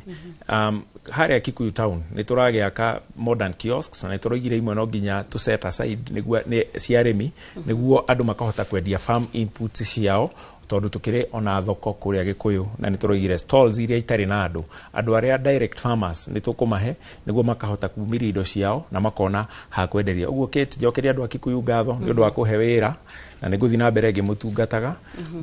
harĩa Kikuyu town nĩ tũragĩaka modern kiosks, na nĩ tũroigire imwe no nginya tũ set aside nĩguo nĩ cia arĩmi, nĩguo andũ makahota kwendia farm inputs ciao, tondũ tũkĩrĩ ona thoko kũrĩa Gĩkũyũ na nĩ tũroigire stalls iria itarĩ na andũ, andũ arĩa direct farmers nĩ tũkũmahe nĩguo makahota kumiria indo ciao na makona ha kwenderia. Ũguo Kate, njokeria andũ a Kikuyu ngatho nĩ ũndũ wa kũhe wĩra, na nĩ ngũthiĩ na mbere ngĩmũtungataga.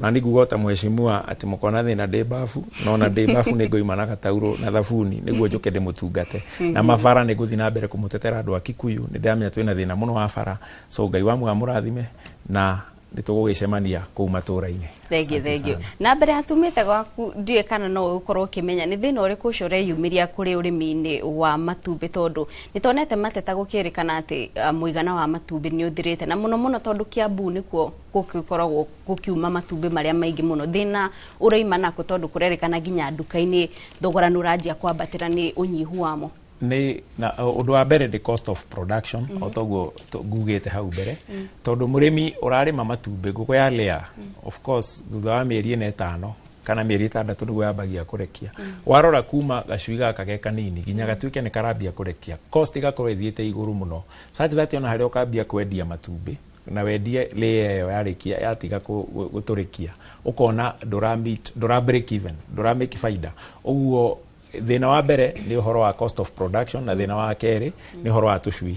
Na nĩ nguga ota mheshimiwa atĩ mũkona thĩna ndĩ babu, no na ndĩ babu nĩ ngoima na gataurũ na thabuni nĩguo njũke ndĩmũtungate. Na mabara nĩ ngũthiĩ na mbere kũmũtetera andũ a Kikuyu. Nĩ ndĩramenya twĩna thĩna mũno wa bara, so Ngai wa muoyo amũrathime na nĩ tũgũgĩcemania kũu matũũra-inĩ. Thank you. Asante Thank you. sana. Na mbere hatumĩte gwaku, ndiũĩ kana no ũgũkorwo ũkĩmenya nĩ thĩna ũrĩkũ ũcio ũreyumĩria kũrĩ ũrĩmi-inĩ wa matumbĩ, tondũ nĩ tuonete mateta gũkĩrĩkana atĩ mũigana wa matumbĩ nĩ ũthirĩte, na mũno mũno tondũ Kiambu nĩkuo gũgĩkoragwo gũkiuma matumbĩ marĩa maingĩ mũno. Thĩna ũroima nakũ, tondũ kũrerĩkana nginya nduka-inĩ thogora nĩ ũranjia kwambatĩra nĩ ũnyihu wamo? Nĩ na ũndũ wa mbere the cost of production, o toguo ngugĩte hau mbere, tondũ mũrĩmi ũrarĩma matumbĩ, ngũkũ ya layer, of course thutha wa mĩeri 4 5 kana mĩeri 6 nĩguo yambagia kũrekia. Warora kuma gacui gaka ge kanini nginya gatuĩke nĩ karambia kũrekia, cost ĩgakorwo ĩthiĩte igũrũ mũno, such that ona harĩa ũkambia kwendia matumbĩ na wendie layer ĩyo yarĩkia yatiga gũtũrĩkia, ũkona ndũra meet, ndũra break even, ndũra make faida. Ũguo thĩna wa mbere nĩ ũhoro wa cost of production, na thĩna wa kerĩ nĩ ũhoro wa tũcui,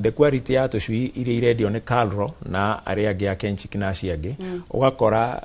the quality ya tũcui iria irendio nĩ Calro na arĩa angĩ a Kenchic na acio angĩ. Ũgakora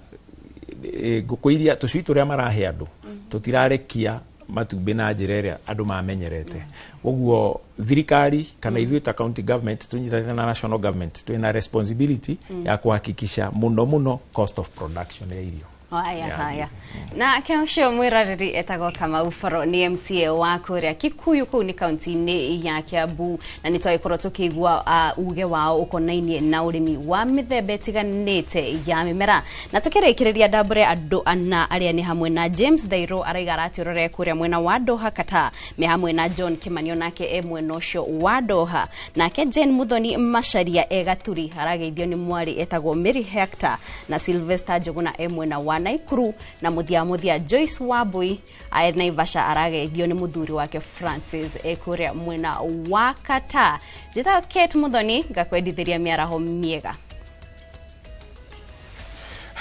ngũkũ iria, tũcui tũrĩa marahe andũ tũtirarekia matumbĩ na njĩra ĩrĩa andũ mamenyerete. Ũguo thirikari kana ithuĩ ta county government tũnyitanĩte na national government twĩna responsibility ya kuhakikisha mũno mũno cost of production ya irio. Haya. Yeah. Haya, na ũcio mwĩroreri etagwo Kamau Boro, nĩ MCA wa kũrĩa Kikuyu, kũu nĩ kaunti-inĩ ya Kiambu, na nĩ twagĩkorwo tũkĩigua uge wao ũkonainie na ũrĩmi wa mĩthemba ĩtiganĩte ya mĩmera. Na tũkĩrĩkĩrĩria, ndambũre andũ ana arĩa nĩ hamwe na James Thairo, araiga aratĩrore kũrĩa mwena wa Doha Qatar, me hamwe na John Kimani, onake e mwena ũcio wa Doha, nake Jane Muthoni Macharia e Gaturi, arageithio nĩ mwarĩ etagwo Mary Hector, na Sylvester Njuguna e mwena wa Naikuru, na mũthia mũthia Joyce Wambui ae Naivasha, arageithio nĩ mũthuri wake Francis e kũrĩa mwena wa Qatar. Njĩtagwo Kate Muthoni, ngakwendithĩria mĩaraho mĩega.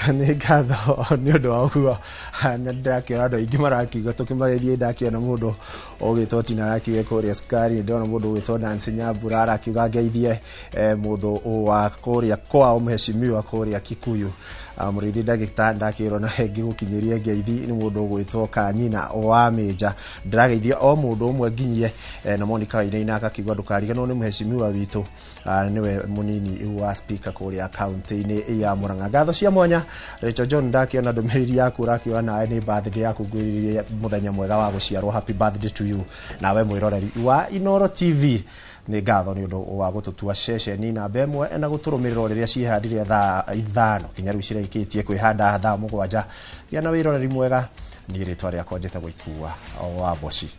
Nĩ ngatho nĩ ũndũ wa ũguo, na ndĩrakĩona andũ aingĩ marakiuga tũkĩmageithie. Ndakĩona mũndũ ũgĩtwo Tina arakiuga kũrĩa cukari, ndĩrona mũndũ ũgĩtwo Nancy Nyambura arakiuga ngeithie mũndũ wa kũrĩa kwao mheshimiwa kũrĩa Kikuyu. Mũrĩithi ndagĩta ndakĩrwo na ngĩgũkinyĩria ngeithi nĩ mũndũ ũgwĩtwo Kanyina wa Mĩnja. Ndĩrageithia o mũndũ ũmwe nginyie na Monica Wainaina akakiuga ndũkariganĩrwo nĩ mheshimiwa witũ, nĩwe mũnini wa speaker kũrĩa kaunti-inĩ ya Murang'a. Ngatho cia mwanya Rachel John, ndakĩona ndũmĩrĩri yaku, ũrakiuga nawe nĩ birthday yaku, ngwĩrirĩrie mũthenya mwega wa gũciarwo, happy birthday to you. Kikuyu. Nawe mwĩroreri wa Inooro TV, nĩ ngatho nĩ ũndũ wa gũtũtua ceceni namba ĩmwe na gũtũrũmĩrĩra rĩrĩa ciĩhandire thaa 5 kinya rĩu cirĩkĩtie kwĩhanda thaa 7. Gĩa na wĩroreri mwega. Niĩ rĩtwa rĩakwa njĩtagwo Ikua wa Boci.